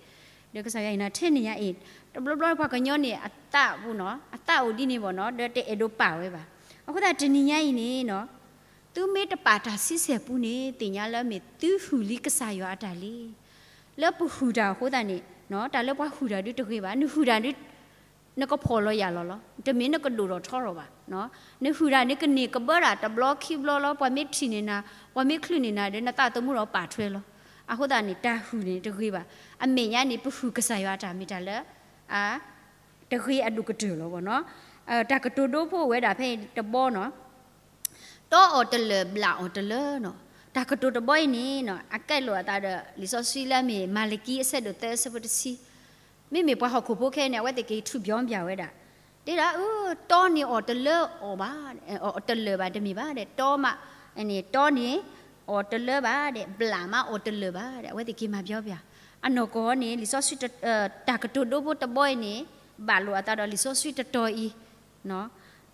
ဒီးကစၢ်ယွၤအံၤနၤထဲန့ၣ်ညါအံၤ တဘျီဘျီပှၤကညီန့ၣ် အသးပူၤနီၤ အသးအိၣ်ဒ်န့ၣ်ဘၣ်နီၤ ဒီးတအဲၣ်ဒိးပာ်ဝဲဘၣ်. အဃိသတးတနံၤညါအံၤန့ၣ်နီၤ သုမ့ၢ်တပာ်တၢ်ဆံဆဲၣ်ပူန့ၣ် သ့ၣ်ညါလၢမ့ၢ်သုဟုၣ်လံကစၢ်ယွၤအတၢ်လံ. လၢပဟုၣ်တၢ်အဃိသတးန့ၣ် တၢ်လၢပှၤဟုၣ်တၢ်ဒုးတဂ့ၤဘၣ်. နဟုၣ်တၢ်ဒုး နကဖှီၣ်လီၤယာ်လီၤလီၤ. တမ့ၢ်နကဒိၣ်ထီၣ်ထီထီၣ်ဘၣ်. နဟုၣ်တၢ်န့ၣ် ကန့ၢ်ကဘၢတၢ်တဘျီခံဘျီလီၤ. ပှၤမ့ၢ်ထံၣ်န့ၢ်နၤ, ပှၤမ့ၢ်ချုးန့ၢ်နၤဒီး နသးသမူဒီးပာ်ထွဲလီၤ. အဃိသတးန့ၣ် တၢ်ဟုၣ်န့ၣ်တဂ့ၤဘၣ်. အမဲာ်ညါန့ၣ် ပဟုၣ်ကစၢ်ယွၤအတၢ်မ့ၢ်တၢ်လၢ တဂ့ၤအဒိၣ်ကတၢၢ်လီၤနီၤ. တၢ်ကတိၤဒိဖိအိၣ်ဝဲဒၣ်ဖဲအံၤတဘီနီၤ, တီအီၤတလၢာ် ဘျးအီၤတလၢနီၤ. တၢ်ကတိၤတဘီအံၤန့ၣ်နီၤ အကဲလိာ်အသးဒီး လံာ်စီဆှံလၢအမ့ၢ် မၤလကံ အဆၢဒိၣ်သၢ အဆၢဖိတဆံ. မ့မ့ၢ်ပှၤဟီၣ်ခိၣ်ဖိခဲအံၤန့ၣ် အဝဲသ့ၣ်က့ၤထူၣ်ပျီပျီဝဲဒၣ်, တဲဒၣ် အၢ တီန့ၣ်အီၤတလၢအီၤဘၣ်, အီၤတလၢာ်ဘၣ်တမ့ၢ်ဘၣ်ဒီး တီမး န့ၣ် တီန့ၣ် အီၤတလၢဘၣ်ဒီး ဘျးမးအီၤတလၢာ်ဘၣ်ဒီး အဝဲသ့ၣ်က့ၤမၤပျီပျီ. အနီၢ်ကီၢ်န့ၣ် လံာ်စီဆှံ တၢ်ကတိၤဒိဖိတဘီအံၤန့ၣ် ဘၣ်လိာ်အသးဒီးလံာ်စီဆှံတတီၤအံၤ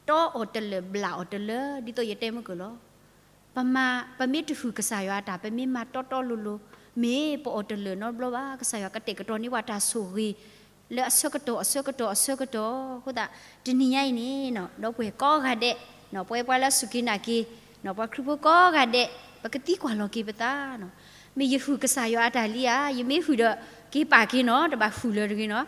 တီအီၤတလၢာ် ဘျးအီၤတလၢာ် ဒ်သိးယတဲမုၢ်ကၢၢ်လီၤ. ပမၤ, ပမ့ၢ်တဟုၣ်ကစၢ်ယွၤအတၢ် ပမ့ၢ်မၤတီတီလိၤလိၤ မ့ၢ်ပအီၤတလၢာ်နီတဘျီဘၣ်. ကစၢ်ယွၤကတဲာ်ကတီၤန့ၢ်ပှၤတၢ်ဆိၣ်ဂ့ၤ လၢအဆၢကတီၢ်အဆၢကတီၢ်အဆၢကတီၢ်. အဃိသတး တနံၤညါအံၤန့ၣ် ဒီပုၢ်ဝဲၢ်ကိးဂၤဒဲး ပဝဲပှၤလၢအစူၢ်က့ၤနာ်က့ၤ ပှၤခရံာ်ဖိကိးဂၤဒဲး ပကသံကွၢ်လီၤက့ၤပသး မ့ၢ်ယဟုၣ်ကစၢ်ယွၤအတၢ်လံဧါ, ယမ့ၢ်ဟုၣ်ဒီးက့ၤပာ်က့ၤနီၤ, တဘၣ်ဟုၣ်လၢၤတဂ့ၤနီၤ.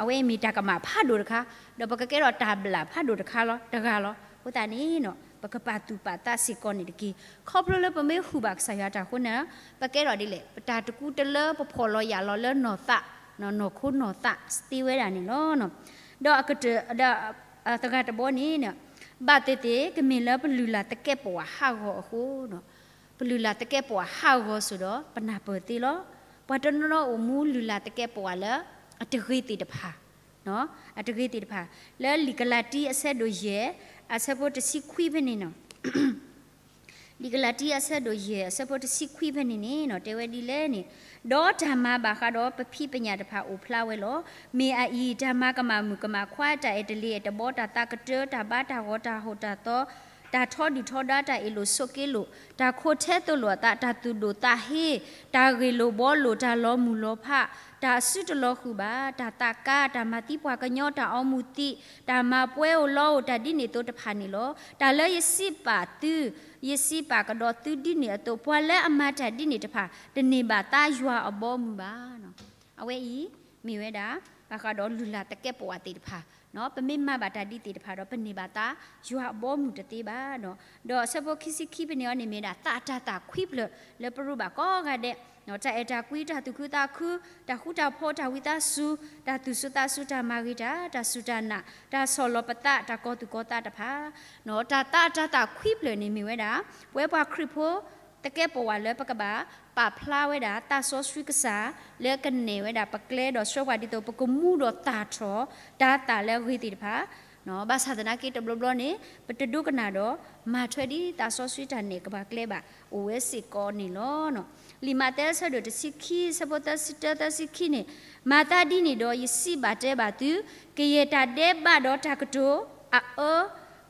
အဝဲအံၤမ့ၢ်တၢ်ကမၣ်ဖးဒိၣ်တခါ, ဒီးပကကဲထီၣ်တၢ်ဘျၣ်ဖးဒိၣ်တခါလီၤ, တဂၤလီၤ. အဃိသတးန့ၣ် ပကပာ်သူၣ်ပာ်သးစ့ၢ်ကီးန့ၣ်တက့ၢ်. ခီဖျိလၢပမ့ၢ်ဟုၣ်ဘၣ်ကစၢ်ယွၤတၢ်အဃိန့ၣ် ပကဲထီၣ်ဒ်လဲၣ်, ပတၢ်တကူတလၢ ပဖှီၣ်လီၤယာ်လီၤလၢနီၢ်သး, နီၢ်ခိနီၢ်သးသ့ဝဲဒၣ်န့ၣ်လီၤ. ဒီးအကတၢၢ် ဒီးသဂၤတဘီန့ၣ် ဘၣ်သ့ၣ်သ့ၣ် ကမ့ၢ်လၢပလုၢ်လၢ်သကဲးပဝးဟးဂီၤအဃိ ပလုၢ်လၢ်သကဲးပဝးဟးဂီၤစိၤဒီး ပနၢ်ပၢၢ်သ့လီၤ. ပှၤတနီၤနီၤအိၣ်မူလုၢ်လၢ်သကဲးပဝးလၢ အတဂ့ၤသ့ၣ်တဖၣ်, အတဂ့ၤသ့ၣ်တဖၣ်, လၢလံာ်ကလၤတံ အဆၢဒိၣ်ယဲၢ် အဆၢဖိတဆံခွံဖဲန့ၣ်နီၤ, လံာ်ကလၤတံ အဆၢဒိၣ်ယဲၢ် အဆၢဖိတဆံခွံဖဲန့ၣ်န့ၣ် တဲဝဲဒ်လဲၣ်န့ၣ်, ဒီးတၢ်မၤဘၣ်ဃးဒီးပဖံးပညၣ်တဖၣ်အိၣ်ဖျါဝဲလီၤ. မ့ၢ်အအံၤ တၢ်မၤကမၣ်မုၣ်ကမၣ်ခွါ တၢ်အဲၣ်တလ့ၤအဲၣ်တဘီ တၢ်သးကတၢၢ် တၢ်ဘါတၢ်ဂီၤ တၢ်ဟိၣ်တၢ်သီ တၢ်ထီဒုၣ်ထီဒါ တၢ်အ့ၣ်လိာ်ဆိးက့လိာ် တၢ်ခိၣ်ထဲသိးလိာ်အသး တၢ်သူၣ်ဒိၣ်သးဟ့ တၢ်ဂ့ၢ်လိာ်ဘှီလိာ် တၢ်လီၤမုၢ်လီၤဖး တၢ်အစုတလီၤဃုာ်ဘၣ် တၢ်သးကါ တၢ်မၤသံပှၤကညီ တၢ်အီမူၤသံး တၢ်မၤပှဲၤအိၣ်လီအိၣ် တၢ်ဒ်န့ၣ်အသိးတဖၣ်န့ၣ်လီၤ. တၢ်လၢယစံးပာ်သု, ယစံးပာ်ကဒီးသုဒ်န့ၣ်အသိး ပှၤလၢအမၤတၢ်ဒ်န့ၣ်တဖၣ် တန့ၢ်ဘၣ်သါယွၤအဘီအမုၢ်ဘၣ်. အဝဲအံၤ မ့ၢ်ဝဲဒၣ် ဘၣ်ဃးဒီးလုၢ်လၢ်သကဲးပဝးသ့ၣ်တဖၣ်, ပမ့ၢ်မၤဘၣ်တၢ်ဒ်သ့ၣ်တဖၣ်ဒီး ပန့ၢ်ဘၣ်သါယွၤအဘီအမုၢ်တသ့ဘၣ်. ဒီးအဆၢဖိခံဆံခံဖဲန့ၣ်အီၤန့ၣ်မ့ၢ်ဒၣ် သးတၢ်သးခွံဖျၢၣ်လၢပရူးဘၣ်ကိးဂၤဒဲး, တၢ်အဲၣ်တၢ်ကွံ တၢ်သူၣ်ခုသးခု, တၢ်ဃူတၢ်ဖိး တၢ်ဝံသးစူၤ, တၢ်သူၣ်စူၤသးစူၤ တၢ်မၤဂ့ၤတၢ်, တၢ်စူၢ်တၢ်နာ်, တၢ်ဆီၣ်လီၤပသး တၢ်ကီၤသူၣ်ကီၤသးတဖၣ်, တၢ်သးတၢ်သးခွံဖျၢၣ်န့ၣ်မ့ၢ်ဝဲဒၣ် ပဝဲပှၤခရံာ်ဖိ သကဲးပဝးလၢပကဘၣ်ပာ်ဖျါဝဲဒၣ် သးစီဆှံကစၢ် လၢကနဲၣ်ဝဲဒၣ်ပကျဲဒီးဆှၢပှၤဒ်သိး ပကမူဒီးသၣ်ထီၣ် တၤသၣ်လၢအဂ့ၤသ့ၣ်တဖၣ်, ဘၣ်ဆၣ်သနာ်က့တဘျီဘျီန့ၣ် ပတဒိကနၣ်ဒီး မၤထွဲဒ်သးစီဆှံတၢ်နဲၣ်ကပၤကျဲဘၣ် အိၣ်ဝဲစ့ၢ်ကီးန့ၣ်လီၤ. လံာ်မးသဲအဆၢဒိၣ်တဆံခံ အဆၢဖိသၢဆံတၢ သၢဆံခံန့ၣ်, မၤသးဒ်န့ၣ်ဒီး ယစံးဘၣ်တဲဘၣ်သု, ကယဲၢ်တၢ်ဒဲးဘးဒီးတၢ်ကတိၤအအၢ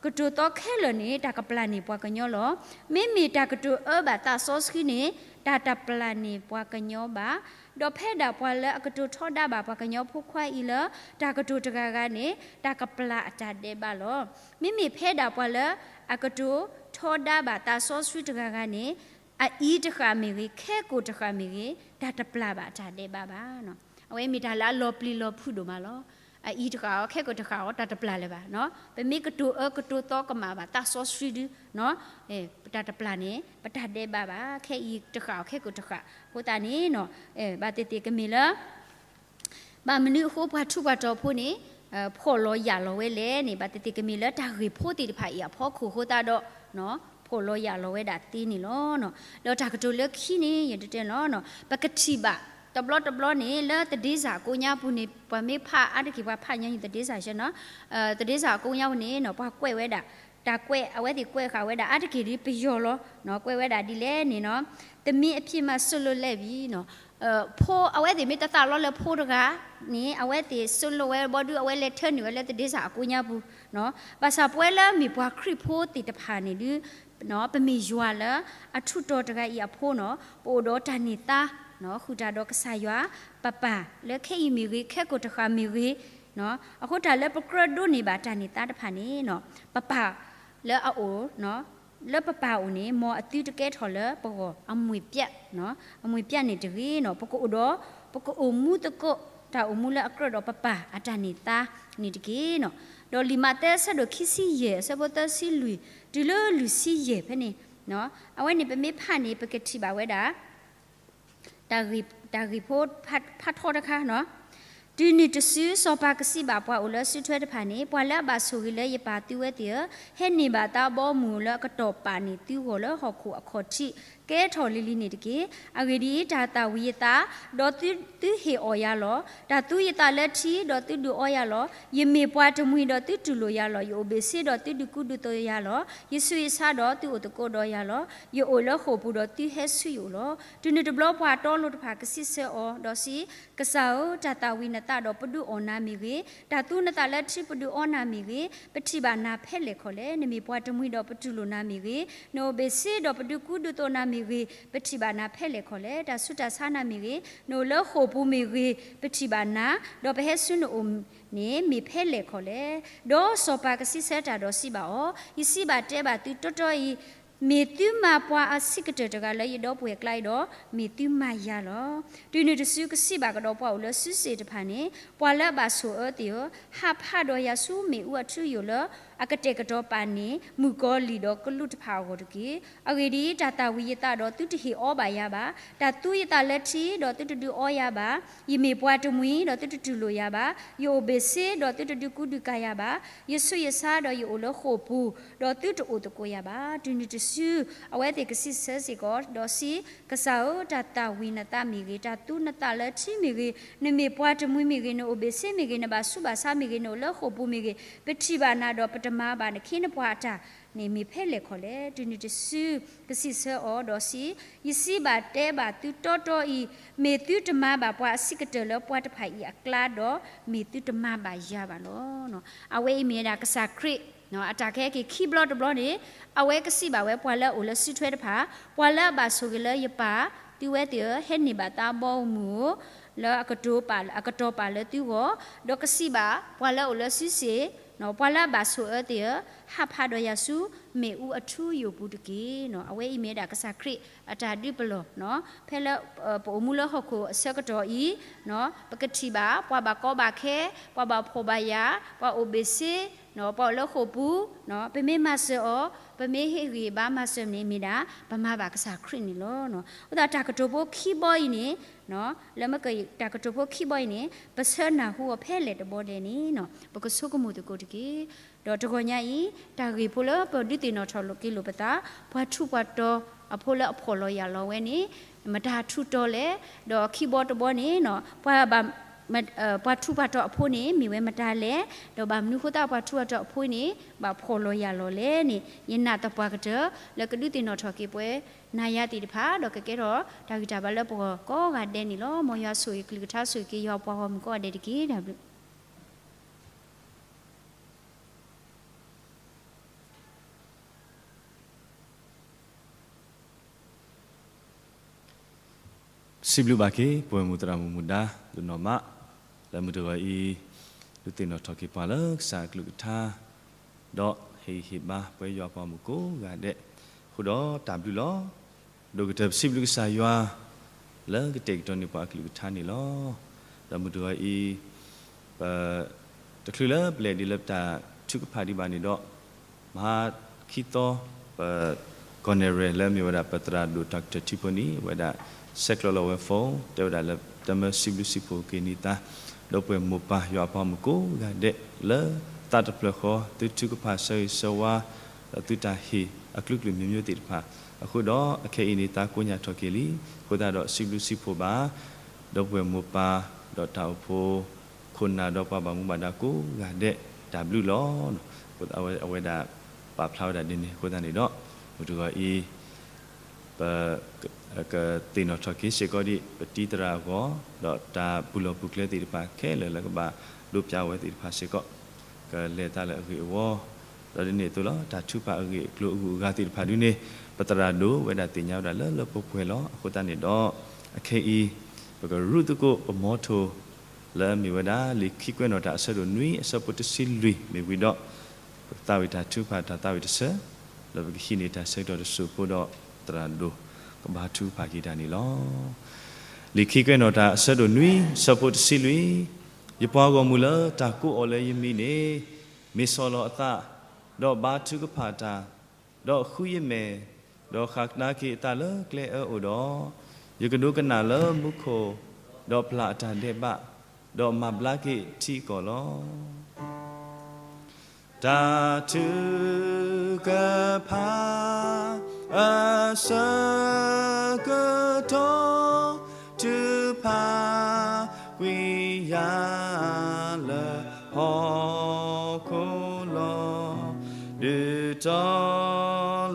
ကတိၤသီခဲလၢာ်န့ၣ် တၢ်ကပျၢ်န့ၢ်ပှၤကညီလီၤ. မ့မ့ၢ်တၢ်ကတိၤအၢဘၣ်သးစီဆှံန့ၣ် တၢ်တပျၢ်န့ၢ်ပှၤကညီဘၣ်. ဒီးဖဲဒၣ်ပှၤလၢအကတိၤထီဒါဘၣ်ပှၤကညီဖိခွါအံၤလၢ တၢ်ကတိၤတဂၤဂၤန့ၣ် တၢ်ကပျၢ်အတၢ်ဒဲးဘးလီၤ. မ့မ့ၢ်ဖဲဒၣ်ပှၤလၢအကတိၤထီဒါဘၣ်သးစီဆှံတဂၤဂၤန့ၣ် အအံၤတဃၣ်မ့ၢ်ဂ့ၤ, ခဲကိာ်တဃၣ်မ့ၢ်ဂ့ၤ, တၢ်တပျၢ်ဘၣ်တၢ်ဒဲးဘးဘၣ်. အဝဲမ့ၢ်တၢ်လၢအလီၤပျံၤလီၤဖုးဒိၣ်မးလီၤ. အအံၤတဃၣ်အီၤ ခဲကိာ်တဃၣ်အီၤ တၢ်တပျၢ်လၢၤဘၣ်. ပမ့ၢ်ကတိၤအၢကတိၤသီကမၣ်ဘၣ်သးစီဆှံဒု တၢ်တပျၢ်န့ၣ် ပတၢ်ဒဲးဘးဘၣ်. ခဲအံၤတဃၣ်အီၤ ခဲကိာ်တဃၣ်. အဃိသတးန့ၣ် ဘၣ်သ့ၣ်သ့ၣ်ကမ့ၢ်လၢ ဘၣ်မနုၤအဃိပှၤထူးပှၤတီၤဖိန့ၣ် ဖှီၣ်လီၤယာ်လီၤဝဲလဲၣ်န့ၣ် ဘၣ်သ့ၣ်သ့ၣ်ကမ့ၢ်လၢတၢ်ဂ့ၢ်ဖိသ့ၣ်တဖၣ်အံၤအဖီခိၣ်အဃိသတးဒီး ဖှီၣ်လီၤယာ်လီၤဝဲဒၣ်သ့န့ၣ်လီၤ. ဒီးတၢ်ကတိၤလၢခံန့ၣ် ယတတဲလီၤ ပကထံၣ်ဘၣ် တဘျီတဘျီန့ၣ် လၢသဒ့စၢ်အကိးညါပူၤန့ၣ် ပှၤမ့ၢ်ဖးအါတက့ၢ် ပှၤဖးညီနုၢ်သဒ့စၢ်ဆၢနီၤ သဒ့စၢ်အကိးညါပူၤန့ၣ် ပှၤကွဲးဝဲဒၣ် တၢ်ကွဲး အဝဲသ့ၣ်ကွဲးဃာ်ဝဲဒၣ် အါတက့ၢ်ဒ်ပယီၤလီၤ. ကွဲးဝဲဒၣ်ဒ်လဲၣ်န့ၣ်နီၤ သမီးအဖေမှာ စွန့်လွှတ်လိုက်ပြီနီၤ ဖိ အဝဲသ့ၣ်မ့ၢ်တသးလီလၢဖိတဂၤန့ၣ် အဝဲသ့ၣ် စွန့်လွှတ် ဝဲဘီဒု အဝဲလဲၤထၢနုာ်ဝဲလၢသဒ့စၢ်အကိးညါပူၤ ဘၣ်ဆၣ်ပဝဲလၢမ့ၢ်ပှၤခရံာ်ဖိသ့ၣ်တဖၣ်န့ၣ်ဒု ပမ့ၢ်ယွၤလၢအထူးတီၤတဂၤအံၤအဖိနီၤ ပအိၣ်ဒီးတၢ်န့ၢ်သါ ဃုာ်တၢ်ဒီးကစၢ်ယွၤ ပပၢ်လၢခဲအံၤမ့ၢ်ဂ့ၤ ခဲကိာ်တဃၣ်မ့ၢ်ဂ့ၤ အဃိတၢ်လၢပကြၢးဒိးန့ၢ်ဘၣ်တၢ်န့ၢ်သါတဖၣ်န့ၣ် ပပၢ်လၢအအိၣ် လၢပပၢ်အိၣ်န့ၣ် မ်အသုတကဲထီၣ်လၢပဂီၢ်အမှ့ၣ်ပျၢ်, အမှ့ၣ်ပျၢ်န့ၣ်တဂ့ၤနီၤ. ပကအိၣ်ဒီး ပကအိၣ်မူသကိး တၢ်အိၣ်မူလၢအကြၢးဒီးပပၢ်အတၢ်န့ၢ်သါန့ၣ်တက့ၢ်နီၤ. ဒီးလံာ်မးသဲအဆၢဒိၣ်ခံဆံယဲၢ် အဆၢဖိသၢဆံလွံၢ် တုၤလၢလွံၢ်ဆံယဲၢ်ဖဲန့ၣ်, အဝဲန့ၣ်ပမ့ၢ်ဖးန့ၣ် ပကထံၣ်ဘၣ်ဝဲဒၣ် တၢ်ဂ့ၢ်ဖိဖးထီတခါနီၤ. တုၤနုၤတစု စီၤပၤကစံးဘၣ်ပှၤအိၣ်လၢစုထွဲတဖၣ်န့ၣ်, ပှၤလၢအဘၣ်ဆိၣ်ဂ့ၤလၢယပၢ်သုဝဲသ့ၣ်ဧၢ, ဟဲန့ၢ်ဘၣ်သးဘီမုၢ်လၢအကတီၢ်ပာ်န့ၢ်သုဂီၢ်လၢဟီၣ်ခိၣ်အခီၣ်ထံး ကဲထီၣ်လံၤလံၤန့ၣ်တက့ၢ်. အဂ့ၢ်ဒ်အံၤ, တၢ်သၣ်ဝံၤယသး, ဒီးသုဟ့ၣ်အီၣ်ယၤလီၤ. တၢ်သူယသးလၢထံ, ဒီးသုဒုးအီယၤလီၤ. ယမ့ၢ်ပှၤတမှံၤ, ဒီးသုတူၢ်လိာ်ယၤလီၤ. ယအိၣ်ဘ့ၣ်ဆ့, ဒီးသုဒုးကူဒုးသိးယၤလီၤ. ယဆူးယဆါ, ဒီးသုအိၣ်သကိးဒီးယၤလီၤ. ယအိၣ်လၢဃိာ်ပူၤ, ဒီးသုဟဲဆူယအိၣ်လီၤ. တုၤနုၤတဘျီပှၤတီလိၤတဖၣ်ကစံးဆၢအီၤ, ဒီးစံး, ကစၢ်ဧၢ, တၢ်သၣ်ဝံၤနသး, ဒီးပဒုးအီၣ်နၤမ့ၢ်ဂ့ၤ, တၢ်သူနသးလၢထံ, ပဒုးအီနၤမ့ၢ်ဂ့ၤ, ပထံၣ်ဘၣ်နၤဖဲလဲၣ်ခီလဲၣ်. နမ့ၢ်ပှၤတမှံၤ, ဒီးပတူၢ်လိာ်နၤမ့ၢ်ဂ့ၤ, နအိၣ်ဘ့ၣ်ဆ့, ဒီးပဒုးကူဒုးသိးနၤမ့ၢ်ဂ့ၤ, ပထံၣ်ဘၣ်နၤဖဲလဲၣ်ခီလဲၣ်. တၢ်ဆူးတၢ်ဆါနၤမ့ၢ်ဂ့ၤ, နအိၣ်လၢဃိာ်ပူၤမ့ၢ်ဂ့ၤ, ပထံၣ်ဘၣ်နၤ, ဒီးပဟဲဆူနအိၣ်န့ၣ် မ့ၢ်ဖဲလဲၣ်ခီလဲၣ်. ဒီးစီၤပၤကစံးဆၢတၢ်ဒီးစံးဘၣ်အီၤ, ယစံးဘၣ်တဲဘၣ်သုတီတီအံၤ, မ့ၢ်သုမၤပှၤအဆံးကတၢၢ်တဂၤလၢယဒီပုၢ်ဝဲၢ်ကျါအံၤဒီး, မ့ၢ်သုမၤယၤလီၤ. တုၤနုၤတစုကစံးဘၣ်ကဒီးပှၤအိၣ်လၢစုစ့ၣ်တဖၣ်န့ၣ်, ပှၤလၢအဘၣ်ဆိၣ်အၢသ့ၣ်ဧၢ, ဟးဖးဒီးယၤဆူမ့ၣ်အူအထူအယိာ်လၢ အကတဲာ်ကတီၤပာ်န့ၢ် မုၣ်ကီၤလံၢ်ဒီးကလူးတဖၣ်အဂီၢ်တက့ၢ်. အဂ့ၢ်ဒ်အံၤ, တၢ်သၣ်ဝံၤယသးဒီးသုတဟ့ၣ်အီဘၣ်ယၤဘၣ်. တၢ်သူယသးလၢထံ, ဒီးသုတဒုးအီယၤဘၣ်. ယမ့ၢ်ပှၤတမှံၤ, ဒီးသုတတူၢ်လိာ်ယၤဘၣ်. ယအိၣ်ဘ့ၣ်ဆ့, ဒီးသုတဒုးကူဒုးကၤယၤဘၣ်. ယဆူးယဆါ, ဒီးယအိၣ်လၢဃိာ်ပူၤ, ဒီးသုတအိၣ်သကိးယၤဘၣ်. တုၤနုၤတစု အဝဲသ့ၣ်ကစံးဆၢစ့ၢ်ကီး, ဒီးစံး, ကစၢ်ဧၢ, တၢ်သၣ်ဝံၤနသးမ့ၢ်ဂ့ၤ, တၢ်သူနသးလၢထံမ့ၢ်ဂ့ၤ, နမ့ၢ်ပှၤတမှံၤမ့ၢ်ဂ့ၤ, နအိၣ်ဘ့ၣ်ဆ့မ့ၢ်ဂ့ၤ, နဘၣ်ဆူးဘၣ်ဆါမ့ၢ်ဂ့ၤ, နအိၣ်လၢဃိာ်ပူၤမ့ၢ်ဂ့ၤ, ပထံၣ်ဘၣ်နၤဒီးပတမၤဘၣ်နခ့နပှၤအတၢ်န့ၣ် မ့ၢ်ဖဲလဲၣ်ခီလဲၣ်. တုၤနုၤတစုကစံးဆၢအီၤ, ဒီးစံး, ယစံးဘၣ်တဲဘၣ်သုတီတီအံၤ, မ့ၢ်သုတမၤဘၣ်ပှၤအဆံးကတၢၢ်လၢပှၤတဖၣ်အံၤအကျါဒီး, မ့ၢ်သုတမၤဘၣ်ယၤဘၣ်လီၤ. အဝဲအံၤမ့ၢ်ဝဲဒၣ်ကစၢ်ခရံာ် အတၢ်ကဟဲက့ၤခံဘျီတဘျီန့ၣ်, အဝဲကစံးဘၣ်ဝဲပှၤလၢအအိၣ်လၢစုထွဲတဖၣ်, ပှၤလၢအဘၣ်ဆိၣ်ဂ့ၤလၢယပၢ်သုဝဲသ့ၣ်ဧၢ, ဟဲန့ၢ်ဘၣ်သးဘီမုၢ်ဧိၤ, လၢအကတီၢ်ပာ်လၢသုဂီၢ်, ဒီးကစံးဘၣ်ပှၤလၢအအိၣ်လၢစုစ့ၣ်, ပှၤလၢအဘၣ်ဆိၣ်အၢသ့ၣ်ဧၢ, ဟးဖးဒီးယၤဆူမ့ၣ်အူအထူအယိာ်ပူၤတက့ၢ်. အဝဲအံၤမ့ၢ်ဝဲဒၣ်ကစၢ်ခရံာ်အတၢ်ဒုးပလီၢ်, ဖဲလၢပအိၣ်မူလၢဟီၣ်ခိၣ်အဆၢကတီၢ်အံၤ, ပကထံၣ်ဘၣ်ပှၤဘၣ်ကီဘၣ်ခဲ, ပှၤဘၣ်ဖှီၣ်ဘၣ်ယာ်, ပှၤအိၣ်ဘ့ၣ်ဆ့, ပှၤအိၣ်လၢဃိာ်ပူၤ, ပမ့ၢ်မၤစၢၤအီၤ, ပမ့ၢ်ဟ့ၣ်ဂံၢ်ဘါမၤစၢၤန့ၣ်မ့ၢ်ဒၣ် ပမၤဘၣ်ကစၢ်ခရံာ်န့ၣ်လီၤ. အဃိသတးတၢ်ကတိၤဖိခံဘီအံၤန့ၣ်, လၢမ့ၢ်ကတၢ်ကတိၤဖိခံဘီအံၤန့ၣ် ပဆၢနၢ်ဟူအီၤဖဲလဲၣ်တဘီလဲၣ်န့ၣ်, ပကဆိကမိၣ်သကိးတက့ၢ်. ဒီးတဂီၤညါအံၤ တၢ်ဂ့ၢ်ဖိလၢပဒုးသ့ၣ်နီၣ်ထီၣ်က့ၤလိာ်ပသး, ပှၤထူးပှၤတီၤအဖိလၢအဖှီၣ်လီၤယာ်လီၤဝဲန့ၣ် မတၤထူးတီၤလဲၣ်, ဒီးခံဘီတဘီန့ၣ် ပှၤဘၣ် ပှၤထူးပှၤတီၤအဖိန့ၣ် မ့ၢ်ဝဲမတၤလဲၣ်, ဒီးဘၣ်မနုၤဃိသတးပှၤထူးပှၤတီၤအဖိန့ၣ် ဘၣ်ဖှီၣ်လီၤယာ်လီၤလဲၣ်န့ၣ် ယနာ်သပှၢ်ကတၢၢ် လၢကဒုးသ့ၣ်နီၣ်ထီၣ်က့ၤပှၤနၤယၤသ့ၣ်တဖၣ် ဒီးကကဲထီၣ်တၢ်ဂံၢ်တၢ်ဘါလၢပဂီၢ်ကိးဂၤဒဲးန့ၣ်လီၤ. မ်ယွၤဆိၣ်ဂ့ၤကလုၢ်ကထါ ဆိၣ်ဂ့ၤက့ၤယွၤပှၤဂီၢ်မုၢ်ကိးဂၤဒဲးတက့ၢ်. တၢ်ဘျုး စံးဘျုးဘၣ်က့ၤ ပဝဲမူးသရၣ်မုၣ်မူဒါ ဒိၣ်နီၢ်မး လၢမုၢ်တဂီၤအံၤ ဒုးသ့ၣ်နီၣ်ထီၣ်က့ၤပှၤလၢကစၢ်အကလုၢ်ကထါ ဒီးဟ့ၣ်ဂံၢ်ဟ့ၣ်ဘါပဝဲယွၤပှၤမုၢ်ကိးဂၤဒဲး အဃိဒီးတၢ်ဘျုးလီၤ. ဒိၣ်ကတၢၢ်ပစံးဘျုးကစၢ်ယွၤ လၢကတဲာ်ကတီၤန့ၢ်ပှၤအကလုၢ်ကထါန့ၣ်လီၤ. ဒီးမုၢ်တဂီၤအံၤ ပ တချုးလၢပလဲၤဒ်လၢပတၢ်ထုကဖၣ်ဒံးဘၣ်န့ၣ်ဒီး မဟါခံသီ ပ ကီၢ်နဲၣ်ရဲၣ် လၢအမ့ၢ်ဝဲဒၣ်ပသရၣ်ဒိၣ် Doctor ထံဖိန့ၣ် အဝဲဒၣ်ဆဲးကျိးလီၤဝဲ phone တဲဝဲဒၣ်လၢ တမၢစံးဘျုးစံးဖှိၣ်က့ၤန့ၢ်သး ဒီးပှၤမိၢ်ပၢ်ယွၤအပှၤမုၢ်ကိးဂၤဒဲး လၢသးတဖျၢၣ်ဃီ သုထုကဖၣ်ဆၢဂ့ၤဆၢဝါ ဒီးသုတၢ်ဟ့ၣ်အကလုာ်ကလုာ်မျိုးမျိုးသ့ၣ်တဖၣ် အဃိဒီးအခဲအံၤန့ၣ် သးကိညၢ်ထီၣ်က့ၤလံ. အဃိသတးဒီးစံးဘျုးစံးဖှိၣ်ဘၣ် ဒီပုၢ်ဝဲၢ်မိၢ်ပၢ် ဒီးတၢ်အိၣ်ဖှိၣ် ခိၣ်နၢ်ဒီးပှၤဘၣ်မူဘၣ်ဒါကိးဂၤဒဲး တၢ်ဘျုးလီၤ. အဝဲဒၣ်ပာ်ဖျါဝဲဒၣ်ဒ်န့ၣ် အဃိသတးန့ၣ်ဒီး မုၢ်တဂီၤအံၤ ပ ကသ့ၣ်နီၣ်ထီၣ်က့ၤစ့ၢ်ကီးဒ် ပတံၤသရၣ်အဂီၢ် ဒီးတၢ်ပူၤလီၢ်ပူၤကျဲသ့ၣ်တဖၣ်ခဲလၢာ်လၢကဘၣ်ဒိးပၠးဝဲသ့ၣ်တဖၣ်စ့ၢ်ကီး ကလဲၤတၢ်လၢအဂ့ၢ်အဝီ ဒီးဒ်န့ၣ်အသိးလီၤ တၢ်ထုကဖၣ်အဂ့ၢ်အကျိၤအဂုၤအဂၤသ့ၣ်တဖၣ်ဒ်န့ၣ် ပသရၣ်ဒိၣ်ဝဲဒၣ်သ့ၣ်ညါဝဲဒၣ်လၢလၢပှဲၤပှဲၤလီၤ. အဃိသတးန့ၣ်ဒီး အခဲအံၤ ပကရူၢ်သကိးပမီထိၣ် လၢအမ့ၢ်ဝဲဒၣ် လံာ်ခံကွဲးနီၣ်တၢ်အဆၢဒိၣ်နွံ အဆၢဖိတဆံလွံၢ်မ့ၢ်ဝံၤဒီး ပကသးဝံၣ်တၢ်ထုကဖၣ်တၢ်သးဝံၣ်တဆၢ လၢပကဟံးန့ၢ်တၢ်ဆၢကတီၢ်တစိၢ်ဖိဒီး သရၣ်ဒိၣ်ကဘါထုကဖၣ်က့ၤတၢ်န့ၣ်လီၤ. လံာ်ခံကွဲးနီၣ်တၢ်အဆၢဒိၣ်နွံ ဆၢဖိတဆံလွံၢ်, ယပှၤဂီၢ်မုၢ်လၢတၢ်ကိးအီၤလၢယမံၤန့ၣ် မ့ၢ်ဆီၣ်လီၤအသး, ဒီးဘါထုကဖၣ်တၢ်, ဒီးဃုယမဲာ်, ဒီးဃၣ်ကဒါက့ၤအသးလၢကျဲအၢအအိၣ်ဒီး, ယကဒိကနၣ်လၢမူခိၣ်, ဒီးပျၢ်အတၢ်ဒဲးဘး, ဒီးမၤဘျါက့ၤထံကီၢ်လီၤ. တၢ်ထုကဖၣ်အဆၢကတီၢ် ထုကဖၣ်ကွံာ်ယၤလၢဟီၣ်ခိၣ်လီၤ. ဒုးတီ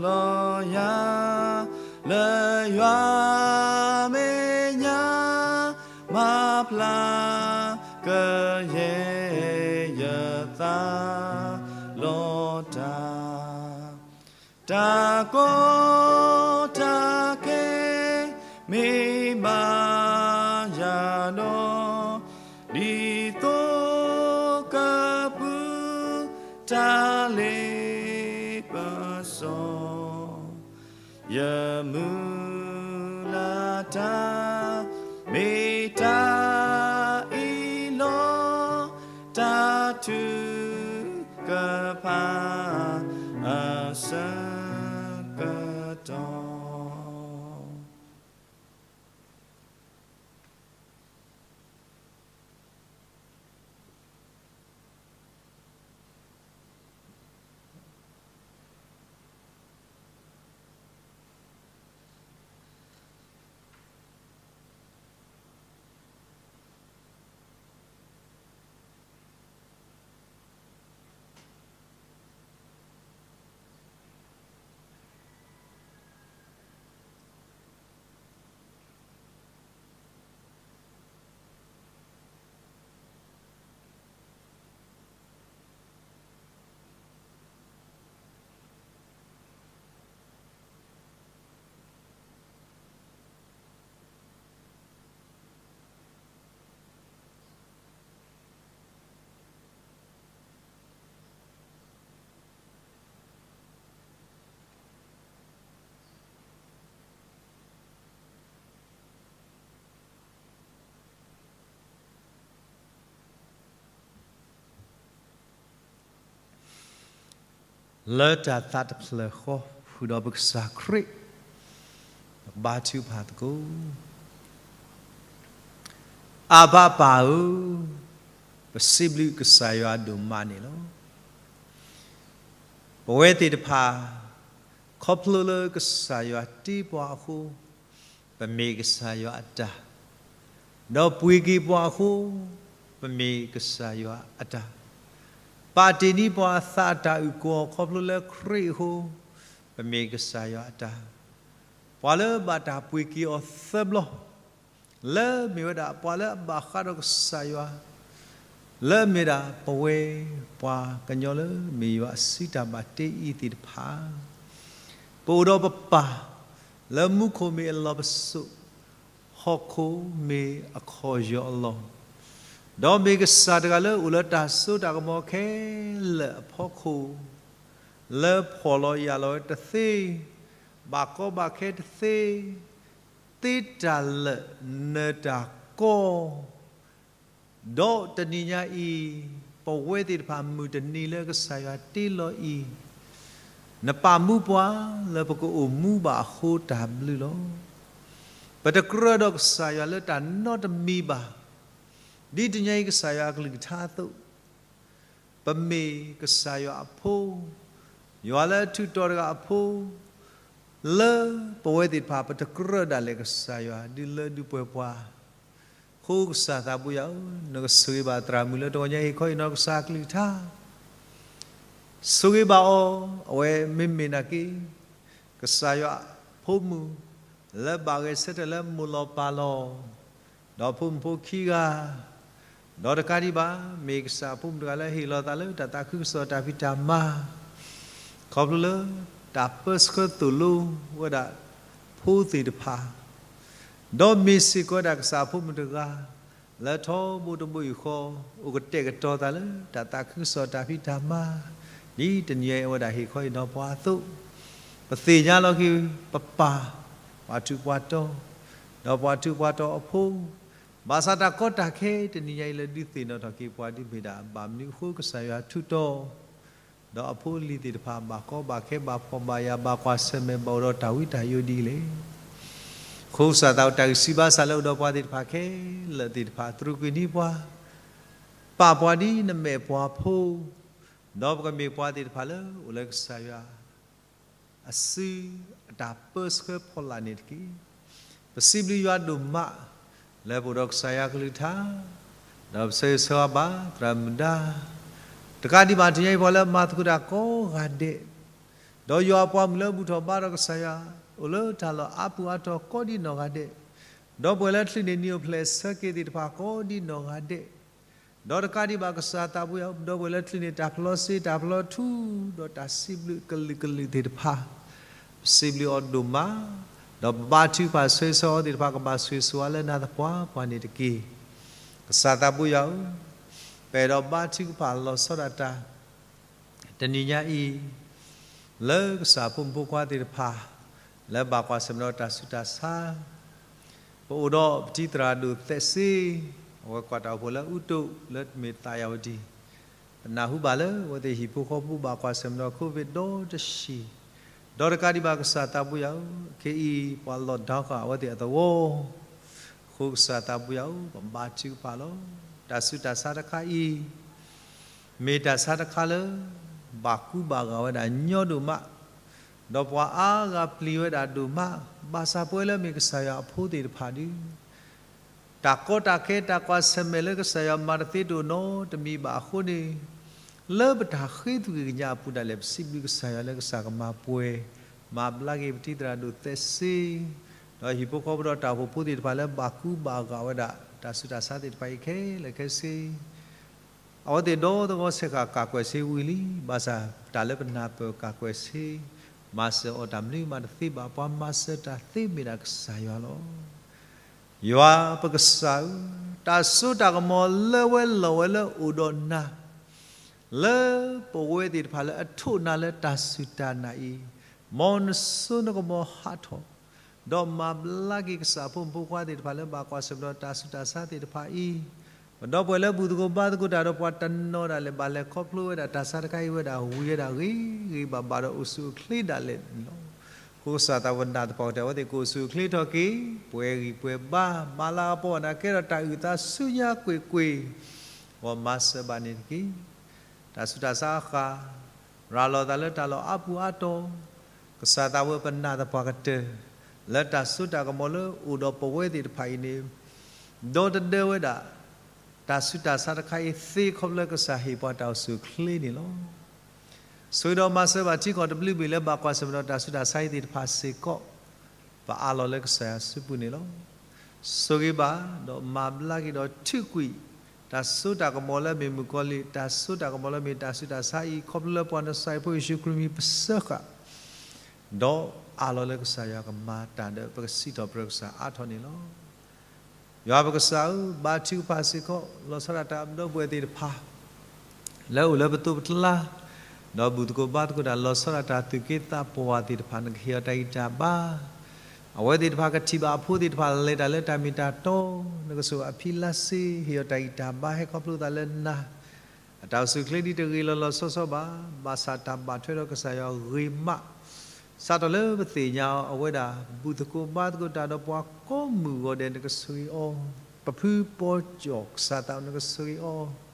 လီၤယၤ လၢယွၤမဲာ်ညါ မၤဖျါကယဲၢ်ယသးလီၤတၢ်. တၢ်ကီတၢ်ခဲမ့ၢ်ဘၣ်ယၤဒီး, ဒ်သိးကပုၢ်တၢ်လ့ပစီ ယမုၢ်လၢ်တၢ် မ့ၢ်တၢ်အံၤလီၤ. တၢ်ထုကဖၣ်အဆၢကတီၢ်. လၢတၢ်သးတဖျၢၣ်ဃီ ဃုာ်ဒီးပကစၢ်ခရံာ်, ပကဘါထုကဖၣ်သကိး. အၢ်ဘၣ်ပၢ်ဧၢ, ပစံးဘျုးကစၢ်ယွၤဒိၣ်မးန့ၣ်လီၤ. ပဝဲသ့ၣ်တဖၣ် ခီဖျိလၢကစၢ်ယွၤတ့ပှၤအဃိ, ပမ့ၢ်ကစၢ်ယွၤအတၢ်, ဒီးပှ့ၤက့ၤပှၤအဃိ, ပမ့ၢ်ကစၢ်ယွၤအတၢ်, ပာ်တ့ၢ်န့ၢ်ပှၤအသးအတၢ်အုၣ်ကီၤခီဖျိလၢခရံာ်အဃိ, ပမ့ၢ်ကစၢ်ယွၤအတၢ်, ပှၤလၢဘၣ်တၢ်ပှ့ၤက့ၤအီၤသၢဘျီ လၢမ့ၢ်ဝဲဒၣ်ပှၤလၢအဘၣ်ဃးဒီးကစၢ်ယွၤ, လၢမ့ၢ်ဒၣ်ပဝဲပှၤကညီလၢမ့ၢ်ယွၤအစုတၢ်ဘၣ်တ့အံၤသ့ၣ်တဖၣ်, ပအိၣ်ဒီးပပၢ် လၢမူခိၣ်မ့ၢ်အလီၢ်ပစိာ်, ဟီၣ်ခိၣ်မ့ၢ်အခီၣ်ယီၢ်အလီၢ်, ဒီးမ့ၢ်ကစၢ်တဂၤလၢအိၣ်လၢတၢ်စိတၢ်ကမီၤခဲလၢာ်အဖီခိၣ်, လၢဖှီၣ်လီၤယာ်လီၤဝဲတသ့, ဘၣ်ကီဘၣ်ခဲတသ့, သ့တၢ်လၢာ်နၢၤတၢ်ကီ, ဒီးတနံၤညါအံၤ, ပဝဲသ့ၣ်တဖၣ်မုၢ်တနံၤလၢကစၢ်ယွၤတ့လီၤအံၤ, နပာ်မူပှၤလၢပကအိၣ်မူဘၣ်အဃိတၢ်ဘျုးလီၤ. ပတကြၢးဒီးကစၢ်ယွၤလၢတၢ်နီတမံၤဘၣ်. ဒ်တနံၤအံၤကစၢ်ယွၤအကလုၢ်ကထါအသိး, ပမ့ၢ်ကစၢ်ယွၤအဖိ, ယွၤလၢအထုးတီၤတဂၤအဖိ, လၢပဝဲသ့ၣ်တဖၣ် ပတကြၢးဒၣ်လဲာ်ကစၢ်ယွၤ ဒုးလၢဒုးပှဲၤပှၤ, အဃိကစၢ်သးဘိယွၤဧၢ, နကဆိၣ်ဂ့ၤဘၣ်သရၣ်မုၣ်လၢတဂီၤညါဟ့ၣ်ခီဟ့ၣ်နီၤကစၢ်အကလုၢ်ကထါ, ဆိၣ်ဂ့ၤဘၣ်အီၤ, အဝဲမ့မ့ၢ်နာ်က့, ကစၢ်ယွၤအဖိမုၣ်, လၢဘၣ်ဂဲၤဆၢထၢၣ်လၢမိၢ်လီၤပၢ်လီၤ, ဒီးဖိမုၣ်ဖိခံဂၤ, ဒီးတကးဒံးဘၣ်, မ့ၢ်ကစၢ်အဖိမုၣ်တဂၤလၢဟ့ၣ်လီၤသးလၢတၢ်သးခုကစီၣ်တၢ်ဖံးတၢ်မၤ, ခီဖျိလၢတၢ်ပၢဆှၢသိၣ်လိဝဲဒၣ်ဖိသ့ၣ်တဖၣ်, ဒီးမ့ၢ်စ့ၢ်ကီးဝဲဒၣ်ကစၢ်အဖိမုၣ်တဂၤ, လၢထီဘိတဘိယူၢ်ဃီ, အိၣ်ကတဲာ်ကတီၤသးလၢတၢ်သးခုကစီၣ်တၢ်ဖံးတၢ်မၤ, ဒ်တနံၤအံၤအဝဲဒၣ်ဟ့ၣ်ခီဟ့ၣ်နီၤပှၤအသိး, ပသ့ၣ်ညါလီၤက့ၤ ပပၢ်, ပှၤထူးပှၤတီၤ, ဒီးပှၤထူးပှၤတီၤအဖိ, ဘၣ်ဆၣ်တၢ်ကီတၢ်ခဲတနံၤညါအံၤ လၢဒုးသ့ၣ်နီၣ်ထီၣ်က့ၤပှၤဒုးမ့ၢ်ဒၣ် ဘၣ်မနုၤအဃိကစၢ်ယွၤထူးတီၤ ဒီးအဖိအလံၤသ့ၣ်တဖၣ် ဘၣ်ကီဘၣ်ခဲ ဘၣ်ဖှီၣ်ဘၣ်ယာ် ဘၣ်ကွၢ်ဆၢၣ်မဲာ် ဘၣ်အိၣ်ဒီးတၢ်ဝံတၢ်ယိာ်ဒ်လဲၣ်. အဃိကစၢ်သးဝဲ တၢ်ဂံၢ်စၢ်ဘါစၢ်လၢအိၣ်ဒီးပှၤသ့ၣ်တဖၣ်ခဲလၢာ်သ့ၣ်တဖၣ် တြူာ်ကွံာ်န့ၢ်ပှၤ, ပာ်ပှၤဒ်နမဲာ်ပှၤဖိ, ဒီးပကမ့ၢ်ပှၤသ့ၣ်တဖၣ်လၢအိၣ်လၢကစၢ်ယွၤ အစုအတၢ်ပၢဆှၢဖီလာ်န့ၣ်တက့ၢ်. ပစံးဘျုးယွၤဒိၣ်မး လၢပအိၣ်ဒီးကစၢ်ယွၤကလုၢ်ကထါ, ဒီးပဆၢဂ့ၤဆၢဝါဘၣ်သရၣ်မုၣ်ဒါ, တကးဒံးဘၣ် တနံၤညါအံၤ ပှၤလၢအမၤသကိးတၢ်ကိးဂၤဒဲး, ဒီးယွၤအပှၤမုၣ်လၢဘူၣ်ထီၣ်ဘါထီၣ်ကစၢ်ယွၤ အိၣ်လၢတၢ်လီၢ်အါပူၤအါတီၤကိးဒ်နီၢ်ဂၤဒဲး, ဒီပုၢ်ဝဲၢ်လၢချုးန့ၢ်နံၣ်အိၣ်ဖျဲၣ်ဆၢက့ၤသ့ၣ်တဖၣ်ကိးဒ်နီၢ်ဂၤဒဲး, ဒီးတကးဒံးဘၣ်ကစၢ်သးပူၤယၤ ဒီပုၢ်ဝဲၢ်လၢချုးန့ၢ်တၢ်ဖျီသ့တၢ်ဖျီထူ ဒီးတၢ်စံးဘျုးကလုာ်ကလုာ်သ့ၣ်တဖၣ်, ပစံးဘျုးအီၤဒိၣ်မး, ဒီးပဘါထုကဖၣ်ဆၢဂ့ၤဆၢဝါအီၤသ့ၣ်တဖၣ် ကဘၣ်ဆိၣ်ဂ့ၤဆိၣ်ဝါလၢနၤသပှၢ်ပှၢ်န့ၣ်တက့ၢ်. ကစၢ်သးပူၤယၤဧၢ, ပအဲၣ်ဒိးဘါထုကဖၣ်လီၤဆီဒၣ်တၢ် တနံၤညါအံၤ လၢကစၢ်ဖိမုၣ်ဖိခွါသ့ၣ်တဖၣ် လၢဘၣ်ကွၢ်ဆၢၣ်မဲာ်ဒီးတၢ်ဆူးတၢ်ဆါ, ပအိၣ်ဒီးပတံၤသရၣ်ဒိၣ်သဲးစ့, အဝဲကွၢ်တၢ်အိၣ်ဖှိၣ်လၢအူတိၣ်လၢမ့ၢ်သးယၤဝတံၤ, ပနၢ်ဟူဘၣ်လၢအဝဲသ့ၣ်ဟံၣ်ဖိဃီဖိဘၣ်ကွၢ်ဆၢၣ်မဲာ်ဒီး COVID ဒီတဆံ, ဒီးတကးဒံးဘၣ်ကစၢ်သးပူၤယၤဧၢ, ခဲအံၤပှၤလီၢ်ဒီဃာ်အဝဲသ့ၣ်အသဝီ အဃိကစၢ်သးပူၤယၤဧၢ, ပဘါထုကဖၣ်လီၤ. တၢ်ဆူးတၢ်ဆါတခါအံၤ မ့ၢ်တၢ်ဆါတခါလၢ ဘၣ်ကူဘၣ်ဂာ်ဝဲဒၣ်ညီဒိၣ်မး, ဒီးပှၤအါဂၤပျံၤဝဲဒၣ်ဒိၣ်မး, ဘၣ်ဆၣ်ပဝဲလၢမ့ၢ်ကစၢ်ယွၤအဖိသ့ၣ်တဖၣ်ဒီး တၢ်ကီတၢ်ခဲတၢ်ကွၢ်ဆၢၣ်မဲာ်လၢကစၢ်ယွၤမၤတသ့တအိၣ်နီတမံၤဘၣ်အဃိန့ၣ်, လၢပတၢ်ဃ့သွံၣ်ကညးအပူၤဒၣ်လဲာ် ပစံးဘျုးကစၢ်ယွၤလၢကစၢ်ကမၤပှဲၤ, မၤဘျါက့ၤပတံၤသရၣ်ဒိၣ်သဲးစ့, ဒီးဟံၣ်ဖိဃီဖိဒီးတၢ်အိၣ်ဖှိၣ်ဖိသ့ၣ်တဖၣ်လၢဘၣ်ကူဘၣ်ဂာ်ဝဲဒၣ် တၢ်ဆူးတၢ်ဆါသ့ၣ်တဖၣ်အံၤခဲလၢာ်ခဲဆ့ အဝဲသ့ၣ်ဒီသဝီဆဲးဃာ်ကၣ်ကွဲၢ်ဆ့ဝံၤလံ, ဘၣ်ဆၣ်တၢ်လၢပနၢ်ပၢၢ်ကၣ်ကွဲၢ်ဆ့, မၤစၢၤအီၤတၢ်မနုၤမးတသ့ဘၣ်, ပှၤမၤစၢၤတၢ်သ့မ့ၢ်ဒၣ်ကစၢ်ယွၤလီၤ. ယွၤပကစၢ်ဧၢ, တၢ်စိတၢ်ကမီၤလၢဝဲလီၤဝဲလၢအိၣ်ဒီးနၤ, လၢပဝဲသ့ၣ်တဖၣ်လၢအထိးနၤလၢတၢ်စူၢ်တၢ်နာ်အံၤ, မ်နစိနကမီၤဟးထီၣ် ဒီးမၤဘျါက့ၤကစၢ်ဖိမုၣ်ဖိခွါသ့ၣ်တဖၣ်လၢဘၣ်ကွၢ်ဆၢၣ်မဲာ်ဒီးတၢ်ဆူးတၢ်ဆါသ့ၣ်တဖၣ်အံၤ, ပဒီပုၢ်ဝဲၢ်လၢဘူၣ်သကိးဘါသကိးတၢ်ဒီးပှၤတနီၤဒၣ်လဲာ် ဘၣ်လဲၤခီဖျိဝဲဒၣ်တၢ်ဆါတခါအံၤဝဲဒၣ်ဝံၤဝဲဒၣ်ဂ့ၤဂ့ၤဘၣ်ဘၣ်ဒီးအိၣ်ဆူၣ်အိၣ်ချ့ဒၣ်လဲာ်န့ၣ်လီၤ. အဃိကစၢ်သးဝဲနၢ်သပှၢ်ကတၢၢ် အဝဲသ့ၣ်ကအိၣ်ဆူၣ်အိၣ်ချ့ထီၣ်က့ၤ, ပှဲၤဂံၢ်ပှဲၤဘါ, မၤလၤကပီၤဘၣ်နၤကဲထီၣ်တၢ်အုၣ်သးဆူညါကွ့ၢ်ကွ့ၢ်, ဂီၤမၤစၢၤဘၣ်န့ၣ်တက့ၢ်. တၢ်ဆူးတၢ်ဆါအဃၣ် ရၤလီၤသးလၢတၢ်လီၢ်အါပူၤအါတီၤ, ကစၢ်သးဝဲပနၢ်သပှၢ်ကတၢၢ် လၢတၢ်စိတၢ်ကမီၤလၢအိၣ်ဒီးပဝဲသ့ၣ်တဖၣ်အံၤန့ၣ်, ဒီတဒၢဝဲဒၣ် တၢ်ဆူးတၢ်ဆါတခါအံၤသ့ ခီဖျိလၢကစၢ်ဟ့ၣ်ပှၤတၢ်အိၣ်ဆူၣ်အိၣ်ချ့န့ၣ်လီၤ. ဆိၣ်ဂ့ၤဒီးမၤစၢၤဘၣ်ထံကီၢ်တဘျုးဘ့ၣ်လၢဘၣ်ကွၢ်ဆၢၣ်မဲာ်ဒီးတၢ်ဆူးတၢ်ဆါအံၤသ့ၣ်တဖၣ်စ့ၢ်ကီး, ပအးလီၤလၢကစၢ်ယွၤစုပူၤန့ၣ်လီၤ. ဆိၣ်ဂ့ၤဘၣ်, ဒီးမၤဘျါက့ၤဒီးထုးကွံာ် တၢ်စိတၢ်ကမီၤလၢမ့ၢ်မုၣ်ကီၤလံၢ်, တၢ်စိတၢ်ကမီၤလၢမ့ၢ်တၢ်ဆူးတၢ်ဆါအံၤ ခီဖျိလၢပှၤနၤစၤရ့းဖိယ့ၣ်ၡူးခရံာ်မံၤပစၢဃာ်, ဒီးအးလီၤလၢကစၢ်ယွၤကမၤတၢ်ဒီးပကစံးထီၣ်ပတြၢၤကစၢ်အါထီၣ်န့ၣ်လီၤ. ယွၤပကစၢ်ဧၢ, ဘါထုကဖၣ်စ့ၢ်ကီး လီၤဆီဒၣ်တၢ်အဒီပုၢ်ဝဲၢ်သ့ၣ်တဖၣ် လၢအိၣ်လၢပသိးပကျါ, ဒီးဘူၣ်သကိးဘါသကိးတၢ်လီၤဆီဒၣ်တၢ်သူၣ်က့သးပှၢ်သ့ၣ်တဖၣ် နကဟ့ၣ်အီၤတၢ်ဂံၢ်တၢ်ဘါ, အဝဲသ့ၣ်တဖၣ်ကထံၣ်ဘၣ်အဖိသ့ၣ်တဖၣ် လဲၤတၢ်လၢတၢ်မ့ၢ်တၢ်တီ, နကဆိၣ်ဂ့ၤအဖံလါစ့, ဟ့ၣ်အီၤတၢ်ဂံၢ်တၢ်ဘါ ဟဲခီဖျိသးလၢနၤ အတၢ်အိၣ်ဆူၣ်အိၣ်ချ့ဒ်တဂ့ၤလီၤလီၤဆီဆီဘၣ်, ဘၣ်ဆၣ်တၢ်ဘၣ်ထွဲဒီးကစၢ်ယွၤဂ့ၤမး, စးထီၣ်လၢပသ့ၣ်ညါအီၤ အဝဲဒၣ်ဘူၣ်သကိးဘါသကိးတၢ်ဒီးပှၤကိးမုၢ်ဂီၤဒဲး နကဆိၣ်ဂ့ၤအီၤ, ပဖုပီကၠီၣ်ကစၢ်သး နကဆိၣ်ဂ့ၤအီၤ,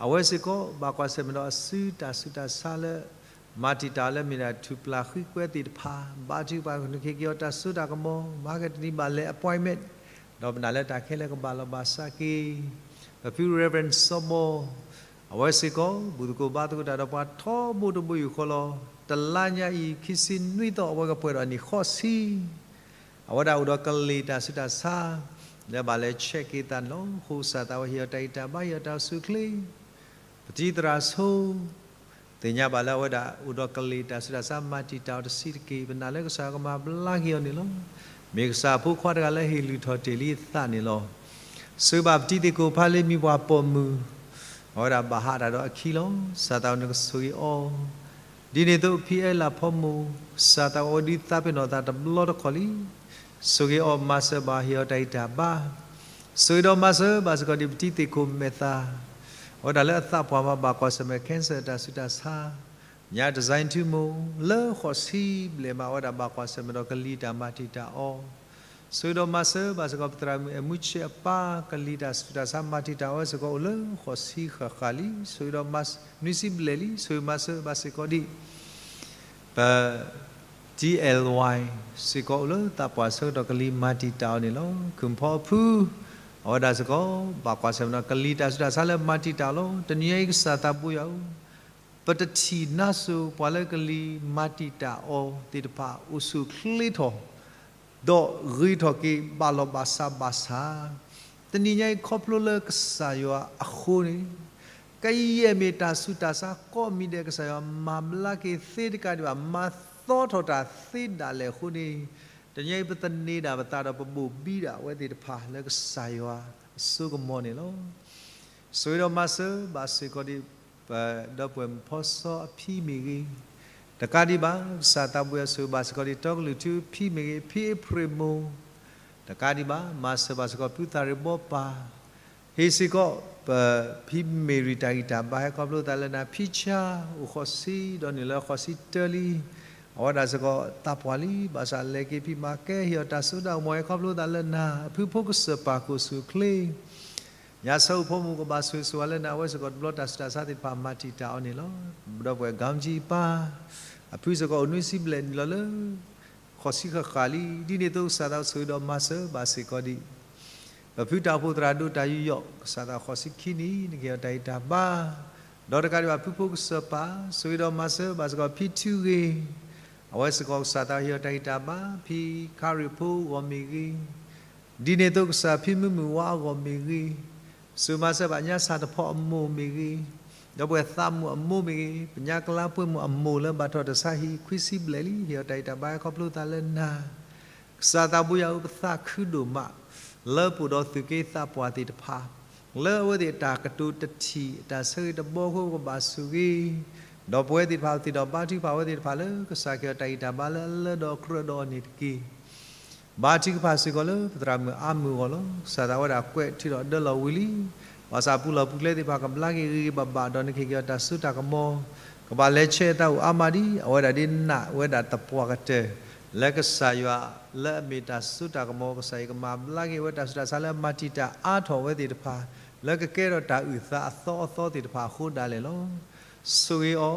အဝဲစ့ၢ်ကီး ဘၣ်ကွၢ်ဆၢၣ်မဲာ်ဒီးအစုတၢ်ဆူးတၢ်ဆါလၢ မၤတံာ်တာ်လၢမ့ၢ်ဒၣ်ထူၣ်ပျၢ်ဃံကွဲသ့ၣ်တဖၣ်, ဘါထုကဖၣ်နကဟ့ၣ်က့ၤအီၤတၢ်စိတၢ်ကမီၤ, မၤကတနံၤဘၣ်လဲၤ appointment, ဒီးပနာ်လၢတၢ်ခဲလၢာ်ကဘၣ်လီၤဘၣ်စးက့ၤ, ပဖု Reverend စီၤဘီ, အဝဲစ့ၢ်ကီး ဘူၣ်သကိးဘါသကိးတၢ်ဒီးပှၤထီဘိတဘိယူၢ်ဃီလီၤ, တလါညါအံၤ ခံဆံနွံသီ အဝဲကပှဲၤဒီးနံၣ်ဃိးဆံ အဝဲဒၣ်အိၣ်ဒီးကလံၤတၢ်ဆူးတၢ်ဆါ လၢဘၣ်လဲၤ check က့ၤသးန့ၣ်လီၤ. အဃိကစၢ်သးဝဲဟ့ၣ်အီၤတၢ်ဂံၢ်တၢ်ဘါ ဟ့ၣ်အီၤတၢ်အိၣ်ဆူၣ်အိၣ်ချ့, ပတံၤသရၣ်ဆိ, သ့ၣ်ညါဘၣ်လၢအဝဲဒၣ်အိၣ်ဒီးကလံၤတၢ်ဆူးတၢ်ဆါ မၤတံာ်တာ်အီၤတဆံးတက့ၢ်, ပနာ်လၢကစၢ်ယွၤကမၤဘျါက့ၤအီၤန့ၣ်လီၤ. မ့ၢ်ကစၢ်အဖိခွါတဂၤလၢဟ့ၣ်လုၢ်ထီၣ်တ့ၢ်လံအသးန့ၣ်လီၤ. ဆိၣ်ဂ့ၤဘၣ်ပတံၤသကိးဖးလ့ မံၤပှၢ်ပိာ်မုၣ်, အဝဲဒၣ်ဘၣ်ဟးတၢ်ဒီးအခံလီၤ. ကစၢ်သးဝဲနကဆိၣ်ဂ့ၤအီၤ ဒ်န့ၣ်အသိး ဖံအဲၣ်လၤဖီမိၢ်, ကစၢ်သးအိၣ်ဒုးသးပ့ၤနီၣ်သးတဘျီတခီၣ်လံ. ဆိၣ်ဂ့ၤအီၤမၤစၢၤဘၣ် ဟ့ၣ်အီၤတၢ်ဂံၢ်တၢ်ဘါ, ဆိၣ်ဂ့ၤဒီးမၤစၢၤဘၣ်စ့ၢ်ကီးဒ်ပတံၤသ့ၣ်ခိၣ်မဲာ်သၣ်, အဝဲဒၣ်လၢအသးပှၢ်မး ဘၣ်ကွၢ်ဆၢၣ်မဲာ် cancer တၢ်ဆူးတၢ်ဆါ, ညါတစဲထူမိၢ် လၢဃိးဆံဘျဲၣ်မး အဝဲဒၣ်ဘၣ်ကွၢ်ဆၢၣ်မဲာ်ဒီးကလံၤတၢ်မၤတံာ်တာ်အီၤ ဆိၣ်ဂ့ၤဒီးမၤစၢၤဘၣ်စ့ၢ်ကီး ပသရၣ်မုၣ်အဲၣ်မူဆဲးအပၢ် ကလံၤတၢ်ဆူးတၢ်ဆါမၤတံာ်တာ်အီၤစ့ၢ်ကီး အိၣ်လၢဃိးဆံဃၣ်ဃၣ်လံ. ဆိၣ်ဂ့ၤဒီးမၤစၢၤ နွံဆံဘျဲၣ်လံ. ဆိၣ်ဂ့ၤမၤစၢၤဘၣ်စ့ၢ်ကီးဒ် ပ T L Y စ့ၢ်ကီးအိၣ်လၢသးပှၢ်ဆၢကတီၢ် ကလံၤမၤတံာ်တာ်အီၤန့ၣ်လီၤ. ခုၣ်ဖီအဖု အဝဲဒၣ်စ့ၢ်ကီး ဘၣ်ကွၢ်ဆၢၣ်မဲာ်ဒီးကလံၤတၢ်ဆူးတၢ်ဆါလၢမၤတံာ်တာ်အီၤလီၤ. တနံၤညါအံၤ ကစၢ်သးဘိယွၤဧၢ, ပတထံၣ်နါစိၤပှၤလၢကလံၤမၤတံာ်တာ်အီၤသ့ၣ်တဖၣ် အိၣ်ဆူၣ်အိၣ်ချ့ထီၣ် ဒီးဂ့ၤထီၣ်က့ၤ ဘၣ်လီၢ်ဘၣ်စးဘၣ်ဆၣ်, တနံၤညါအံၤ ခီဖျိလၢကစၢ်ယွၤအဃိန့ၣ်, ကယဲၢ်မ့ၢ်တၢ်ဆူးတၢ်ဆါကိးမံၤဒဲး ကစၢ်ယွၤမၤဘျါက့ၤသ့တကးဒံးဘၣ် မၤသီထီၣ်တၢ်သ့ဒၣ်လဲာ်အဃိန့ၣ်, တနံၤညါအံၤ ပသန့ၤဒၣ်ပသးဒီး ပဘိၣ်ဘံဒၣ်အဝဲသ့ၣ်တဖၣ်လၢကစၢ်ယွၤအစိကမီၤန့ၣ်လီၤ. ဆိၣ်ဂ့ၤဒီးမၤစၢၤဘၣ်စ့ၢ်ကီးဒ် ပဒီပုၢ်ဝဲၢ်မုၣ်ဖီစီအဖံမ့ၢ်ဂ့ၤ, တကးဒံးဘၣ် ကစၢ်သးဘိယွၤ ဆိၣ်ဂ့ၤဘၣ်စ့ၢ်ကီးဒ် တီကလုာ်ထူအဖံမ့ၢ်ဂ့ၤ, ဖံအ့ဖြ့ၣ်မိၢ်, တကးဒံးဘၣ် မၤစၢၤဘၣ်စ့ၢ်ကီး ဖုသးရ့ၣ်ဘီပၢ်, ဟ့ၣ်စ့ၢ်ကီး ပဖံမ့ၢ်ရံၤ တၢ်ဂံၢ်တၢ်ဘါ ဟဲခီဖျိသးလၢနၤ, ဖံဆါ အိၣ်ဃိးဆံဒီးနုာ်လၢဃိးဆံတၢလံ, အဝဲဒၣ်စ့ၢ်ကီးသးပှၢ်လံ, ဘၣ်ဆၣ်လဲၤက့ၤဖံးမၤကဲ ဟ့ၣ်အီၤတၢ်စိတၢ်ကမီၤ ဟဲခီဖျိသးလၢနၤ, အဖုဖိကစၢၢ်ပၢ် ကအိၣ်ဆူၣ်အိၣ်ချ့ ညါဆၢအိၣ်ဖိမုၣ် ကဘၣ်ဆိၣ်ဂ့ၤဆိၣ်ဝါလၢနၤ, အဝဲစ့ၢ်ကီးတဘျီ တၢ်ဆူးတၢ်ဆါသ့ၣ်တဖၣ် မၤတံာ်တာ်အီၤန့ၣ်လီၤ. ပဒီပုၢ်ဝဲၢ် ကၣ်ကၠံပၢ်, အဖုစ့ၢ်ကီးအိၣ်နွံဆံဘျဲၣ် နုာ်လီၤလၢ ဃိးဆံဃၣ်ဃၣ်လံ. ဒ်န့ၣ်အသိး ကစၢ်သး ဆိၣ်ဂ့ၤဒီးမၤစၢၤဘၣ်စ့ၢ်ကီးဒ် ပဖုတၢ်အိၣ်ဖှိၣ်သရၣ်ဒိၣ် တၢ်ယူးယီၣ် ကစၢ်သး ဃိးဆံခံနံၣ် နကဟ့ၣ်အီၤတၢ်ဂံၢ်တၢ်ဘါ, ဒီးတကးဒံးဘၣ် ဖုဖိကစၢၢ်ပၢ် ဆိၣ်ဂ့ၤဒီးမၤစၢၤဘၣ်စ့ၢ်ကီး ဖံထူဂ့ၤ, အဝဲစ့ၢ်ကီး ကစၢ်သး ဟ့ၣ်အီၤတၢ်ဂံၢ်တၢ်ဘါ, ဖံခါရ့ၣ်ဖိအဂီၢ်မ့ၢ်ဂ့ၤ, ဒ်န့ၣ်အသိး ကစၢ် ဖံမုၢ်မုၢ်ဝါအဂီၢ်မ့ၢ်ဂ့ၤ, ဆိၣ်ဂ့ၤမၤစၢၤဘၣ် ညါစၢ်တဖီအမိၢ်မ့ၢ်ဂ့ၤ, ဒီပုၢ်ဝဲၢ်သးမိၢ်အမိၢ်မ့ၢ်ဂ့ၤ, ပညါကလါပှဲၤမိၢ်အမိၢ်လၢဘၣ်ထီၣ်တၢ်ဆါဟံၣ် ခွံဆံဘျဲၣ်လံ, ဟ့ၣ်အီၤတၢ်ဂံၢ်တၢ်ဘါ ဟဲခီဖျိသးလၢနၤ, ကစၢ်သးဘိယွၤဧၢ, ပသးခုဒိၣ်မး လၢပအိၣ်ဒီးသုးက့သးပှၢ်သ့ၣ်တဖၣ် လၢအဝဲသ့ၣ်အတၢ်ကတိၤတထံၣ် အတၢ်ဆၢဂ့ၤတဘီအဃိ ပကဘၣ်ဆိၣ်ဂ့ၤ, ဒီးပဝဲသ့ၣ်တဖၣ် ပသ့ၣ်နီၣ်ဘါထုကဖၣ်အဝဲသ့ၣ်တဖၣ်လၢ ကစၢ်ကဟ့ၣ်အီၤတၢ်ဂံၢ်တၢ်ဘါလၢအလၢဒီးအကြၢးဒီးအီၤန့ၣ်တက့ၢ်. ဘါထုကဖၣ်စ့ၢ်ကီးလၢပသရၣ်မုၣ်အါမုၢ်အဂီၢ်လီၤ. ကစၢ်သး အဝဲဒၣ်ကွဲးထုးထီၣ်ဒၢလီၤဝံၤလံ. ဘၣ်ဆၣ်ပူၤလီၢ်ပူၤကျဲသ့ၣ်တဖၣ် ကဘျါက့ၤဂ့ၤဂ့ၤဘၣ်ဘၣ်ဒီး နကဟ့ၣ်က့ၤအီၤတၢ်စိတၢ်ကမီၤ, ကဘၣ်လဲၤဆဲးအသးအိၣ်အါမးဒ် အဝဲဒၣ်ဒ်နာ်ဝဲဒၣ်သပှၢ်ကတၢၢ် လၢကစၢ်ယွၤ လၢအမ့ၢ်တၢ်စိတၢ်ကမီၤ ကစၢ်အံၤကမၤဘျါက့ၤဝဲတၢ်ဆူးတၢ်ဆါလၢအမၤတံာ်တာ်အါထီၣ်ဝဲသ့ၣ်တဖၣ် လၢကကဲထီၣ်တၢ်အုၣ်သးအသီအသီသ့ၣ်တဖၣ်အဃိဒၣ်လဲာ်လီၤ. ဆိၣ်ဂ့ၤအီၤ,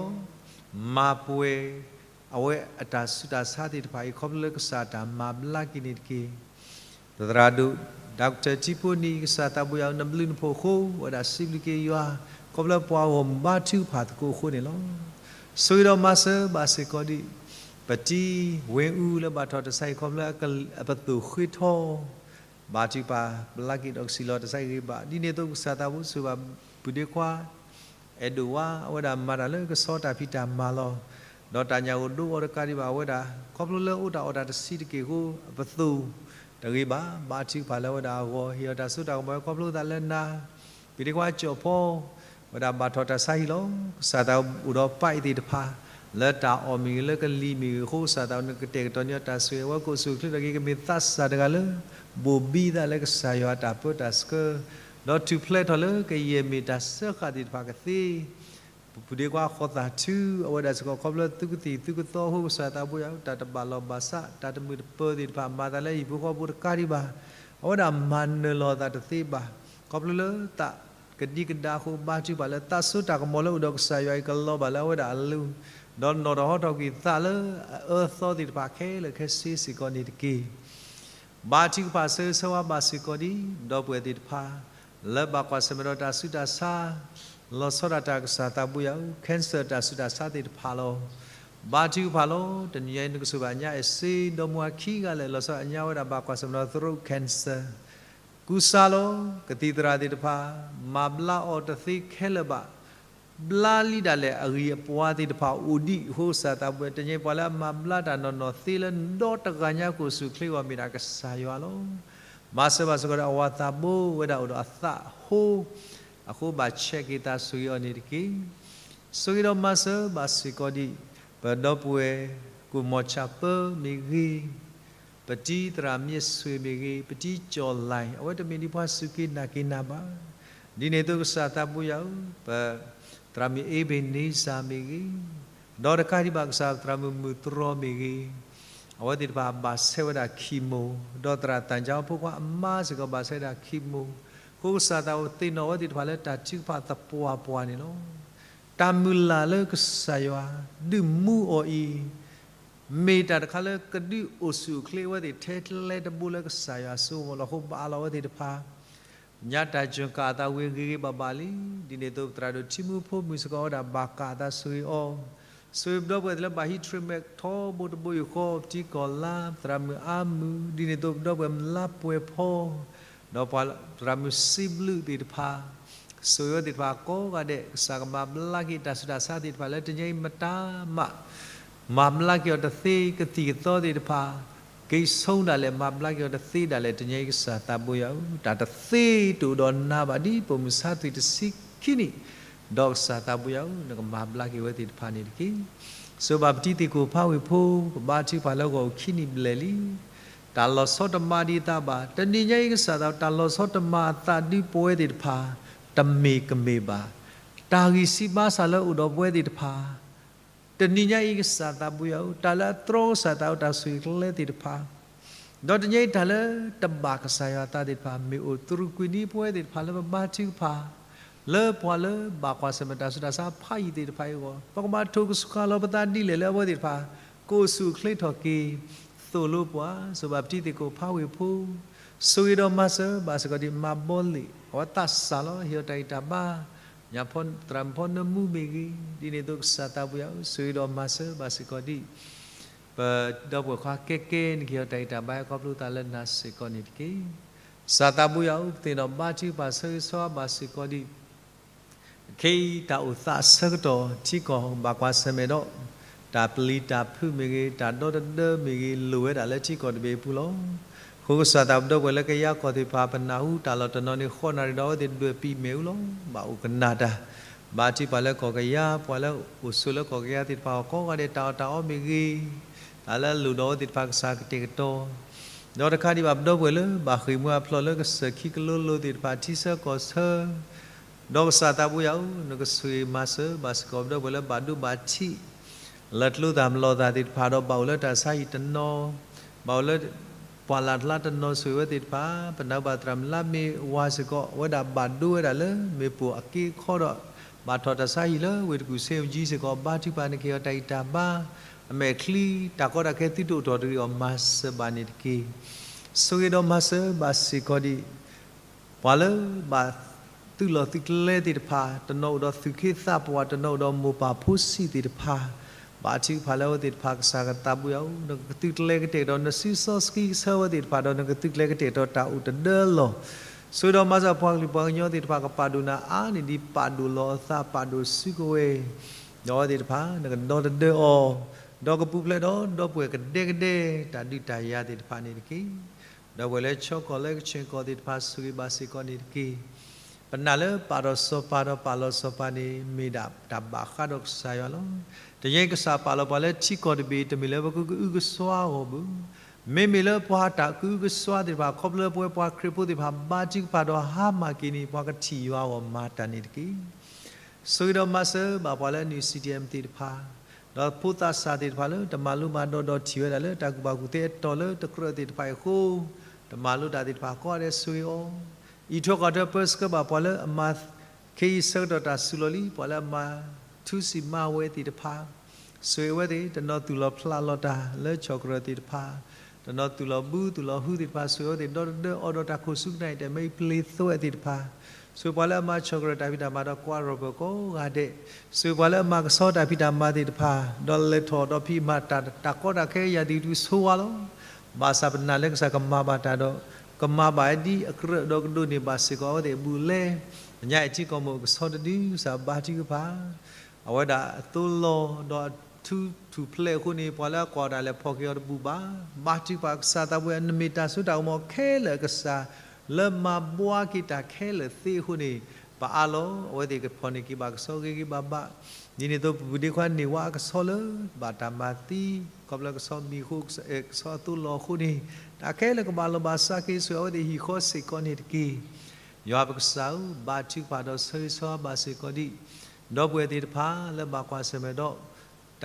မၤပှဲၤ အဝဲအတၢ်ဆူးတၢ်ဆါသ့ၣ်တဖၣ်အံၤ ခီဖျိလၢကစၢ်တၢ်မၤဘျါက့ၤန့ၣ်တက့ၢ်. ပသရၣ်ဒိၣ် Doctor ထံဖိနံၤ ကစၢ်သးဘိယွၤ နဘျုးနဖှိၣ်အဃိ ဝဲဒၣ်စံးဘျုးက့ၤယွၤ ခီဖျိပှၤဂီၢ်မုၢ်ဘါထုကဖၣ်သကိးအဃိန့ၣ်လီၤ. ဆိၣ်ဂ့ၤဒီးမၤစၢၤဘၣ်စ့ၢ်ကီးဒ် ပတံၤဝ့အူလၢဘၣ်ထီၣ်တၢ်ဆါဟံၣ် ခီဖျိအပသိၣ်ဃ့ထီ ဘါထုကဖၣ် ဘျါက့ၤဒီးကစံၣ်လီၤတၢ်ဆါဟံၣ်ဂ့ၤဘၣ် ဒ်န့ၣ်အသိး ကစၢ်သးဘိဆိၣ်ဂ့ၤဘၣ် ပုၢ်ဒ့ခွါ အဲၣ်ဒိၣ်ဝါ အဝဲဒၣ်မၤတၢ်လၢကဆီတၢ်ဖံးတၢ်မၤလီၤ. ဒီးတၢ်ညၣ်အိၣ်ဒိအီၤတကးဒံးဘၣ် အဝဲဒၣ် ခီဖျိလၢအိၣ်တၢ်အီၣ်တၢ်တဆံးတက့ၢ်အဃိ အပသိၣ်တဂ့ၤဘၣ် ဘါထုကဖၣ်လၢအဝဲဒၣ်အဂီၢ် ဟ့ၣ်အီၤတၢ်စိတၢ်ကမီၤ ခီဖျိသးလၢနၤ ပုၢ်ဒ့ခွါကၠီၣ်ဖီ ဝဲဒၣ်ဘၣ်ထီၣ်တၢ်ဆါဟံၣ်လီၤ. ကစၢ်သးအိၣ်ဒီးပၢ်အံၤသ့ၣ်တဖၣ် လၢတၢ်အီၣ်မ့ၢ်ဂ့ၤ လၢကလံၤမ့ၢ်ဂ့ၤအဃိ ကစၢ်သးနကတဲာ်ကတီၤန့ၢ်အီၤတၢ်ဆိၣ်ဂ့ၤ အဝဲကအိၣ်ဆူၣ်အိၣ်ချ့ထီၣ်က့ၤ ကမ့ၢ်သးစၢ်တဂၤလၢ ဘိၣ်ဘံသးလၢကစၢ်ယွၤအတၢ်ပၢတၢ်ဆှၢ ဒီးထူၣ်ဖျဲးထီၣ်လၢကယဲၢ်မ့ၢ်တၢ်စၢဃာ်သ့ၣ်တဖၣ်ကသ့ ပပုၢ်ဒ့ခွါဃီသးထူ အဝဲဒၣ်စ့ၢ်ကီး ခီဖျိလၢသုကသံၣ်သုကသီအဃိ ကစၢ်သးဘိယွၤ တၢ်တဘၣ်လီၢ်ဘၣ်စး တၢ်တမုာ်တပၢၤသ့ၣ်တဖၣ် မၤသးလၢဟံၣ်ဖိဃီဖိတကးဒံးဘၣ် အဝဲဒၣ်မၤနၢၤလီၤအသးတသ့ဘၣ် ခီဖျိလၢသးကဒံကဒါအဃိ ဘါထုကဖၣ်လၢသးစိတၢ်ကမီၤလၢအိၣ်ဒီးကစၢ်ယွၤအံၤ ကလီၤဘၣ်လၢအဝဲဒၣ်အလိၤ ဒီးနီၣ်ထီၣ်ဟီထီၣ်ကွံာ်သးလၢအအၢအသီသ့ၣ်တဖၣ်ခဲလၢာ်ခဲဆ့စ့ၢ်ကီးန့ၣ်တက့ၢ်. ဘါထုကဖၣ်ဆၢဂ့ၤဆၢဝါဘၣ်စ့ၢ်ကီးဒ် ဒီပုၢ်ဝဲၢ်သ့ၣ်တဖၣ် လၢဘၣ်ကွၢ်ဆၢၣ်မဲာ်ဒီးတၢ်ဆူးတၢ်ဆါ လီၤဆီဒၣ်တၢ် ကစၢ်သးဘိယွၤဧၢ cancer တၢ်ဆူးတၢ်ဆါသ့ၣ်တဖၣ်လီၤ. ဘါထုကဖၣ်လီၤ. တနံၤညါအံၤ နကဆိၣ်ဂ့ၤဘၣ်ညါအဲၣ်စ့ ဒီမါဝၤခံဂၤလၢာ် လီၤဆီဒၣ်ညါဝဲဒၣ် ဘၣ်ကွၢ်ဆၢၣ်မဲာ်ဒီး throat cancer ကူစါလီၤ. ကသံၣ်သရၣ်သ့ၣ်တဖၣ် မၤဘျါအီၤတသ့ခဲလၢာ်ဘၣ် ဘျါလံဒၣ်လဲာ် အဂံၢ်အပှၤသ့ၣ်တဖၣ်အိၣ်ဒံးအဃိ ကစၢ်သးဘိယွၤ တနံၤညါအံၤ ပှၤလၢအမၤဘျါတၢ်နီၢ်နီၢ်သ့လၢ ဒီတဂၤညါကအိၣ်ဆူၣ်အိၣ်ချ့အဂီၢ် မ့ၢ်ဒၣ်ကစၢ်ယွၤလီၤ. မၤစၢၤဘၣ်စ့ၢ်ကီးဒီး အဝၤသးဘိဝဲဒၣ်အိၣ်ဒီးအသးဟိ အဃိဘၣ်ဆဲးက့ၤသး ဆိၣ်ဂ့ၤအီၤန့ၣ်တက့ၢ်. ဆိၣ်ဂ့ၤဒီးမၤစၢၤဘၣ်စ့ၢ်ကီးဒ် ပဒီပုၢ်ဝဲၢ် ကိၣ်မီၤဆၣ်ပၢမ့ၢ်ဂ့ၤ, ပတံၤသရၣ်မ့ၢ်ဆွ့ၣ်မ့ၢ်ဂ့ၤ, ပတံၤကၠီၣ်လဲၣ်, အဝဲတမ့ၢ်ဒ်ပှၤစူၢ်က့ၤနာ်က့ၤနၤဘၣ်. ဒ်န့ၣ်အသိးကစၢ်သးဘိယွၤဧၢ, ပသရၣ်မုၣ်အ့ဘ့ၣ်န့စၢ်မ့ၢ်ဂ့ၤ, ဒီးတကးဒံးဘၣ်ကစၢ်သရၣ်မုၣ်မုၢ်တြီမ့ၢ်ဂ့ၤ, အဝဲသ့ၣ်တဖၣ်ဘၣ်ဆဲဝဲဒၣ်ခံမိၢ်, ဒီးသရၣ်သၣ်ကၠီဖိခွါအမါစ့ၢ်ကီးဘၣ်ဆဲဒၣ်ခံမိၢ်, အဃိကစၢ်သးဘိသ့ၣ်နီၣ်အဝဲသ့ၣ်တဖၣ်လၢတၢ်ထုကဖၣ်သပှၢ်ပှၢ်န့ၣ်လီၤ. တၢ်မုၢ်လၢ်လၢကစၢ်ယွၤ ဒုးမူအီၤအံၤ, မ့ၢ်တၢ်တခါလၢကဒုးအိၣ်ဆူၣ်အိၣ်ချ့အဝဲသ့ၣ်ထဲလဲတဘိလၢကစၢ်ယွၤစိကမီၤလီၤ. အဃိဘၣ်အလီၤအဝဲသ့ၣ်တဖၣ် ညါတၢ်ကၢၢ်ကၣ်အသးဝံၤဂ့ၤဂ့ၤဘၣ်ဘၣ်လံ. ဒ်န့ၣ်အသိးပသရၣ်ဒိၣ်ထံမူဖိမုၣ်စ့ၢ်ကီးဝဲဒၣ်ဘၣ်ကၣ်အသးဆိၣ်ဂ့ၤအီၤ, ဆိၣ်ဂ့ၤပဒီပုၢ်ဝဲၢ်သ့ၣ်လၢဘၣ်ဟံး treatment ထီဘိတဘိယူၢ်ဃီ, ပတံၤကီၢ်လါ, သရၣ်မုၣ်အါမုၢ်, ဒ်န့ၣ်အသိးပဒီပုၢ်ဝဲၢ်မုၣ်လါပှဲၤဖီ, ဒီးပှၤသရၣ်မုၣ်စံးဘျုးသ့ၣ်တဖၣ်, ဆိၣ်ဂ့ၤဝဲသ့ၣ်တဖၣ်ကိးဂၤဒဲး, ကစၢ်ကမၤဘျါက့ၤတၢ်ဆူးတၢ်ဆါသ့ၣ်တဖၣ်လၢတနံၤအံၤမတၤမး, မၤဘျါက့ၤအီၤတသ့, ကသံၣ်ကသီသ့ၣ်တဖၣ် က့ၤဆိဒၣ်လဲာ် မၤဘျါက့ၤအီၤတသ့ဒၣ်လဲာ်တနံၤအံၤကစၢ်သးဘိယွၤဧၢ, တၢ်တသ့တအိၣ်ဒီးနၤဘၣ်ဒ်ပိာ်မုၣ်ဆါသွံၣ်တဆံခံနံၣ်, ဒီးကစၢ်သးဘိယွၤဧၢ, နကမၤဘျါက့ၤဝဲသ့ၣ်တဖၣ်န့ၣ်တက့ၢ်. ဆိၣ်ဘၣ်ပတံၤသ့ၣ်ကိၣ်ဖးဝ့ၢ်ဖိ, ပဘါထုကဖၣ်လၢဂီၢ်အိၣ်ခံနံၣ်ဘျဲၣ်လံ. တၢ်လီၤဆီတမၤဒံးအသးဘၣ်, တနံၤညါအံၤကစၢ်သးဘိ တၢ်လီၤဆီတမၤအသးဒ်ပဝဲသ့ၣ်တဖၣ် တမ့ၢ်ကမ့ၢ်ဘၣ်. တၢ်ဂံၢ်စၢ်ဘါစၢ်လၢအိၣ်ဒီးပဝဲသ့ၣ်တဖၣ် တနံၤညါအံၤကစၢ်သးဘိယွၤဧၢ, တၢ်လၢအတြီကစၢ်သးဘိတၢ်ဆိၣ်ဂ့ၤကျဲသ့ၣ်တဖၣ်, ဒီးတနံၤညါအံၤတၢ်လၢတဘၣ်ကစၢ်ယွၤအသးသ့ၣ်တဖၣ် မ့ၢ်အိၣ်တြူာ်ကွံာ်န့ၢ်ပဝဲသ့ၣ်တဖၣ်လၢပဘါထုကဖၣ် လၢပှၤလၢဘၣ်ကွၢ်ဆၢၣ်မဲာ်တၢ်ဆူးတၢ်ဆါဖးယံၤသ့ၣ်တဖၣ်အံၤအဂီၢ်, ပကဘၣ်ထိၣ်ကဆှီလီၤပသးဒ်လဲၣ်လၢအဝဲသ့ၣ်တဖၣ် ကအိၣ်ဆူၣ်အိၣ်ချ့ထီၣ်က့ၤ သိၣ်လိပှၤ, ဆိၣ်ဘၣ်ပတံၤသ့ၣ်ကိၣ်ဖးဝ့ၢ်ဖိ ဆိၣ်ဂ့ၤဒီးမၤစၢၤဘၣ်စ့ၢ်ကီးဒ်မၤဘီလ့ၣ် အဝဲသးစၢ်လီၤ ဟ့ၣ်အီၤတၢ်ဂံၢ်တၢ်ဘါ, ညၣ်ဖီသရၣ်မုၣ်ဖီနၢမူမ့ၢ်ဂ့ၤ, ဒ်န့ၣ်အသိးကစၢ်သးဘိယွၤဧၢ, ဆိၣ်ဂ့ၤဒီးမၤစၢၤဘၣ်စ့ၢ်ကီးဒ် ပဒီပုၢ်ဝဲၢ်ခွါကဲကဲန့ၣ် ကဟ့ၣ်အီၤတၢ်ဂံၢ်တၢ်ဘါ ဟဲခီဖျိသးလၢနၤစ့ၢ်ကီးန့ၣ်တက့ၢ်. ကစၢ်သးဘိယွၤဧၢ, ပသ့ၣ်နီၣ်ဘါထုကဖၣ်ဆၢဂ့ၤဆၢဝါဘၣ်စ့ၢ်ကီးဒ် ခဲအံၤတၢ်အိၣ်သးအဆၢကတီၢ် ထံကီၢ်ဘၣ်ကွၢ်ဆၢၣ်မဲာ်ဒီး တၢ်ပျံၤတၢ်ဖုးမ့ၢ်ဂ့ၤ, တၢ်ဒီတဒၢမ့ၢ်ဂ့ၤ, လိၣ်ဝဲဒၣ်လၢထံကီၢ်တဘ့ၣ်အပူၤလီၤ. အဃိကစၢ်သးဘိ ပဒီပုၢ်ဝဲၢ်လၢကယၤကီၢ်သ့ၣ်တဖၣ် ပနၢ်ဟူတၢ်လီၤတနီၤန့ၣ် ဃိးနၣ်ရံၣ်ဒီးအဝဲသ့ၣ်ဒွဲၣ်ပံၤမဲာ်အူလီၤ. ဘၣ်အိၣ်ကနၣ်တၢ်, ဘါထုကဖၣ်လၢကီၢ်ကယၤ, ပှၤလၢအိၣ်ဆိးလၢကီၢ်ကယၤသ့ၣ်တဖၣ်အဂီၢ်ကိးဂၤဒဲး တၢ်အီၣ်တၢ်အီမ့ၢ်ဂ့ၤ, တၢ်လၢအလိၣ်ဒီးအဝဲသ့ၣ်တဖၣ်ကစၢ်ကတဲာ်ကတီၤ ဒီးတခါဒံးဘၣ်ပဒီပုၢ်ဝဲၢ်လၢ ဘၣ်ဃ့ၢ်မှံဟးဖျိးလၢကစၢၢ်ခံကလိလိသ့ၣ်တဖၣ် ထံဆၢကီၢ်ဆၢ, ဒီးကစၢ်သးဘိယွၤဧၢ, နကဆိၣ်ဂ့ၤမၤစၢၤဘၣ်စ့ၢ်ကီးပဒီပုၢ်ဝဲၢ်လၢဘၣ်ဒိဘၣ်ထံး လၢကျိသၣ်မလီၤသၣ်သ့ၣ်တဖၣ်ဒီး ဘၣ်အိၣ်လၢတၢ်ဆါဟံၣ်တနီၤ, ဘၣ်အိၣ်လၢ ပှၢ်လၢ်တလါတနီၤဆိၣ်ဂ့ၤဝဲသ့ၣ်တဖၣ်, ပနၢ်ဟူဘၣ်သရၣ်မုၣ်လါမ့ၢ်ဝါစ့ၢ်ကီး အဝဲဒၣ်ဘၣ်ဒိဝဲဒၣ်လၢမ့ၢ်ပိာ်အက့အခီဒီး ဘၣ်ထီၣ်တၢ်ဆါဟံၣ်လၢဝ့ၢ်တကူၣ်ဆ့မ်ကၠံစ့ၢ်ကီး ဘါထုကဖၣ်နကဟ့ၣ်အီၤတၢ်ဂံၢ်တၢ်ဘါ, အမဲာ်ချံ, တၢ်ကီတၢ်ခဲသုတအိၣ်ထီၣ်တဂ့ၤအီၤ မၤစၢၤဘၣ်န့ၣ်တက့ၢ်. ဆိၣ်ဂ့ၤဒီးမၤစၢၤဘၣ်စ့ၢ်ကီးဒ် ပှၤလၢဘၣ်သုးလီၢ်သုးကျဲသ့ၣ်တဖၣ်, တနီၤအိၣ်ဒီးသူၣ်က့သးပှၢ်, တနီၤအိၣ်ဒီးမိၢ်ပၢ်ဖိဆံးသ့ၣ်တဖၣ်, ဘါထုကဖၣ်လၢအဝဲသ့ၣ်တဖၣ်ကစၢ်သးဘိယွၤဧၢ, နကသုးကျဲၤကတဲာ်ကတီၤ နစုစီဆှံကဆၢဝဲသ့ၣ်တဖၣ်ဒီး နကသုးကျဲၤကတဲာ်ကတီၤတၢ်အိၣ်တဒၢလီၤ. ဆိၣ်ဂ့ၤဒီးမၤစၢၤပှၤကလုာ်ပှၤကညီသ့ၣ်တဖၣ် ကပာ်ဒိၣ်နၤအါန့ၢ်ဒ်ပာ်ဒိၣ်လီၤအသး ပာ်ဒိၣ်စုကဝဲၤ, ဒီးအဝဲသ့ၣ်တဖၣ် နကဒီတဒၢအီၤ, ဒီးကပူၤဖျဲးဒီးဒီပုၢ်ဝဲၢ်ကဒဲကဒဲ တၢ်ဒုးတၢ်ယၤသ့ၣ်တဖၣ်န့ၣ်တက့ၢ်. ဒီပုၢ်ဝဲၢ်လၢ ခၠီကီၢ်လၢ ကခၠ့ၣ်ကီၢ်သ့ၣ်တဖၣ် ဆိၣ်ဂ့ၤဘၣ်စ့ၢ်ကီးန့ၣ်တက့ၢ်. ပနာ်လၢပာ်ထီၣ်စီၤပၤဒီးပာ်လီၤစီၤပၤန့ၣ် မ့ၢ်ဒၣ်တၢ်ဘၣ်ဃးဒီးကစၢ်ယွၤလီၤ. တနံၤအံၤကစၢ်ပာ်လီၤပှၤလၢထံကီၢ်တဘ့ၣ် တမ့ၢ်လၢပကကအုကစွါအဂီၢ်ဘၣ်. မ့မ့ၢ်လၢပှၤတၢ်ကအုကစွါသ့ၣ်တဖၣ် ခီဖျိလၢပဝဲပှၤခရံာ်ဖိသ့ၣ်တဖၣ် ဘါထုကဖၣ်ဒီးဟါမၢ်က့ၤန့ၣ် ပှၤကထံၣ်ယွၤအဂီၢ်မၤတၢ်န့ၣ်တက့ၢ်. ဆိၣ်ဂ့ၤဒီးမၤစၢၤဘၣ်ပှၤလၢ နွံ စီၣ်တံၣ်အၣ် သ့ၣ်တဖၣ်, ဒီးဖိသးစၢ်သ့ၣ်တဖၣ်လၢ တမၤလိမၤဒိးဒီးထံၣ်ဝဲဒၣ်လၢ တၢ်ကူၣ်ဘၣ်ကူၣ်သ့အတီၢ်လၢတကြၢးသ့ၣ်တဖၣ်အံၤအဃိ, တမၤလိတၢ်သ့ၣ်တဖၣ်ကိးဂၤဒဲးဆိၣ်ဂ့ၤအီၤ, အံးထွဲကွၢ်ထွဲပၢဆှၢဘၣ်ပှၤလၢအမၤ ခဲအံၤဆၢကတီၢ်တၢ်စူၤလီၤလံ ပှၤလၢအမၤထူစံးမၤဝဲသ့ၣ်တဖၣ်, ဆိၣ်ဂ့ၤဝဲသ့ၣ်, တနီၤသူၣ်လီၤဖျးလီၤတၢ်လၢဆီၣ်ကရၢၢ်သ့ၣ်တဖၣ်, တနီၤသူၣ်လီၤဘုသူၣ်လီၤဟုသ့ၣ်တဖၣ်, ဆိၣ်ဂ့ၤဝဲသ့ၣ် ဒီတဒၢအီၤဒီးတၢ်ခိၣ်စူၢ်ကနၣ်အံၤ တၢ်မ့ၢ်ပျ့ၤသွဲၣ်သ့ၣ်တဖၣ်, ဆိၣ်ဂ့ၤပှၤလၢအမၤဆီၣ်ကရၢၢ်တၢ်ဖံးတၢ်မၤဒီးကွၢ်ရီၣ်ပၢၢ်ကိးဂၤဒဲး, ဆိၣ်ဂ့ၤပှၤလၢအမၤကဆှီတၢ်ဖံးတၢ်မၤသ့ၣ်တဖၣ်, ဒီးလဲၤထီၣ်ဒီးဖံးမၤတၢ် တၢ်ကီတၢ်ခဲယၤသံၣ်ဒုးဆိဝါလီၤ. ဘၣ်ဆၣ်ပနာ်လၢကစၢ်ကမၤဘၣ်တၢ်ဒီး ကမၤဘၣ်ဒ်အကြၢးဒီးကဒိးန့ၢ်ဘၣ်စ့ၢ်ကီးအဝဲသ့ၣ်အဘူးအလဲ, တနံၤအံၤထံကီၢ်မ့ၢ်အိၣ်ကဆီတဒု ကစၢ်ဘါထုကဖၣ် အဝဲဒၣ်အသိလီၤဒီးအထူထူၣ်ဖျဲးအဃိန့ၣ် ပှၤလၢအကွၢ်တၢ်လဲၤဖီၣ်က့ၤအီၤတဘူၣ်ဘၣ်. ဘါထုကဖၣ်ကစၢ်သးဘိယွၤ နမ့ၢ်တၢ်စိတၢ်ကမီၤခဲလၢာ်အကစၢ် လၢမၤဘှါက့ၤတၢ်ခဲလၢာ်သ့အဃိန့ၣ်, ပအၢၣ်လီၤအဝဲသ့ၣ်ကဖီၣ်န့ၢ်က့ၤဘၣ်ကဆီဂ့ၤဂ့ၤဘၣ်ဘၣ်, ဒ်န့ၣ်အသိးပပုၢ်ဒ့ခွါန့ၢ်ဝဲအကဆီလၢ ဘၣ်တၢ်မၤသံ, ခီဖျိကဆီမံၤအဃိ, ကဆီအသိလီၤအဃိန့ၣ်, တၢ်ခဲလၢာ်ကဘၣ်လီၤဘၣ်စးက့ၤဆူအဝဲသ့ၣ်ဟံၣ်ဃီစ့ၢ်ကီးန့ၣ်တက့ၢ်. ယွၤပကစၢ်ဧၢ, ဘါထုကဖၣ်ဒီးဆၢဂ့ၤဆၢဝါဘၣ်စ့ၢ်ကီးဒံး ဒီပုၢ်ဝဲၢ်သ့ၣ်တဖၣ်လၢဘၣ်ကွၢ်ဆၢၣ်မဲာ်ဒီး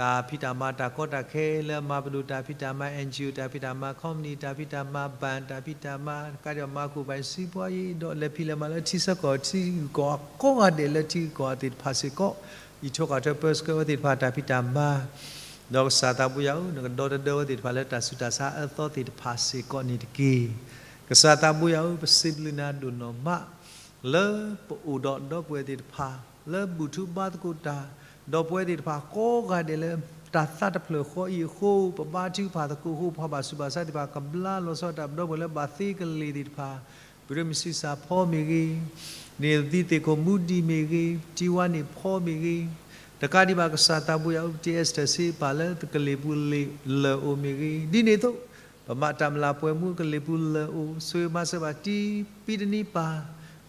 တၢ်ဖံးတၢ်မၤတၢ်ကီတၢ်ခဲလၢအမၤပဒိၣ်တၢ်ဖံးတၢ်မၤ NGO တၢ်ဖံးတၢ်မၤ company တၢ်ဖံးတၢ်မၤ ဘဏ် တၢ်ဖံးတၢ်မၤ တကးဒံးဘၣ်မၤကူၣ်ဘၣ်စံးပှၤယံၤ ဒီးလဲၤဖံးလဲၤမၤလၢထံဆၢကီၢ်ထံဂုၤကီၢ်ဂၤကိးဂၤဒဲးလၢထံဂုၤကီၢ်ဂၤသ့ၣ်တဖၣ်စ့ၢ်ကီး အံးထွဲကွၢ်ထွဲပၢဆှၢဝဲသ့ၣ်တဖၣ်တၢ်ဖံးတၢ်မၤ ဒီးကစၢ်သးဘိယွၤဧၢ နကဒီတဒၢဝဲသ့ၣ်တဖၣ်လၢတၢ်ဆူးတၢ်ဆါအၢသီသ့ၣ်တဖၣ်စ့ၢ်ကီးန့ၣ်တက့ၢ်. ကစၢ်သးဘိယွၤဧၢ ပစံးဘျုးနၤဒိၣ်နီၢ်မး လၢပအိၣ်ဒီးဒီပုၢ်ဝဲၢ်သ့ၣ်တဖၣ် လၢဘူၣ်ထူဘါသကိးတၢ်, ဒီပုၢ်ဝဲၢ်သ့ၣ်တဖၣ်ကိးဂၤဒဲးလၢ တၢ်သးတဖျၢၣ်ဃီအံၤအဃိ ပဘါထုကဖၣ်သကိးအဃိ ပှၤဘၣ်ဆူးဘၣ်ဆါသ့ၣ်တဖၣ် ကဘျါလီၤဆီတၢ် ဒီပုၢ်ဝဲၢ်လၢဘၣ်သ့ကလ့ၢ်သ့ၣ်တဖၣ် ပရ့မစံးစၢ်ဖီမ့ၢ်ဂ့ၤ, ဒ်န့ၣ်သံသ့ၣ်ခိၣ်မူဒံးမ့ၢ်ဂ့ၤ, ထံဝါန့ၢ်ဖီမ့ၢ်ဂ့ၤ, တကးဒံးဘၣ်ကစၢ်သးဘိယွၤဧၢ ပတံၤအ့စတၢၢ်စ့ပာ်လၢကလ့ၢ်ပူၤလၢ်အိၣ်မ့ၢ်ဂ့ၤ, ဒ်န့ၣ်အသိး ပမၤတၢ်မျၢ်ပှဲၤမူကလ့ၢ်ပူၤလၢ်အိၣ် ဆိၣ်ဂ့ၤမၤစၢၤဘၣ်တံၤပံတနံၤပၢ်,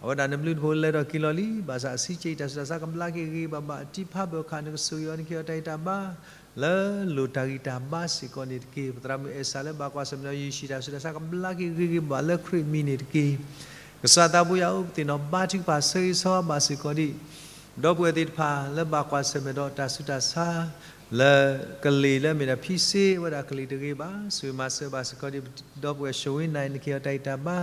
အဝဲဒၣ်နဘျုးနဖှိၣ်လဲၤထီၣ်က့ၤလီၤလံ ဘၣ်ဆၣ်အဆံးကဲအံၤ တၢ်ဆူးတၢ်ဆါကဘျါက့ၤဂ့ၤဂ့ၤဘၣ်ဘၣ် တံၤဖးဘၢၣ်ခး နကဆိၣ်ဂ့ၤအီၤနကဟ့ၣ်အီၤတၢ်ဂံၢ်တၢ်ဘါ လၢလိၣ်တၢ်ဂံၢ်တၢ်ဘါစ့ၢ်ကီးန့ၣ်တက့ၢ်. ပသရၣ်မုၣ်အဲၣ်စၢ်လၢဘၣ်ကွၢ်ဆၢၣ်မဲာ်ဒီးယ့ၣ်ၡံး တၢ်ဆူးတၢ်ဆါကဘျါက့ၤဂ့ၤဂ့ၤဘၣ်လၢခရံာ်မံၤန့ၣ်တက့ၢ်. ကစၢ်သးဘိယွၤဧၢ ပသ့ၣ်နီၣ်ဘါထုကဖၣ်ဆၢဂ့ၤဆၢဝါဘၣ်စ့ၢ်ကီးဒံး ဒီပုၢ်ဝဲၢ်သ့ၣ်တဖၣ်လၢဘၣ်ကွၢ်ဆၢၣ်မဲာ်ဒီးတၢ်ဆူးတၢ်ဆါ လၢကလ့ၢ်လၢအမ့ၢ်ဒၣ်ဖံစ့အဝဲဒၣ်ကလ့ၢ်တဂ့ၤဘၣ် ဆိၣ်ဂ့ၤမၤစၢၤဘၣ်စ့ၢ်ကီးဒံး ဒီပုၢ်ဝဲၢ်ဆိၣ်ဝ့နၤ နကဟ့ၣ်အီၤတၢ်ဂံၢ်တၢ်ဘါ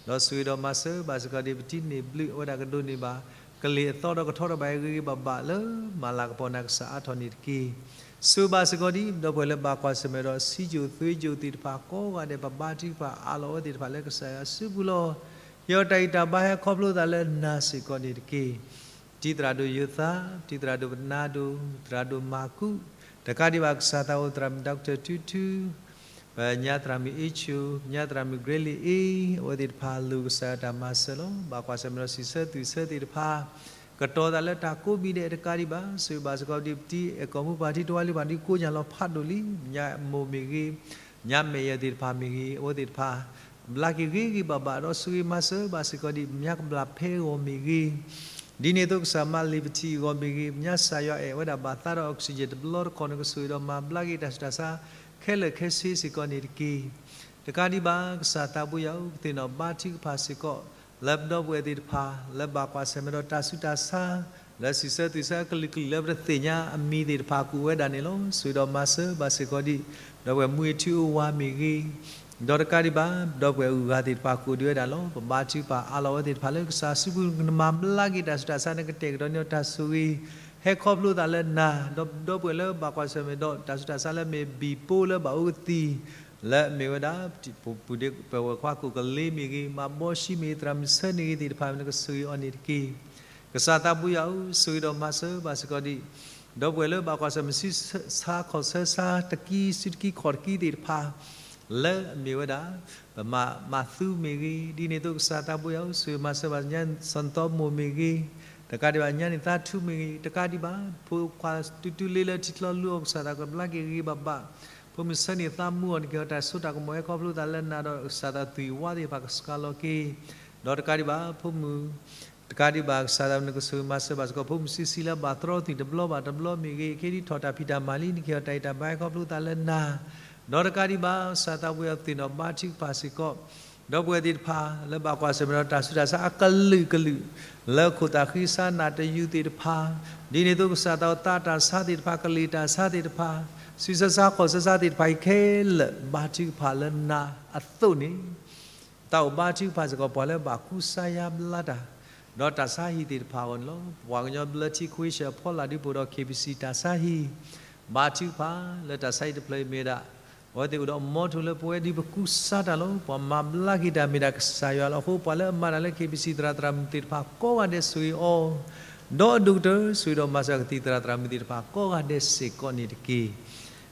ဒီးဆိၣ်ဂ့ၤဒီးမၤစၢၤဘၣ်စ့ၢ်ကီးဒံး ပတံၤန့ၢ်ဘျုးအဝဲဒၣ်ကဒိးန့ၢ်ဘၣ် ကလ့ၢ်အသီဒီးကထီထီၣ်ဘၣ်အံၤဂ့ၤဂ့ၤဘၣ်ဘၣ်လၢ မၤလၤကပီၤနၤကစၢ်အါထီၣ်န့ၣ်တက့ၢ်. ဆိၣ်ဂ့ၤဘၣ်စ့ၢ်ကီးဒံး ဒီပုၢ်ဝဲၢ်လၢဘၣ်ကွၢ်ဆၢၣ်မဲာ်ဒီး စံယိၣ်သွ့ယိၣ်သ့ၣ်တဖၣ်ကိးဂၤဒဲး ပဘါထုကဖၣ်အးလီၤအဝဲသ့ၣ်တဖၣ်လၢကစၢ်ယွၤအစုပူၤလီၤ. ဟ့ၣ်အီၤတၢ်ဂံၢ်တၢ်ဘါဟဲခီဖျိသးလၢနၤစ့ၢ်ကီးန့ၣ်တက့ၢ်. တံၤသရၣ်ဒိၣ်ယိၤသး, တံၤသရၣ်ဒိၣ်ပနၢ်ဒိၣ်, သရၣ်ဒိၣ်မၤကူး, တကးဒံးဘၣ်ကစၢ်သးအိၣ် သရၣ်မုၣ် doctor ထူထူ, ပညါသရၣ်မုၣ်အ့ၣ်ဆိၣ်, ပညါသရၣ်မုၣ် Grace လံအ့, အဝဲသ့ၣ်တဖၣ်လိၣ်ကစၢ်ယွၤတၢ်မၤစၢၤလီၤ. ဘၣ်ကွၢ်ဆၢၣ်မဲာ်ဒီးစံးဆၢသူၣ်ဆၢသ့ၣ်တဖၣ် ကတီၤသးလၢတၢ်ကိးမံၤဒဲးတကးဒံးဘၣ် ဆိၣ်ဂ့ၤဘၣ်စ့ၢ်ကီးဒံးပတံၤအဲၣ်ကိာ်မူပၢ်ထံတဝါလံ ပှၤဒုးကိးညါလီၤဖးဒိၣ်လံ ပညါမိၢ်မ့ၢ်ဂ့ၤ, ပညါမဲာ်ယဲၢ်သ့ၣ်တဖၣ်မ့ၢ်ဂ့ၤ, အဝဲသ့ၣ်တဖၣ် ဘျါက့ၤဂ့ၤဂ့ၤဘၣ်ဘၣ် ဒီးဆိၣ်ဂ့ၤမၤစၢၤဘၣ်စ့ၢ်ကီးဒံး ပညါကဘျၣ်ဖဲအဂီၢ်မ့ၢ်ဂ့ၤ, ဒ်န့ၣ်အသိးကစၢ်မၤလံာ်ပထံၣ်အဂီၢ်မ့ၢ်ဂ့ၤ, ပညါကစၢ်ယွၤအဲၣ်ဝဲဒၣ်ဘၣ်သးဒီး oxygen တဘျီတခီၣ် နကဆိၣ်ဂ့ၤဒီးမၤဘျါက့ၤတၢ်ဆူးတၢ်ဆါ ခဲလၢာ်ခဲဆ့စ့ၢ်ကီးန့ၣ်တက့ၢ်. တကးဒံးဘၣ် ကစၢ်သးဘိယွၤဧၢ ပသ့ၣ်နီၣ်ဘါထုကဖၣ်စ့ၢ်ကီး လၢပဒီပုၢ်ဝဲၢ်သ့ၣ်တဖၣ် လၢဘၣ်ကွၢ်ဆၢၣ်မဲာ်ဒီးတၢ်ဆူးတၢ်ဆါ လၢစံးဆၢသူၣ်ဆၢအကလုာ်ကလုာ်လၢပတသ့ၣ်ညါအမံၤသ့ၣ်တဖၣ် ကူၣ်ဝဲဒၣ်န့ၣ်လီၤ. ဆိၣ်ဂ့ၤဒီးမၤစၢၤဘၣ်စ့ၢ်ကီးဒံး ဒီပုၢ်ဝဲၢ်မူအထူအဝၤမ့ၢ်ဂ့ၤ, ဒီးတကးဒံးဘၣ် ဒီပုၢ်ဝဲၢ်အဂၤသ့ၣ်တဖၣ် ကူၣ်ဒံးဝဲဒၣ်လီၤ. ပဘါထုကဖၣ်အးလီၤဝဲသ့ၣ်တဖၣ်လၢကစၢ်စုပူၤ နကမၤဘျါက့ၤတၢ်ဆူးတၢ်ဆါ နကတဲာ်ကတီၤန့ၢ်တၢ်ဆိၣ်ဂ့ၤ ဟဲခီဖျိသးလၢနၤ, ဒီးဒီပုၢ်ဝဲၢ်လၢဘၣ်ကွၢ်ဆၢၣ်မဲာ်ဒီးတၢ်ဆူးတၢ်ဆါလၢမ့ၢ်ဘံၣ်ပိလၢဘၣ်အူကသံၣ် လၢအမ့ၢ်ဝဲဒၣ် ပပုၢ်ဒ့ပဝဲၢ်ခွါကိၣ်ကလ့မ့ၢ်ဂ့ၤ, မၤဘီၣ်ရှံမ့ၢ်ဂ့ၤ, သရၣ်မုၣ်ဆၢန့ၢ်ဂ့ၤသ့ၣ်တဖၣ် နကဆိၣ်ဂ့ၤအီၤန့ၣ်တက့ၢ်. ကစၢ်သးဘိယွၤဧၢ, ဆိၣ်ဂ့ၤဒီးမၤစၢၤဘၣ်စ့ၢ်ကီးဒံး ဒီပုၢ်ဝဲၢ်လၢဘၣ်ကွၢ်ဆၢၣ်မဲာ်ဆူးဆါခီၣ်ဆၢဆါတကံ စုတကံခီၣ်တကံသ့ၣ်တဖၣ် လၢအမ့ၢ်ဝဲဒၣ် ပမၤမၤသူမ့ၢ်ဂ့ၤ, ဒ်န့ၣ်အသိးကစၢ်သးဘိယွၤဧၢ, ဆိၣ်ဂ့ၤမၤစၢၤဘၣ်ညါစီၤသီမိၢ်မ့ၢ်ဂ့ၤ, တကးဒံးဘၣ်ညါန့ၣ်သးထူမ့ၢ်ဂ့ၤ, တကးဒံးဘၣ် ဖိခွါတုၤတုၤလ့လၢထံချီလူၤအီၤ ကစၢ်သးကဘျါက့ၤဂ့ၤဂ့ၤဘၣ်ဘၣ်, ဖိမုၣ်ဆၢန့ၣ်သးမူအီၤ နကဟ့ၣ်အီၤတၢ်စိတၢ်ကမီၤဟဲခီဖျိသးလၢနၤဒီး ကစၢ်သးသွံၣ်ဝါသ့ၣ်တဖၣ်ကစှၤလီၤက့ၤ, ဒီးတကးဒံးဘၣ် ဖိမုၣ် တကးဒံးဘၣ် ကစၢ်သးနကဆိၣ်ဂ့ၤမၤစၢၤဘၣ်စ့ၢ်ကီး ဖိမုၣ်ဆံးဆံးလၢဘၣ်သရီသုးတဘျီဘၣ်တဘျီမ့ၢ်ဂ့ၤ, ခဲဒံးထီၣ်တၢ်ဖံးတၢ်မၤလံ နကဟ့ၣ်အီၤတၢ်ဂံၢ်တၢ်ဘါဟဲခီဖျိသးလၢနၤ, ဒီးတကးဒံးဘၣ် ကစၢ်သးဘိယွၤ ပသ့ၣ်နီၣ်ဘါထုကဖၣ်စ့ၢ်ကီး ဒီပုၢ်ဝဲၢ်သ့ၣ်တဖၣ် လၢဘၣ်ကွၢ်ဆၢၣ်မဲာ်ဒီးတၢ်ဆူးတၢ်ဆါအကလုာ်ကလုာ် လၢခိၣ်သးဃံဆါနးတယုၢ်သ့ၣ်တဖၣ်, ဒ်န့ၣ်အသိးကစၢ်သးအိၣ် သးတၢ်ဆါသ့ၣ်တဖၣ် ကလ့ၢ်တၢ်ဆါသ့ၣ်တဖၣ်, ဆူးဆါဆါခီၣ်ဆါဆါသ့ၣ်တဖၣ်အံၤခဲလၢာ် ဘါထုကဖၣ်လၢနၤအသိးန့ၣ် သးအိၣ်ဘါထုကဖၣ်စ့ၢ်ကီး ပှၤလၢဘၣ်ကူစါယါဘျါတၢ် ဒီးတၢ်ဆါဟံၣ်သ့ၣ်တဖၣ်အဂီၢ်န့ၣ်လီၤ. ပှၤကညီဘျၢထံခွ့ဆၢၣ်ဖီလာ်ဒုးပအိၣ်ဒီး KBC တၢ်ဆါဟံၣ်, ဘါထုကဖၣ်လၢတၢ်ဆါဟံၣ်တဖျၢၣ်အံၤမ့ၢ်ဝဲဒၣ် အဝဲသ့ၣ်အိၣ်ဒီးအမီထိလၢပဝဲဒ်ပကူစါတၢ်လီၤ. ပှၤမၤဘျါက့ၤတၢ်မ့ၢ်ဒၣ်ကစၢ်ယွၤလီၤ. အဃိပှၤလၢအမၤတၢ်လၢ KBC သရၣ်သရၣ်မုၣ်သ့ၣ်တဖၣ်ကိးဂၤဒဲးဆိၣ်ဂ့ၤအီၤ, ဒီးအဒိၣ်ကတၢၢ်ဆိၣ်ဂ့ၤဒီးမၤစၢၤကသံၣ်သရၣ်သရၣ်မုၣ်သ့ၣ်တဖၣ်ကိးဂၤဒဲးစ့ၢ်ကီးန့ၣ်တက့ၢ်.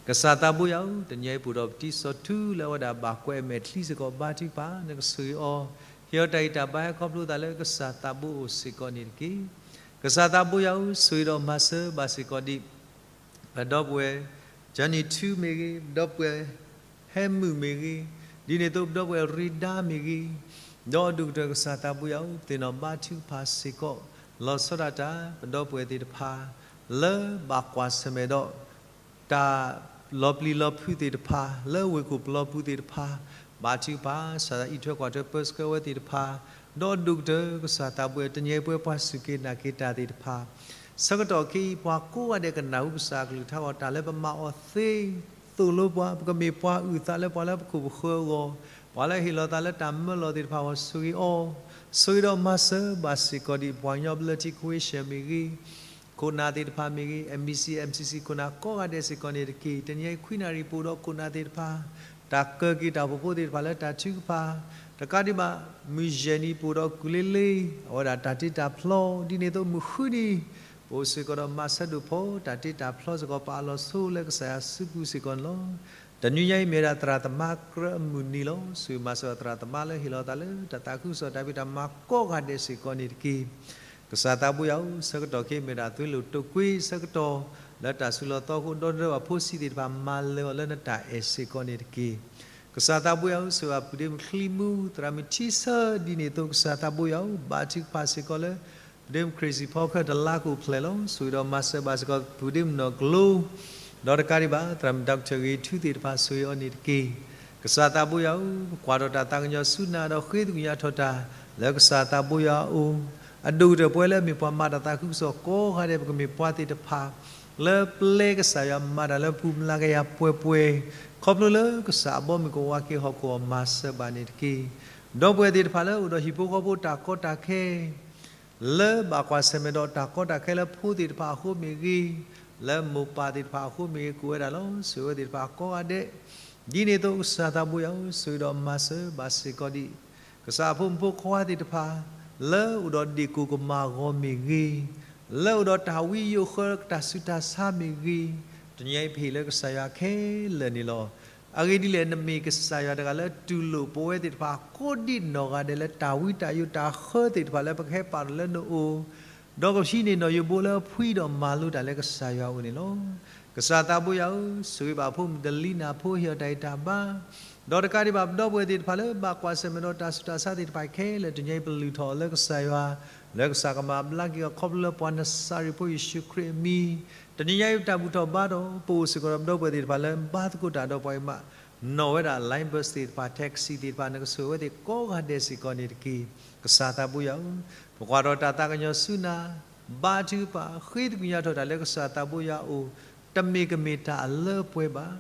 ကစၢ်သးဘိယွၤဧၢ, တနံၤအံၤပအိၣ်ဒီးပတံၤစီၤထူလၢအဝဲဒၣ်ဘၣ်ကွဲးအမဲာ်ချံစ့ၢ်ကီး ဘါထုကဖၣ် နကဆိၣ်ဂ့ၤအီၤ, ဟ့ၣ်အီၤတၢ်ဂံၢ်တၢ်ဘါဟဲခီဖျိသးလၢကစၢ်သးဘိအိၣ်စ့ၢ်ကီးန့ၣ်တက့ၢ်. ကစၢ်သးဘိယွၤဧၢ, ဆိၣ်ဂ့ၤဒီးမၤစၢၤဘၣ်စ့ၢ်ကီးဒံး ပဒီပုၢ်ဝဲၢ် ကၠီနံၣ်ထူမ့ၢ်ဂ့ၤ, ပဒီပုၢ်ဝဲၢ်ဟဲမုၣ်မ့ၢ်ဂ့ၤ, ဒ်န့ၣ်အသိးပဒီပုၢ်ဝဲၢ်ရ့ဒါမ့ၢ်ဂ့ၤ, ဒီးအဒိၣ်ကတၢၢ်ကစၢ်သးဘိယွၤဧၢ, ပသ့ၣ်နီၣ်ဘါထုကဖၣ်စ့ၢ်ကီး လီၤဆီဒၣ်တၢ် ပဒီပုၢ်ဝဲၢ်သ့ၣ်တဖၣ် လၢဘၣ်ကွၢ်ဆၢၣ်မဲာ်ဒီး တၢ်လီၤပျံၤလီၤဖုးသ့ၣ်တဖၣ် လၢဝ့ၢ်ခိၣ်ပျီပူၤသ့ၣ်တဖၣ်, ဘါထုကဖၣ် ကစၢ်ယွၤအံးထွဲကွၢ်ထွဲပၢဆှၢဝဲသ့ၣ်တဖၣ်, ဒီးဒိၣ်ကတၢၢ် ကစၢ်သးဘိယွၤ တနံၤအံၤပဝဲပှၤစူၢ်က့ၤနာ်က့ၤတၢ်သ့ၣ်တဖၣ် ဆၢကတီၢ်ခဲအံၤ ပှၤကိးဂၤဒဲးကနၢ်ဟူကစၢ်အကလုၢ်ကထါအဂီၢ် တၢ်လၢပမၤအီၤသ့ သိၣ်လိပှၤ, ပကမ့ၢ်ပှၤအုၣ်သးလၢပှၤလၢပခိၣ်ပဃၢၤအဂီၢ်, ပှၤလၢဟ့ၣ်လီၤသးလၢတၢ်မၢလီၤသ့ၣ်တဖၣ်အဂီၢ် ဆိၣ်ဂ့ၤအီၤ, ဆိၣ်ဂ့ၤဒီးမၤစၢၤဘၣ်စ့ၢ်ကီးဒံး ပှၤကညီဘျၢထံခဝ့ၡၢၣ်မ့ၢ်ဂ့ၤ, ခိၣ်နၢ်သ့ၣ်တဖၣ်မ့ၢ်ဂ့ၤ, M B C M C C ခိၣ်နၢ်ကိးဂၤဒဲးစ့ၢ်ကီးန့ၣ်တက့ၢ်. တနံၤအံၤခွံနၣ်ရံၣ်ပအိၣ်ဒီးခိၣ်နၢ်သ့ၣ်တဖၣ်, တၢ်ကၢၢ်က့ၤတၢ်အိၣ်ဖှိၣ်ဖိသ့ၣ်တဖၣ်လၢတၢ်ထုကဖၣ်, တကးဒံးဘၣ် မုၢ်ယဲၢ်နံၤပအိၣ်ဒီးကူၣ်လ့လ့, အဝဲဒၣ်တၢ်တ့တၢ်ဖျီ, ဒ်န့ၣ်အသိးမုၢ်ဃုနံၤ ပအိၣ်စ့ၢ်ကီးဒီးမၤဆၢဒိၣ်ဖီ တၢ်တ့တၢ်ဖျီစ့ၢ်ကီး ပအးလီၤဆိလၢကစၢ်ယွၤစုပူၤစ့ၢ်ကီးန့ၣ်လီၤ. တနွံညါအံၤမ့ၢ်ဝဲဒၣ်သရၣ်သမါကြၢးအမုၢ်နံၤလီၤ. ဆိၣ်ဂ့ၤမၤစၢၤသရၣ်သမါလၢဟ့ၣ်လီၤသးလၢတၢ်သးခုကစီၣ်တၢ်ဖံးတၢ်မၤကိးဂၤဒဲးစ့ၢ်ကီးန့ၣ်တက့ၢ်. ကစၢ်သးဘိယွၤဧၢ, ဆၢကတီၢ်ခဲအံၤမ့ၢ်ဒၣ်သွ့လိာ်တိာ်ကွံဆၢကတီၢ် လၢတၢ်ဆူးလီၤသီအဃိ ဒီတဒၢဘၣ်ဖိဆံးသ့ၣ်တဖၣ် မၤလၢၤအီၤလၢနတၢ်အဲၣ်စ့ၢ်ကီးန့ၣ်တက့ၢ်. ကစၢ်သးဘိယွၤဧၢ, ဆိၣ်ဂ့ၤဘၣ်ပုၢ်ဒ့မုၣ်ချံမူ သရၣ်မုၣ်ထံဆၢ ဒ်န့ၣ်အသိး ကစၢ်သးဘိယွၤဧၢ, ဘါထုကဖၣ်စ့ၢ်ကီးလၢ ပုၢ်ဒ့မုၣ်ခရ့ၣ်စံၣ်ဖီခဲတလါကအိၣ်ဖျဲၣ်လီၤ. ဆိၣ်ဂ့ၤဒီးမၤစၢၤဘၣ်စ့ၢ်ကီးပုၢ်ဒ့မုၣ်နီၢ်ကျိ ဒီးတကးဒံးဘၣ် သရၣ်မုၣ် Doctor ဂ့ၤထူသ့ၣ်တဖၣ် ဆိၣ်ဂ့ၤအီၤန့ၣ်တက့ၢ်. ကစၢ်သးဘိယွၤဧၢ, ပကွၢ်ထီၣ်တၢ်သးကညီၤဆူနၤဒီးဃ့သကွံာ်ညါထီၣ်တၢ် လၢကစၢ်သးဘိယွၤအအိၣ်, အဒိၣ်ကတၢၢ်ပဝဲလၢအမ့ၢ်ပှၤမၤတၢ်သးခုကစီၣ်ကိးဂၤဒဲး ပကမ့ၢ်ပှၤသ့ၣ်တဖၣ် လၢပျဲကစၢ်ယွၤမၤတၢ်လၢပူၤမျးကယၤပှဲၤပှဲၤ, ခီဖျိလၢကစၢ်အဘီအမုၢ်ကဝၤက့ၤဟီၣ်ခိၣ်အီၤမၤစၢၤဘၣ်န့ၣ်တက့ၢ်. ဒီပုၢ်ဝဲၢ်သ့ၣ်တဖၣ်လၢအိၣ်ဒီးဟံၣ်ဖိဃီဖိတၢ်ကီတၢ်ခဲ လၢဘၣ်ကွၢ်ဆၢၣ်မဲာ်ဒီးတၢ်ကီတၢ်ခဲလၢဖိသ့ၣ်တဖၣ်အဃိမ့ၢ်ဂ့ၤ, လၢမိၢ်ပၢ်သ့ၣ်တဖၣ်အဃိမ့ၢ်ဂ့ၤ ကိးဝဲဒၣ်လီၤ. ဆိၣ်ဂ့ၤဝဲသ့ၣ်တဖၣ်ကိးဂၤဒဲး, ဒ်န့ၣ်အသိးကစၢ်သးဘိယွၤဧၢ, ဆိၣ်ဂ့ၤဒီးမၤစၢၤဘၣ်စ့ၢ်ကီးဒံး ကစၢ်အဖိမုၣ်ဖိခွါသ့ၣ်တဖၣ် လၢအိၣ်ဒီးဒ့ၣ်ကိၢ်ကမၣ်အဂီၢ်မ့ၢ်ဂ့ၤ, လၢအိၣ်ဒီးတၢ်ဝံယိးဃၢတၢ်ဆူးတၢ်ဆါမ့ၢ်ဂ့ၤ, တနံၤအံၤပဟ့ၣ်လၢကစၢ်ယွၤခဲလၢာ်န့ၣ်လီၤ. အဂ့ၢ်ဒ်လဲၣ် နမ့ၢ်ကစၢ်ယွၤတဂၤလၢတူၢ်လိာ်ပဝဲသ့ၣ်တဖၣ်ကိးဒံးနီၢ်ဂၤဒဲးလၢတၢ်ဝံတၢ်ယိးတၢ်ဃၢသ့ၣ်တဖၣ်လၢပကဟဲပာ်ထီၣ်လၢနအိၣ် ဒီးကဟံးန့ၢ်နီၢ်ယိးဘိလၢဖှံဒီးမၤလိတၢ်လၢကစၢ်ယွၤအအိၣ်န့ၣ်လီၤ. ကစၢ်သးဘိယွၤဧၢ, ဆိၣ်ဂ့ၤဘၣ်ဖိမုၣ်ဒလံနၢ်ဖိဟ့ၣ်အီၤတၢ်ဂံၢ်တၢ်ဘါ, ဒီးတကးဒံးဘၣ်ပဒီပုၢ်ဝဲၢ်သ့ၣ်တဖၣ်လၢဘၣ်ကွၢ်ဆၢၣ်မဲာ်ဒီးတၢ်ဆူးတၢ်ဆါသ့ၣ်တဖၣ်ခဲလၢာ် တနံၤအံၤပလုၢ်ထီၣ်အီၤလၢကစၢ်ယွၤ, လၢကစၢ်ကမၤဘျါက့ၤအီၤခီဖျိလၢပှၤနစၤရ့းဖိယ့ၣ်ၡူးခရံာ်အမံၤ, တနံၤညါအံၤပတၢ်ဘူၣ်ထီၣ်ဘါထီၣ် ပအိၣ်စ့ၢ်ကီးဒီးပဒီပုၢ်ဝဲၢ်သ့ၣ်တဖၣ်လၢဘါသကိးတၢ်ဒီးပှၤအံၤမး နီၣ်ဝဲဒၣ် line bus သ့ၣ်တဖၣ် taxi သ့ၣ်တဖၣ် နကဆိၣ်ဂ့ၤဝဲသ့ၣ်ကိးဂၤဒဲးစ့ၢ်ကီးန့ၣ်တက့ၢ်. ကစၢ်သးဘိယွၤဧၢ, ပကွၢ်ထီၣ်တၢ်သးကညီၤဆူနၤ, ဘါထုကဖၣ် ဃ့သကွံာ်ညါထီၣ်တၢ်လၢကစၢ်သးဘိယွၤအအိၣ်, တမ့ၢ်ကမ့ၢ်တၢ်အလၢပှဲၤဘၣ်.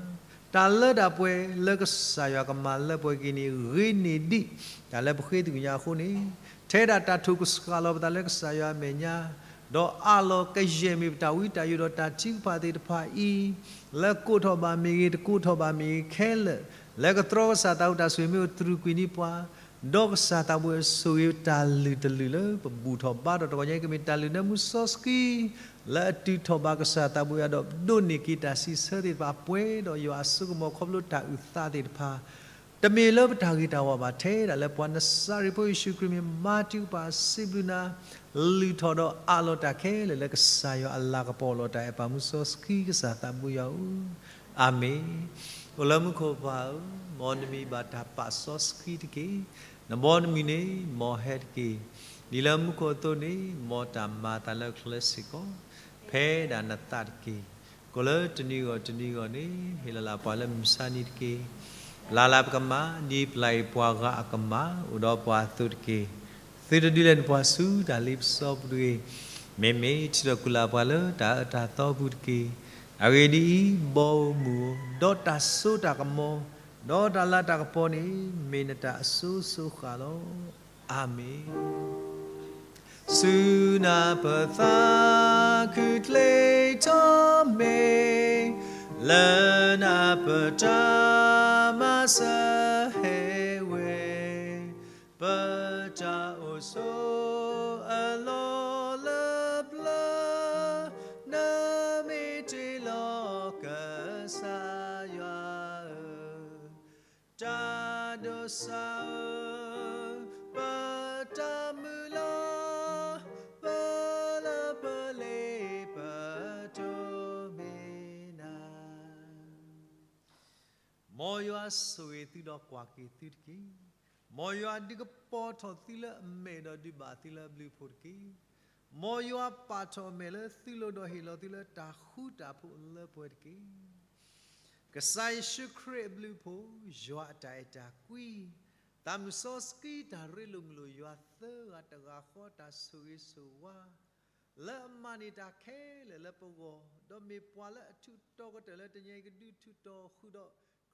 တၢ်လၢတၢ်ပှဲၤလၢကစၢ်ယွၤကမၤလၢပှဲၤက့ၤန့ၣ် ဂ့ၤန့ၢ်ဒံး တၢ်လၢပဃ့သကွံာ်ညါအဃိန့ၣ်, ထဲဒၣ်တၢ်ထိၣ်ကစှၤလီၤပသးလၢကစၢ်ယွၤအမဲာ်ညါ ဒီးအးလီၤကယဲၢ်မ့ၢ်ပတၢ်ဝံတၢ်ယိးဒီးတၢ်ထုကဖၣ်သ့ၣ်တဖၣ်အံၤ, လၢကိးထီၣ်ဘၣ်မ့ၢ်ဂ့ၤ တကိးထီၣ်ဘၣ်မ့ၢ်ဂ့ၤခဲလၢာ်, လၢကတြီကစၢ်သးဝံတၢ်ဆိၣ်ဂ့ၤမ့ၢ်အိၣ်တြူာ်ကွံာ်န့ၢ်ပှၤ, ဒီးကစၢ်သးဘိယွၤဆိၣ်ဂ့ၤတၢ်လုၢ်တလုၢ်လၢပဘူၣ်ထီၣ်ဘါထီၣ်တဂီၤညါအံၤ ကမ့ၢ်တၢ်လုၢ်နၢမူစီဆှံ လၢအတုၤထီၣ်ဘၣ်ကစၢ်သးဘိယွၤဒီးဒိးန့ၢ်က့ၤတၢ်စံးဆၢသ့ၣ်တဖၣ် ပှဲၤဒီးယွၤအစိကမီၤခီဖျိတၢ်အုၣ်သးသ့ၣ်တဖၣ် တမ့ၢ်လၢပတၢ်ဂ့ၤတၢ်ဝါဘၣ် ထဲဒၣ်လၢပှၤနစၤရ့းဖိယ့ၣ်ၡူးခရံာ်မံၤ ဘါထုကဖၣ်စံးဘျုးနၤ, လုၢ်ထီၣ်ဒီးအးလီၤတၢ်ခဲလၢာ်လၢကစၢ်ယွၤအလၤကပီၤလီၤတၢ်အဲၣ်ပာ်မူစီဆှံကစၢ်သးဘိယွၤဧၢ, အၤမ့ၣ်. အိၣ်လၢမူခိၣ်ပၢ်ဧၢ, မ်နမံၤဘၣ်တၢ်ပာ်စီဆှံတက့ၢ်. နဘီနမုၢ်န့ၣ် မ်ဟဲတက့ၢ်. ဒ်လၢမူခိၣ်အသိးန့ၣ် မ်တၢ်မၤအသးလၢချၢစ့ၢ်ကီး ဖဲဒၣ်နသးတက့ၢ်. ကိးလၢတနံၤဂီၢ်တနံၤဂီၢ်န့ၣ် ဟ့ၣ်လီၤလၢပှၤလၢမုၢ်မဆါနံၤတက့ၢ်. ပျၢ်လၢပကမၣ် ဒ်ပျၢ်အံၤပှၤဂၤအကမၣ် အိၣ်ဒီးပှၤအသိးတက့ၢ်. သုတဒုးလဲၤနပှၤဆူတၢ်လ့ပစီပူၤတဂ့ၤ. မ့မ့ၢ်ထုးထီၣ်ကွံာ်လၢပှၤလၢတၢ်အၢတၢ်သီပူၤတက့ၢ်. အဂ့ၢ်ဒ်အံၤ, ဘီဧိၤမုၢ်ဧိၤ, ဒီးတၢ်စိတၢ်ကမီၤ, ဒီးတၢ်လၤတၢ်ကပီၤန့ၣ် မ့ၢ်နတၢ်အစိၤစိၤဃၣ်လီၤ. အၤမ့ၣ်. ဆူနၢ်ပၢၢ်သးခုချ့ထီၣ်မ့ၢ်, လၢနၢ်ပၢၢ်တၢ်မၤစၢၤဟဲဝဲ, ပတၢ်အိၣ်ဆိးအလီၢ်လၢပျၢၤ, နမ့ၢ်တ့ၢ်လီၤကစၢ်ယွၤဧၢ တၢ်ဒိးစၢ်ဧၢ, ပတၢ်မုၢ်လၢ်, ပလၢပလ့ပတိၢ်မ့ၢ်နၤ. မ်ယွၤဆိၣ်ဂ့ၤသုဒီးကွၢ်က့ၤသုတက့ၢ်. မ်ယွၤဒုးကပီၤထီၣ်သုလၢအမဲာ်ဒီးဒုးဘၣ်သုလၢအဘျုးအဖှိၣ်တက့ၢ်. မ်ယွၤပာ်ထီၣ်အမဲာ်လၢသုလိၤဒီးဟ့ၣ်လီၤသုလၢတၢ်ဃူတၢ်ဖိးလၢပှဲၤတက့ၢ်. ကစၢ်ယ့ၣ်ၡူးခရံာ်အဘျုးအဖှိၣ်, ယွၤအတၢ်အဲၣ်တၢ်ကွံ, သးမုၢ်စီဆှံတၢ်ရ့လိာ်မုာ်လိာ်ယွၤသၢဂၤတဂၤဃီတၢ်ဆိၣ်ဂ့ၤဆိၣ်ဝါ လၢအမၤန့ၢ်တၢ်ခဲလၢာ်လၢပဂီၢ်, ဒီးမ့ၢ်ပှၤလၢအထူးတီၤကတၢၢ်လၢတနံၤအံၤကဒုးထူးတီၤဃုာ်ဒီး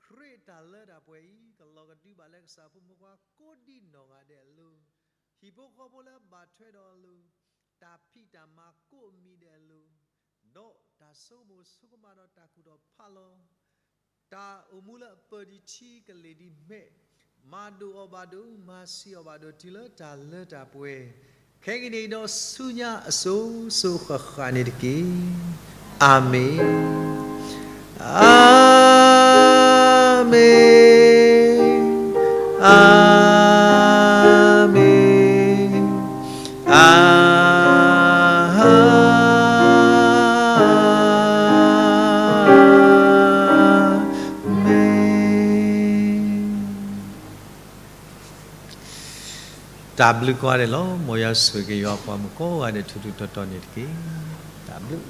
ခရံာ်အတၢ်လၢတၢ်ပှဲၤအံၤ ကလီၤကဒုဘၣ်လၢကစၢ်ဖိမုၣ်ဖိခွါကိးဒံနီၢ်ဂၤဒဲးအလိၤ, ဟံၣ်ဖိဃီဖိလၢအဘၣ်ထွဲဒီးအလိၤ, တၢ်ဖံးတၢ်မၤကိးမံၤဒဲးအလိၤ, ဒီးတၢ်ဆိကမိၣ်ဆိကမးဒီးတၢ်ကူၣ်ထီၣ်ဖးလီၤ တၢ်အိၣ်မူလၢအပၢၢ်ဒံးထံကလ့ၢ်ဒံးမဲာ်, မၤဒိၣ်အီၤဘၣ်ဒိၣ်, မၤဆံးအီၤဘၣ်ဒိၣ် တုၤလၢတၢ်လၢတၢ်ပှဲၤ, ခဲကနံၣ်အံၤဒီးဆူညါအစိၤစိၤဃၣ်ဃၣ်န့ၣ်တက့ၢ်. အၤမ့ၣ်, အၤမ့ၣ်, အၤမ့ၣ်, အၤ မ့ၢ် တၢ်ဘျုးကိးဂၤဒဲးလီၤ. မ်ယွၤဆိၣ်ဂ့ၤက့ၤယွၤအပှၤမုၣ်ကိးဂၤဒဲးထူးထူးတီၤတီၤန့ၣ်တက့ၢ်. တၢ်ဘျုး